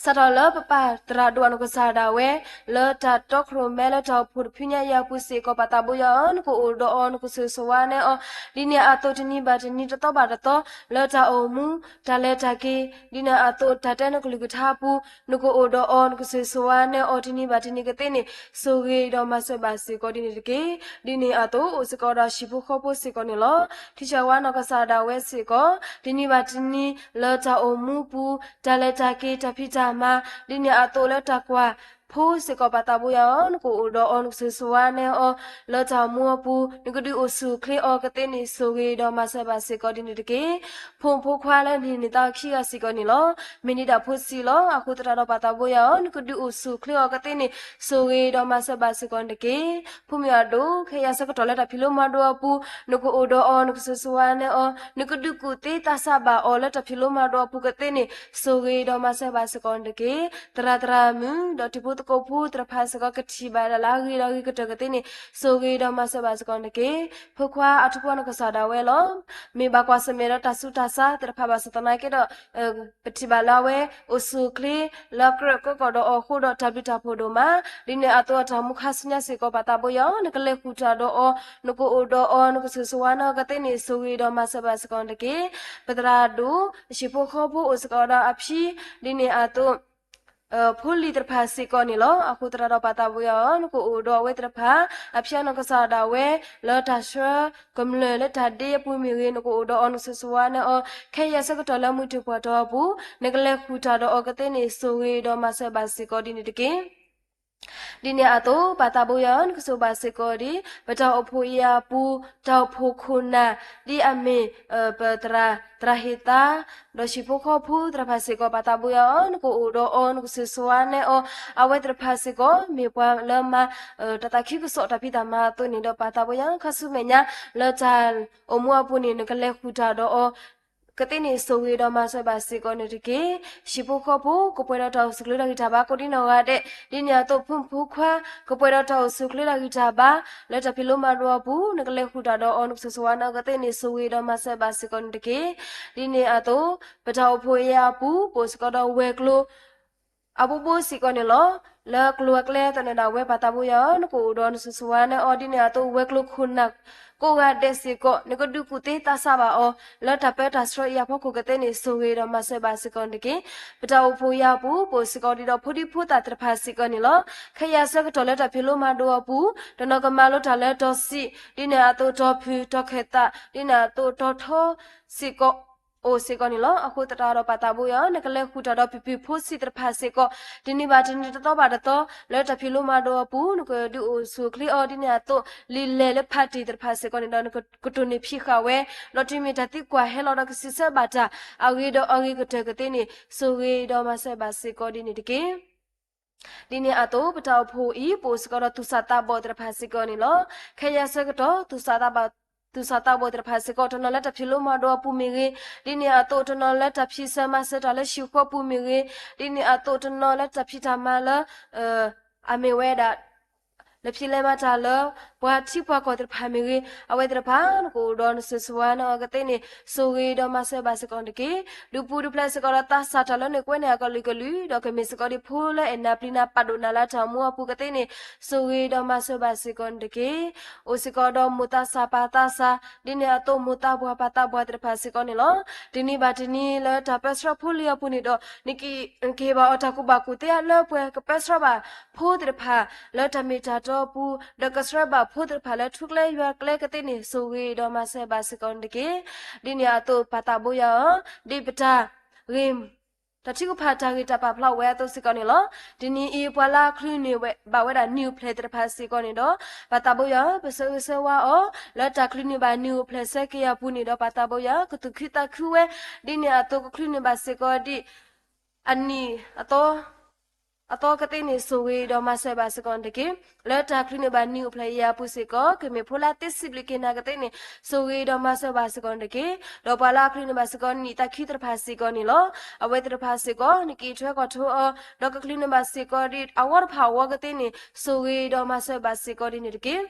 စးထီၣ်လၢပပၢ်သရၣ်ဒိၣ်အနီၢ်ကစၢ်ဒၣ်ဝဲ လၢတၢ်တီခိၣ်ရိၣ်မဲလၢတၢ်အိၣ်ဖှိၣ်တဖုညါအံၤအပူၤစ့ၢ်ကီး ပၢ်သးဘိယွၤဧၢ, နကအိၣ်ဒီးအီၤ နကစၢ်ဆိၣ်ဂ့ၤဆိၣ်ဝါန့ၢ်အီၤ, ဒ်န့ၣ်အသိးတနံၤဘၣ်တနံၤတသီဘၣ်တသီ လၢတၢ်အိၣ်မူ တၢ်လဲၤတၢ်က့ၤ ဒ်န့ၣ်အသိးတၢ်တဲနကလုၢ်ကထါအပူၤ နကအိၣ်ဒီးအီၤ နကစၢ်ဆိၣ်ဂ့ၤဆိၣ်ဝါန့ၢ်အီၤတနံၤဘၣ်တနံၤကသ့န့ၣ် ဆိၣ်ဂ့ၤဒီးမၤစၢၤဘၣ်စ့ၢ်ကီးဒ်န့ၣ်တက့ၢ်. ဒ်န့ၣ်အသိး အိၣ်စ့ၢ်ကီးဒီးဟံၣ်ဖိဃီဖိစ့ၢ်ကီးန့ၣ်လီၤ. ထံဆၢဝါနီၢ်ကစၢ်ဒၣ်ဝဲစ့ၢ်ကီး တနံၤဘၣ်တနံၤ လၢတၢ်အိၣ်မူပူၤ တၢ်လဲၤတၢ်က့ၤ တၢ်ဖံးတၢ်မၤ ဒ်န့ၣ်အသိးလၢတၢ်ကွၢ် ဖိစ့ၢ်ကီးပာ်သးဘိယၤအီၤ နကအိၣ်ဒီးအီၤ နကဆိၣ်ဂ့ၤဆိၣ်ဝါနဲအီၤ လၢတၢ်အိၣ်မူအပူၤ နကဒုးအိၣ်ဆူၣ်အိၣ်ချ့အီၤကသ့န့ၣ် ဆိၣ်ဂ့ၤဒီးမၤစၢၤဘၣ်စ့ၢ်ကီးဒ်န့ၣ်တက့ၢ်. ဖိမုၣ်ဖိခွါလၢနဟံးန့ၢ်သးခံဂၤစ့ၢ်ကီးန့ၣ်လီၤ. မ့ၢ်ဒၣ်ဖိဆံးလီၤ. အဃိသတးဒီးပာ်သးဘိယၤအီၤ နကဒုးအိၣ်ဆူၣ်အိၣ်ချ့အီၤကသ့န့ၣ် ဆိၣ်ဂ့ၤဒီးမၤစၢၤဘၣ်စ့ၢ်ကီးန့ၣ်တက့ၢ်. ဖိမုၣ်အဒိၣ် ခဲအံၤအဆၢကတီၢ်လၢတၢ်ဖံးလိမၤဒိးအပူၤ နကအိၣ်ဒီးအီၤ နကဆိၣ်ဂ့ၤဆိၣ်ဝါနဲအီၤ နကဒုးကူၣ်သ့သးစၢ်ဘၣ်အီၤလၢတၢ်ဖံးလိမၤဒိးအပူၤကသ့န့ၣ် ဆိၣ်ဂ့ၤဒီးမၤစၢၤဘၣ်စ့ၢ်ကီးန့ၣ်တက့ၢ်. သရၣ်သရၣ်မုၣ် ဒီးတံၤဖိသကိးဖိသ့ၣ်တဖၣ်စ့ၢ်ကီး ကထံၣ်ဘၣ်ဒၣ်လၢအဂ့ၤဒီးအဂ့ၤကတၢၢ်ကသ့န့ၣ် ဆိၣ်ဂ့ၤဒီးမၤစၢၤဘၣ်စ့ၢ်ကီးန့ၣ်တက့ၢ်. ဖိခွါအထူးဖိနကစၢ်ဒၣ်ဝဲလီၤ. မ့ၢ်ဘၣ်ကွၢ်ဆၢၣ်မဲာ်ဒီးတၢ်ဆူးတၢ်ဆါသ့ၣ်တဖၣ် ဘၣ်ဆၣ်သနာ်က့ဒီး ပထံၣ်ဘၣ်လၢအဝဲအိၣ်ဆူၣ်အိၣ်ချ့ လၢကြၢးကီကီၢ်ဒီးအီၤအဃိဒီး တၢ်ဘျုးတၢ်ဖှိၣ်ဒိၣ်မး. ဒ်န့ၣ်အသိးအတၢ်အိၣ်မူခါဆူညါစ့ၢ်ကီး ပာ်သးဘိယၤအီၤ နကလဲၤဃုာ်တၢ်ဒီးအီၤ နကအိၣ်ဒီးအီၤ နကဆိၣ်ဂ့ၤဆိၣ်ဝါနဲအီၤကသ့န့ၣ် ဆိၣ်ဂ့ၤဒီးမၤစၢၤဘၣ်စ့ၢ်ကီးန့ၣ်တက့ၢ်. ပသရၣ်ဒိၣ် ဟံၣ်ဖိဃီဖိအိၣ်စ့ၢ်ကီးဒီးအဖံ ဒ်န့ၣ်အသိး ဖိလံၤသ့ၣ်တဖၣ်စ့ၢ်ကီးန့ၣ်လီၤ. အဃိသတးဒီးပာ်သးဘိယၤအီၤ နကအိၣ်ဒီးအဝဲသ့ၣ်တဖၣ် အဖံအနီၢ်ကစၢ်ဒၣ်ဝဲ လၢတၢ်ဆှၢကမျၢၢ်လၢတၢ်ဒ့အပူၤမ့ၢ်ဂ့ၤ နကအိၣ်ဒီးအီၤ နကဆိၣ်ဂ့ၤဆိၣ်ဝါနဲအီၤ ခဲအံၤအဆၢကတီၢ်လၢမုၢ်တ့ၢ်ပှၢ်တီၤအပူၤ နကလဲၤဃုာ်တၢ်ဒီးအီၤကသ့န့ၣ် ဆိၣ်ဂ့ၤဒီးမၤစၢၤဘၣ်စ့ၢ်ကီးဒ်န့ၣ်တက့ၢ်. ဒ်န့ၣ်အသိး ပာ်သးဘိယၤအီၤ နကဆိၣ်ဂ့ၤဘၣ်စ့ၢ်ကီးဒ် ပတၢ်အိၣ်ဖှိၣ်အံၤအပူၤ တၢ်အိၣ်ဖှိၣ်ခိၣ်နၢ် ဒ်အမ့ၢ် ပသရၣ် သရၣ်ဟ့ၣ်သါ ဒီးဟံၣ်ဖိဃီဖိသ့ၣ်တဖၣ်စ့ၢ်ကီး ပာ်သးဘိယၤအီၤ နကအိၣ်ဒီးအီၤ နကဆိၣ်ဂ့ၤဆိၣ်ဝါနဲအီၤ အဝဲသ့ၣ်တဖၣ်စ့ၢ်ကီး မ့ၢ်ပှၤလၢမၤ တၢ်သးခုကစီၣ်တၢ်ဖံးတၢ်မၤအသိးန့ၣ်ဒီး ပာ်သးဘိယၤအီၤ ခါဆူမဲာ်ညါ လၢတၢ်အိၣ်မူအပူၤန့ၣ် နကလဲၤဃုာ်တၢ်ဒီးအီၤ ကသ့န့ၣ် ဆိၣ်ဂ့ၤဒီးမၤစၢၤဘၣ်စ့ၢ်ကီးန့ၣ်တက့ၢ်. ဟံၣ်ဖိဃီဖိ ကပှဲၤဒီးတၢ်အိၣ်ဆူၣ်အိၣ်ချ့တၢ်ဂံၢ်တၢ်ဘါ ကိးဒံနီၢ်ဂၤဒဲး ဒ်န့ၣ်အသိး ဖိမုၣ်ဖိခွါ ကပှဲၤဒီးတၢ်အိၣ်ဆူၣ်အိၣ်ချ့တၢ်ဂံၢ်တၢ်ဘါ လၢတၢ်ဖံးလိမၤဒိးအပူၤ နကလဲၤဃုာ်တၢ်ဒီးအီၤ နကဆိၣ်ဂ့ၤဆိၣ်ဝါနဲအီၤကသ့န့ၣ် ဆိၣ်ဂ့ၤဒီးမၤစၢၤဘၣ်စ့ၢ်ကီးန့ၣ်တက့ၢ်. ဒ်န့ၣ်အသိး ပတၢ်အိၣ်ဖှိၣ်အံၤအပူၤ ပအိၣ်စ့ၢ်ကီးဒီးဝဲၤကျိၤ အဘိဘိစ့ၢ်ကီးန့ၣ်လီၤ. လၢကျိၤအကျဲသနၢၣ်ဒၣ်ဝဲ ပာ်သးဘိယၤအီၤ နကအိၣ်ဒီးနဆိၣ်ဂ့ၤဆိၣ်ဝါနဲအီၤ ဒ်န့ၣ်အသိး ဝဲၤကျိၤခိၣ်နၢ်ကိးဂၤဒဲးစ့ၢ်ကီး နကဒုးကူၣ်သ့သးစၢ်ဘၣ်အီၤ လၢတၢ်ပၢတၢ်ဆှၢအံၤအဖီခိၣ်ကသ့န့ၣ် ဆိၣ်ဂ့ၤဒီးမၤစၢၤဘၣ်စ့ၢ်ကီးန့ၣ်တက့ၢ်. ပတၢ်အိၣ်ဖှိၣ်အံၤအပူၤ ပအိၣ်စ့ၢ်ကီးဒ်ဒီးဖိဒံဖိသၣ်သ့ၣ်တဖၣ်စ့ၢ်ကီးန့ၣ်လီၤ. ခဲအံၤအဆၢကတီၢ်လၢတၢ်ဖံးလိမၤဒိးအပူၤ တနီၤကမၤလိတၢ်လၢတီၤဆံး ဒ်န့ၣ်အသိးတီၤဖုၣ်တီၤခၢၣ်သး ဒ်န့ၣ်အသိးတီၤထီစ့ၢ်ကီး အိၣ်စ့ၢ်ကီးန့ၣ်လီၤ. အဃိသတးဒီးပာ်သးဘိယၤအီၤ နကလဲၤဃုာ်တၢ်ဒီးဖုၣ်ဖုၣ်ဖိဆံးသ့ၣ်တဖၣ်စ့ၢ်ကီး တနံၤဘၣ်တနံၤတသီဘၣ်တသီ လၢတၢ်ဖံးလိမၤဒိးအပူၤ နကဒုးအိၣ်ဆူၣ်အိၣ်ချ့အီၤ ဒ်န့ၣ်အသိး လံာ်လဲၢ်လၢဖးတ့ၢ်သ့ၣ်တဖၣ်စ့ၢ်ကီးန့ၣ်ဒီး နကတိၢ်နီၣ်ဖံးဃာ်ဝဲ ဒီးတုၤမ့ၢ်တၢ်သံကွၢ်ဟဲလီၤဒီးကစံးဆၢဘၣ်တၢ် အဂ့ၤဒီးအဂ့ၤကတၢၢ်ကသ့န့ၣ် ဆိၣ်ဂ့ၤဒီးမၤစၢၤဘၣ်စ့ၢ်ကီးဒ်န့ၣ်တက့ၢ်. ဒ်န့ၣ်အသိး ပတၢ်အိၣ်ဖှိၣ်အံၤ ပအိၣ်စ့ၢ်ကီးဒီးသူၣ်စၢ်သးဘီၣ်သ့ၣ်တဖၣ်စ့ၢ်ကီးန့ၣ်လီၤ. ခဲအံၤအဆၢကတီၢ် သူၣ်စၢ်သးဘီၣ် သူၣ်စၢ်သးဘီၣ်သ့ၣ်တဖၣ်စ့ၢ်ကီး တနီၤလၢတၢ်ဖံးလိမၤဒိးအပူၤမ့ၢ်ဂ့ၤ, ဒ်န့ၣ်အသိးတနီၤလၢတၢ်ဖံးဆၢမၤစၢၤတၢ်လၢဟံၣ်ဃီပူၤမ့ၢ်ဂ့ၤ, ဒ်န့ၣ်အသိးတနီၤလၢတၢ်ဖံးတၢ်မၤလၢ အမ့ၢ်ဝဲဒၣ် လၢဖံးလဲၤမၤတၢ်လၢ ပှၤထံပှၤကီၢ်သ့ၣ်တဖၣ်မ့ၢ်ဂ့ၤ, အဝဲသ့ၣ်တဖၣ် နကအိၣ်ဒီးနဆိၣ်ဂ့ၤဆိၣ်ဝါနဲအီၤကသ့န့ၣ် ဆိၣ်ဂ့ၤဒီးမၤစၢၤဘၣ်စ့ၢ်ကီးန့ၣ်တက့ၢ်. ဒုးပူၤဒုးဖျဲးစ့ၢ်ကီးဒီးသးစၢ်တၢ်လၢနကွဲးန့ၢ်အကလုာ်ကလုာ်, ဒီးကမ့ၢ်စ့ၢ်ကီးဒ်ဖိလၢအဲၣ်နၤပျံၤနၤပာ်ဒိၣ်နၤလၢတၢ်အိၣ်မူအပူၤကသ့န့ၣ် ဆိၣ်ဂ့ၤဒီးမၤစၢၤဘၣ်စ့ၢ်ကီးန့ၣ်တက့ၢ်. အိၣ်စ့ၢ်ကီးဒီးမိၢ်သးစၢ်ပၢ်သးစၢ်, ဒ်န့ၣ်အသိးမိၢ်သးပှၢ်ပၢ်သးပှၢ်သ့ၣ်တဖၣ်စ့ၢ်ကီးန့ၣ်လီၤ. တနံၤဘၣ်တနံၤလၢတၢ်ပၢဆှၢဖိလံၤအပူၤန့ၣ်ဒီး နကဟ့ၣ်ဘၣ်အီၤတၢ်ကူၣ်ဘၣ်ကူၣ်သ့ လၢပှၤကပၢဆှၢဘၣ်ဖိသ့ၣ်တဖၣ် လၢတၢ်မ့ၢ်တၢ်တီအပူၤ, ဒီးကဆှၢဘၣ်ဖိသ့ၣ်တဖၣ်လၢထူကျဲယွၤကျဲကသ့န့ၣ် ဆိၣ်ဂ့ၤဒီးမၤစၢၤဘၣ်စ့ၢ်ကီးန့ၣ်တက့ၢ်. ဒ်န့ၣ်အသိးပၢ်သးဘိယၤအီၤ, ဒ်ပတၢ်ဂ့ၢ် တၢ်ထုကဖၣ်တၢ်ဂ့ၢ်တၢ်ပာ်ဖျါဝဲအသိးစ့ၢ်ကီးန့ၣ်လီၤ. တနံၤအံၤပှၤလၢအချုးန့ၢ်ဘၣ်ဝဲဒၣ်နံၣ်အိၣ်ဖျဲၣ်သ့ၣ်တဖၣ်စ့ၢ်ကီးန့ၣ်ဒီး ပၢ်သးဘိယၤအီၤ ပဆၢဂ့ၤဆၢဝါအီၤ လၢတၢ်ချုးန့ၢ်ဘၣ်နံၣ်အိၣ်ဖျဲၣ်ဆၢက့ၤအပူၤန့ၣ်ဒီး ပၢ်သးဘိယၤအီၤ ကသူၣ်ခုသးခုဝဲ, ဒ်န့ၣ်အသိးကချုးန့ၢ်ဘၣ်စ့ၢ်ကီးဒ် အနံၣ်အသီ အသီကသ့န့ၣ် ဆိၣ်ဂ့ၤဒီးမၤစၢၤဘၣ်စ့ၢ်ကီးန့ၣ်တက့ၢ်. လၢတၢ်ချုးန့ၢ်ဘၣ်နံၣ်အိၣ်ဖျဲၣ်အံၤအပူၤစ့ၢ်ကီး ကမ့ၢ်ဖိလၢသ့စံးဘျုးက့ၤနၤကသ့န့ၣ် ဆိၣ်ဂ့ၤဒီးမၤစၢၤဘၣ်စ့ၢ်ကီးန့ၣ်တက့ၢ်. ဒီးပှၤလၢအချုးန့ၢ်ဘၣ်စ့ၢ်ကီးနံၣ်သးခုသ့ၣ်တဖၣ်စ့ၢ်ကီးန့ၣ်လီၤ. အဝဲသ့ၣ်တဖၣ်စ့ၢ်ကီး နကအံးထွဲကွၢ်ထွဲအီၤ ဒီးကချုးန့ၢ်ဘၣ်စ့ၢ်ကီးဒ်အဝီတဖၣ်အဝီကသ့န့ၣ် ဆိၣ်ဂ့ၤဒီးမၤစၢၤဘၣ်စ့ၢ်ကီးဒ်န့ၣ်တက့ၢ်.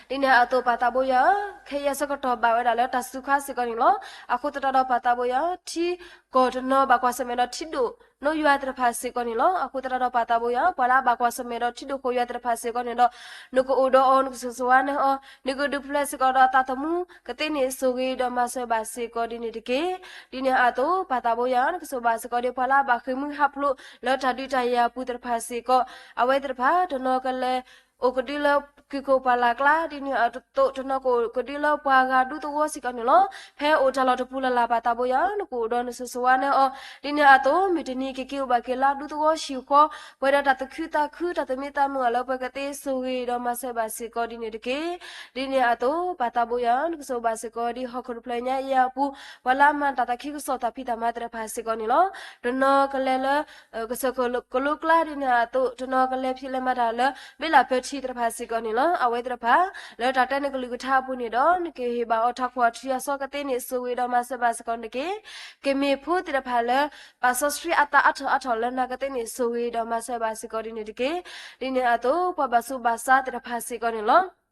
ဒ်န့ၣ်အသိးပၢ်သးဘိယၤအီၤ ခဲအံၤအဆၢကတီၢ်ဘၣ်ဝဲဒၣ်လၢတၢ်စူၤခါစ့ၢ်ကီးန့ၣ်လီၤ. အဃိသတးဒီးပၢ်သးဘိယၤအီၤ ထံကီၢ်တနီၤဘၣ်ကွၢ်ဆၢၣ်မဲာ်ဒီးထံဒိၣ်နီၢ်ယွၤသ့ၣ်တဖၣ်စ့ၢ်ကီးန့ၣ်လီၤ. အဃိသတးဒီးပၢ်သးဘိယၤအီၤ ပှၤလၢအဘၣ်ကွၢ်ဆၢၣ်မဲာ်ဒီးထံဒိၣ်ဃိၣ်ယွၤသ့ၣ်တဖၣ်စ့ၢ်ကီးန့ၣ်ဒီး နကအိၣ်ဒီးအီၤ နကဆိၣ်ဂ့ၤဆိၣ်ဝါနဲအီၤ နကဒုးပျဲစ့ၢ်ကီးဒီးအသးသမူကသ့န့ၣ် ဆိၣ်ဂ့ၤဒီးမၤစၢၤဘၣ်စ့ၢ်ကီးဒ်န့ၣ်တက့ၢ်. ဒ်န့ၣ်အသိးပၢ်သးဘိယၤအီၤ နကဆိၣ်ဘၣ်စ့ၢ်ကီးဒ်ပှၤလၢအဘၣ်ဃ့ၢ်မှံဟးဖျိးလၢတၢ်ဒုးတၢ်ယၤအပူၤသ့ၣ်တဖၣ်စ့ၢ်ကီး အဝဲသ့ၣ်တဖၣ်တနီၤကလဲၤအိၣ်ကဒုလၢ ကုၢ်ခိၣ်ပှၢ်လၢ်ကျါ ဒ်န့ၣ်အသိး တနီၤကအိၣ်ကဒုလၢပှၤဂၤဒူသဝီစ့ၢ်ကီးန့ၣ်လီၤ. ဖဲအိၣ်တၢ်လီၢ်တပူၤလၢ်လၢ် ပၢ်သးဘိယွၤ နကအိၣ်ဒီးနဆိၣ်ဂ့ၤဆိၣ်ဝါန့ၢ်အီၤ ဒ်န့ၣ်အသိး မုၢ်တနံၤကက့ၤအိၣ်ဘၣ်က့ၤလၢဒူသဝီဟံၣ်ဃီ ပှဲၤဒီးတၢ်သူၣ်ခုသးခု တၢ်သူၣ်မံသးမုာ်အလၢပှဲၤကသ့ ဆိၣ်ဂ့ၤဒီးမၤစၢၤဘၣ်စ့ၢ်ကီးဒ်န့ၣ်တက့ၢ်. ဒ်န့ၣ်အသိး ပၢ်သးဘိယွၤ နကဆိၣ်ဂ့ၤဘၣ်စ့ၢ်ကီး ဒ်ဟီၣ်ခိၣ်တဖျၢၣ်ညါအံၤအပူၤ ပှၤလၢအမၤတၢ်သးခုကစီၣ် တၢ်ဖံးတၢ်မၤသ့ၣ်တဖၣ်စ့ၢ်ကီးန့ၣ်လီၤ. တနီၤကလဲၤလၢ ကစၢၢ်ခိၣ်ကလိကျါဒ်န့ၣ်အသိး တနီၤကလဲၤဖံးလဲၤမၤတၢ်လၢ ဘ့လၢပၢထံသ့ၣ်တဖၣ်စ့ၢ်ကီးန့ၣ်လီၤ. အဝဲသ့ၣ်တဖၣ် လၢတၢ်တဲန့ၣ်ကလုၢ်ကထါအပူၤန့ၣ်ဒီး နကဟ့ၣ်ဘၣ်အီၤတၢ်ခီၣ်ထံးအစီကသ့န့ၣ် ဆိၣ်ဂ့ၤဒီးမၤစၢၤဘၣ်စ့ၢ်ကီးန့ၣ်တက့ၢ်. ကမ့ၢ်ဖိသ့ၣ်တဖၣ်လၢ ပာ်စီဆှံအသးအါထီၣ်အါထီၣ်လၢနာ်ကသ့န့ၣ် ဆိၣ်ဂ့ၤဒီးမၤစၢၤဘၣ်စ့ၢ်ကီးဒ်န့ၣ်တက့ၢ်. ဒ်န့ၣ်အသိး ပှၤဘၣ်ဆူးဘၣ်ဆါသ့ၣ်တဖၣ်စ့ၢ်ကီးန့ၣ်လီၤ.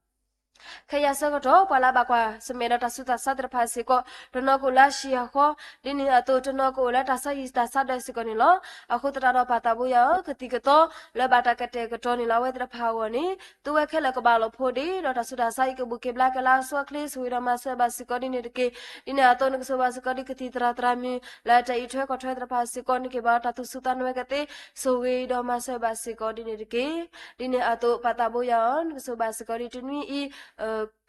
ခဲအံၤအဆၢကတီၢ် ပှၤလၢအဘၣ်ကွၢ်ဆၢၣ်မဲာ်ဒီးတၢ်ဆူးတၢ်ဆါသ့ၣ်တဖၣ်စ့ၢ်ကီး တနီၤကအိၣ်လၢအဟံၣ်အဃီ ဒ်န့ၣ်အသိး တနီၤကအိၣ်လၢတၢ်ဆါဟံၣ်တၢ်ဆါဒၢးစ့ၢ်ကီးန့ၣ်လီၤ. အဃိသတးဒီးပၢ်သးဘိယွၤဧၢ ကသံၣ်ကသီ လၢဘၣ်တၢ်ကတဲာ်ကတီၤန့ၣ်လီၤ အဝဲသ့ၣ်တဖၣ်အဂီၢ်န့ၣ် သုဝဲခဲလၢာ်ကဘၣ်လိာ်ဖိးဒ့ ဒီးတၢ်ဆူးတၢ်ဆါအံၤကဘူးက့ၤဘျါက့ၤလၢအဆိအချ့ ဆိၣ်ဂ့ၤဒီးမၤစၢၤဘၣ်စ့ၢ်ကီးဒ်န့ၣ်တက့ၢ်. ဒ်န့ၣ်အသိး နကဆိၣ်ဂ့ၤဘၣ်စ့ၢ်ကီးဒ်ကသံၣ်သရၣ်သရၣ်မုၣ် လၢတၢ်အံးထွဲကွၢ်ထွဲသ့ၣ်တဖၣ်စ့ၢ်ကီး နကဘၣ်တၢ်သူၣ်စူၤသးနာ်ဝဲကသ့ ဆိၣ်ဂ့ၤဒီးမၤစၢၤဘၣ်စ့ၢ်ကီးဒ်န့ၣ်တက့ၢ်. ဒ်န့ၣ်အသိး ပၢ်သးဘိယွၤဧၢ နကဆိၣ်ဂ့ၤဘၣ်စ့ၢ်ကီးဒ်တနွံအံၤ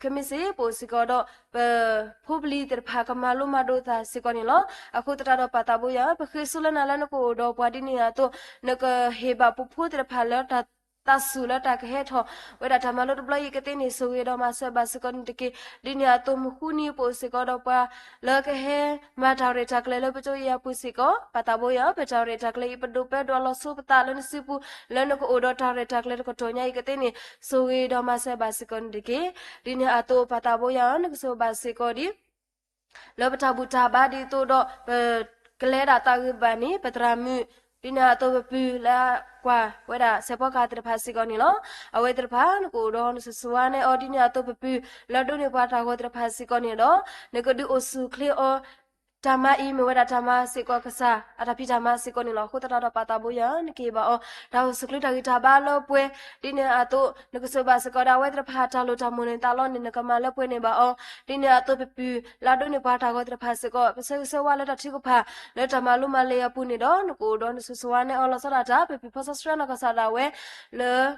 ခဲမုၢ်ဆ့ၣ် ပအိၣ်စ့ၢ်ကီးဒီး ပဖိပလံၤသ့ၣ်တဖၣ် ကမၤလိမၤဒိးသးစ့ၢ်ကီးန့ၣ်လီၤ. အဃိသတးဒီးပၢ်သးဘိယွၤဧၢ ပဃ့ဆိလၢနၤလၢနကအိၣ်ဒီးပှၤဒ်န့ၣ်အသိး နကဟ့ၣ်ဘၣ်ပဖိသ့ၣ်တဖၣ်လၢတၢ် တၢ်စူၢ်လၢတၢ်ကဟဲထီၣ်ဝဲဒၣ်တၢ်မၤလိတဘျီအံၤကသ့န့ၣ် ဆိၣ်ဂ့ၤဒီးမၤစၢၤဘၣ်စ့ၢ်ကီးန့ၣ်တက့ၢ်. ဒ်န့ၣ်အသိးမုၢ်ဃုနံၤပအိၣ်စ့ၢ်ကီးဒီးပှၤလၢကဟဲမၤတၢ်ရဲၣ်တၢ်ကျဲၤလၢပကၠိအံၤအပူၤစ့ၢ်ကီး ပၢ်သးဘိယွၤဧၢ ပတၢ်ရဲၣ်တၢ်ကျဲၤအံၤပဒိၣ်ပၢဒိၣ်အလီၤဆီပသးလၢနစုပူၤ လၢနကအိၣ်ဒီးတၢ်ရဲၣ်တၢ်ကျဲၤတကတီၢ်ညါအံၤကသ့န့ၣ် ဆိၣ်ဂ့ၤဒီးမၤစၢၤဘၣ်စ့ၢ်ကီးန့ၣ်တက့ၢ်. ဒ်န့ၣ်အသိးပၢ်သးဘိယွၤဧၢ နကဆိၣ်ဂ့ၤဘၣ်စ့ၢ်ကီးဒ် လၢပတၢ်ဘူၣ်တၢ်ဘါဒ်သိးဒီး ပကလဲၤဒၣ်သးဂ့ၤဘၣ်န့ၣ် ပသရၣ်မုၣ် ဒ်န့ၣ်အသိးပပုၢ်လၢကွၢ်ဝဲဒၣ်စဲးဖီကဟၣ်သ့ၣ်တဖၣ်စ့ၢ်ကီးန့ၣ်လီၤ. အဝဲသ့ၣ်တဖၣ် နကအိၣ်ဒီးနဆိၣ်ဂ့ၤဆိၣ်ဝါန့ၢ်အီၤ ဒ်န့ၣ်အသိးပပုၢ်လၢဒိးန့ၢ်ပှၤတၢ်ဂီၤသ့ၣ်တဖၣ်စ့ၢ်ကီးန့ၣ်ဒီး နကဒုးအိၣ်ဆူၣ်အိၣ်ချ့အီၤ တၢ်မၤအံၤမ့ၢ်ဝဲဒၣ်တၢ်မၤစ့ၢ်ကီးကစၢ်အတၢ်ဖံးတၢ်မၤစ့ၢ်ကီးန့ၣ်လီၤ. အဃိသတးဒီးပၢ်သးဘိယွၤ နကဟ့ၣ်ဘၣ်အီၤ တၢ်အိၣ်ဆူၣ်အိၣ်ချ့တၢ်ဂံၢ်တၢ်ဘါလၢပှဲၤ ဒ်န့ၣ်အသိး နကဆိၣ်ဂ့ၤဘၣ်စ့ၢ်ကီးဒီးအဝဲသ့ၣ်တဖၣ်တၢ်လိၣ်တၢ်မိၣ်န့ၢ်သးလီန့ၣ် နကမၤလၢပှဲၤန့ၢ်ဘၣ်အီၤ ဒ်န့ၣ်အသိးပပုၢ်လၢဒိးန့ၢ်ပှၤတၢ်ဂီၤသ့ၣ်တဖၣ်စ့ၢ်ကီး ပဆၢဂ့ၤဆၢဝါလၢတၢ်ထုကဖၣ် လၢတၢ်မၤလိမၤလဲအပူၤန့ၣ်ဒီး နကအိၣ်ဒီးနဆိၣ်ဂ့ၤဆိၣ်ဝါန့ၢ်အီၤလီၤဆီဒၣ်တၢ် ပပုၢ်ဖီစီဆှံနီၢ်ကစၢ်ဒၣ်ဝဲ လၢ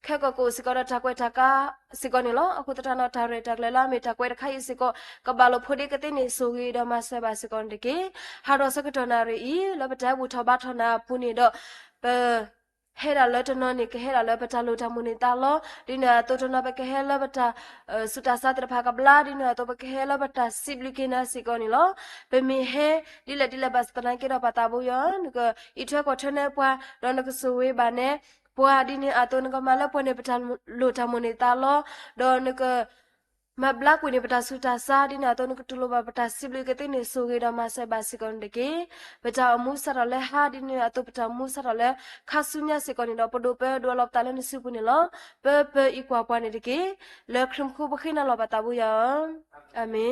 ခဲကိာ်ကအိၣ်စ့ၢ်ကီးဒီးတၢ်ကွဲးတၢ်ကါစ့ၢ်ကီးန့ၣ်လီၤ. အဃိသတးဒီးတၢ်ရဲၣ်တၢ်ကျဲၤလၢအမ့ၢ်တၢ်ကွဲးတခါအံၤစ့ၢ်ကီး ကဘၣ်လိာ်ဖိးဒ့ကသ့န့ၣ် ဆိၣ်ဂ့ၤဒီးမၤစၢၤဘၣ်စ့ၢ်ကီးန့ၣ်တက့ၢ်. ဟးထီၣ်ဆၢကတီၢ်နၣ်ရံၣ်အံၤ လၢပတၢ်ဘူၣ်ထီၣ်ဘါထီၣ်နၤအပူၤန့ၣ်ဒီး ပ ဟဲဒၣ်လၢတနီၤန့ၣ် ကဟဲဒၣ်လၢပတၢ်လိၣ်တၢ်မိၣ်န့ၢ်သးလီ ဒ်န့ၣ်အသိးတနီၤပကဟဲလၢပတၢ် စူးတၢ်ဆါသ့ၣ်တဖၣ်ကဘျါ ဒ်န့ၣ်အသိး ပကဟဲလၢပတၢ်စံးဘျုးက့ၤနၤစ့ၢ်ကီးန့ၣ်လီၤ. ပမ့ၢ်ဟဲ ဒ်လဲၣ်ဒ်လဲၣ်ဘၣ်ဆၣ်သနာ်က့ဒီး ပၢ်သးဘိယွၤ နကအံးထွဲကွၢ်ထွဲန့ၢ်ပှၤ ဒီးနကဆိၣ်ဂ့ၤဘၣ်န့ၣ် ပှၤဒ်န့ၣ်အသိး နကမၤလၢပှဲၤန့ၢ်ပတၢ်လိၣ်တၢ်မိၣ်န့ၢ်သးလီ ဒီးနက မၤဘျါကွံာ်န့ၢ်ပတၢ်ဆူးတၢ်ဆါ ဒ်န့ၣ်အသိး နကတူၢ်လိာ်ဘၣ်ပတၢ်စံးဘျုးကသ့န့ၣ် ဆိၣ်ဂ့ၤဒီးမၤစၢၤဘၣ်စ့ၢ်ကီးန့ၣ်တက့ၢ်. ပတၢ်အိၣ်မူစးထီၣ်လၢဟါ ဒ်န့ၣ်အသိး ပတၢ်အိၣ်မူစးထီၣ်လၢခါဆူညါစ့ၢ်ကီးန့ၣ်ဒီး ပဒိၣ်ပၢဒိၣ်အလီၤပသးလၢနစုပူၤန့ၣ်လီၤ. ပပၢအံၤကွၢ်ပှၤန့ၣ်တက့ၢ်. လၢခရံာ်မူခိၣ်ပဃ့နၤလီၤ ပၢ်သးဘိယွၤဧၢ. အၤမ့ၣ်.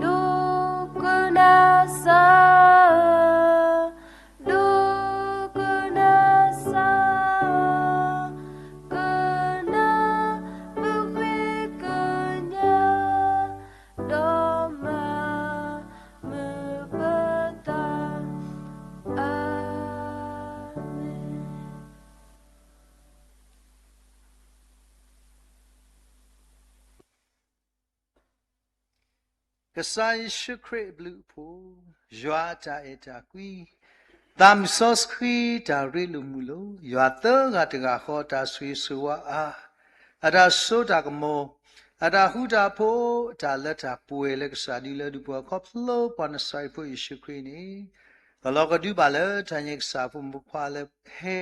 ဒိကနၣ်စၢ်ဧၢ, ဒိကနၣ်စၢ်ဧၢ, ကနၣ်ပဃ့ကညး, ဒီးမၤမုာ်ပသး, အၤမ့ၣ်. ကစၢ်ယ့ၣ်ၡူးခရံာ်အဘျုးအဖှိၣ်, ယွၤအတၢ်အဲၣ်တၢ်ကွံ, သးမုၣ်စီဆှံတၢ်ရ့လိာ်မုာ်လိာ်, ယွၤသၢဂၤတဂၤဃီအတၢ်ဆိၣ်ဂ့ၤဆိၣ်ဝါအါ, အတၢ်စိတၢ်ကမီၤ, အတၢ်ဃူတၢ်ဖိး, အတၢ်လၢတၢ်ပှဲၤလၢကစၢ်ဒုလၢဒုးပှၤခီဖျိပှၤနစၤရ့းဖိယ့ၣ်ၡူးခရံာ်န့ၣ်, ကလီၤကဒုဘၣ်လၢတၢ်ညါကစၢ်ဖိမုၣ်ဖိခွါလၢဟဲ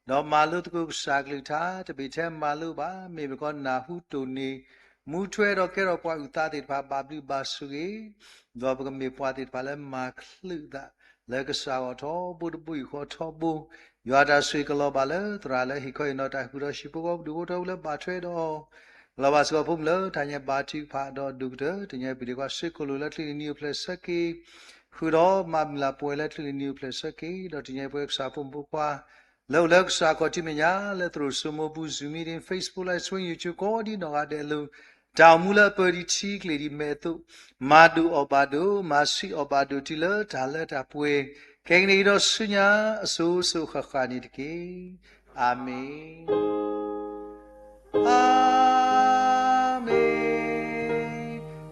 ဒီးမၤလိသကိးကစၢ်ကလုၢ်ကထါ တဘ့ၣ်ထဲမၤလိဘၣ် မ့ၢ်မ့ၢ်ကီးနၢ်ဟူတိၢ်န့ၢ် မူထွဲဒီးကဲထီၣ်ပှၤအုၣ်သးသ့ၣ်တဖၣ် ဘၣ်ဘျုးဘၣ်ဆိၣ်ဂ့ၤ, ဒီးပကမ့ၢ်ပှၤသ့ၣ်တဖၣ်လၢမၤချုးသး လၢကစၢ်ဂီၢ်ထီဘိတဘိယူၢ်ဃီထီဘိ, ယွၤတၢ်ဆိၣ်ဂ့ၤကလီၤဘၣ်လၢသရၣ်လၢဟ့ၣ်ခီဟ့ၣ်နီၤတၢ် ဃုာ်ဒီးဟံၣ်ဖိဃီဖိဒူၣ်ဖိထၢဖိလၢဘၣ်ထွဲဒီး ကလီၤဘၣ်စ့ၢ်ကီးဖိမုၣ်လၢတၢ်ညါဘါထုကဖၣ်ဒီးဒိၣ်ကတၢၢ် တညီပံၤဒဲးကွၢ်စ့ၢ်ကီးလိာ်လၢချံလၢနံၤအိၣ်ဖျဲၣ်ဆၢက့ၤ, ဃုာ်ဒီးမၤမုာ်လၤပှဲၤလၢချံလၢနံၤအိၣ်ဖျဲၣ်ဆၢက့ၤ, ဒီးတညီပှဲၤကစၢ်ဖိမုၣ်ဖိခွါ လၢအိၣ်လၢကစၢ်ခီၣ်ထံးမဲာ်ညါ လၢသရိာ်စိမိပူၤ Zoom meeting, Facebook Live Stream, YouTube ကိးဒံနီၢ်ဂၤဒဲးအလိၤ, တၢ်အိၣ်မူလၢအပၢၤဒံးထံကျိၣ်ဒံးမဲာ်အသိး, မၤဒိၣ်အီၣ်ဘၣ်ဒိၣ်, မၤဆံးအီၣ်ဘၣ်ဒိၣ်တုၤလၢတၢ်လၢတၢ်ပှဲၤ, ခဲကနံၣ်အံၤဒီးဆူညါအစိၤစိၤဃၣ်ဃၣ်န့ၣ်တက့ၢ်. အၤမ့ၣ်. Amen,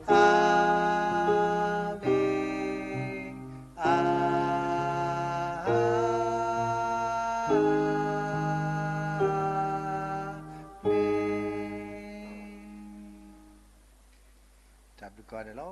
amen, amen. တၢ်ဘျုးကိးဂၤဒဲးလီၤ.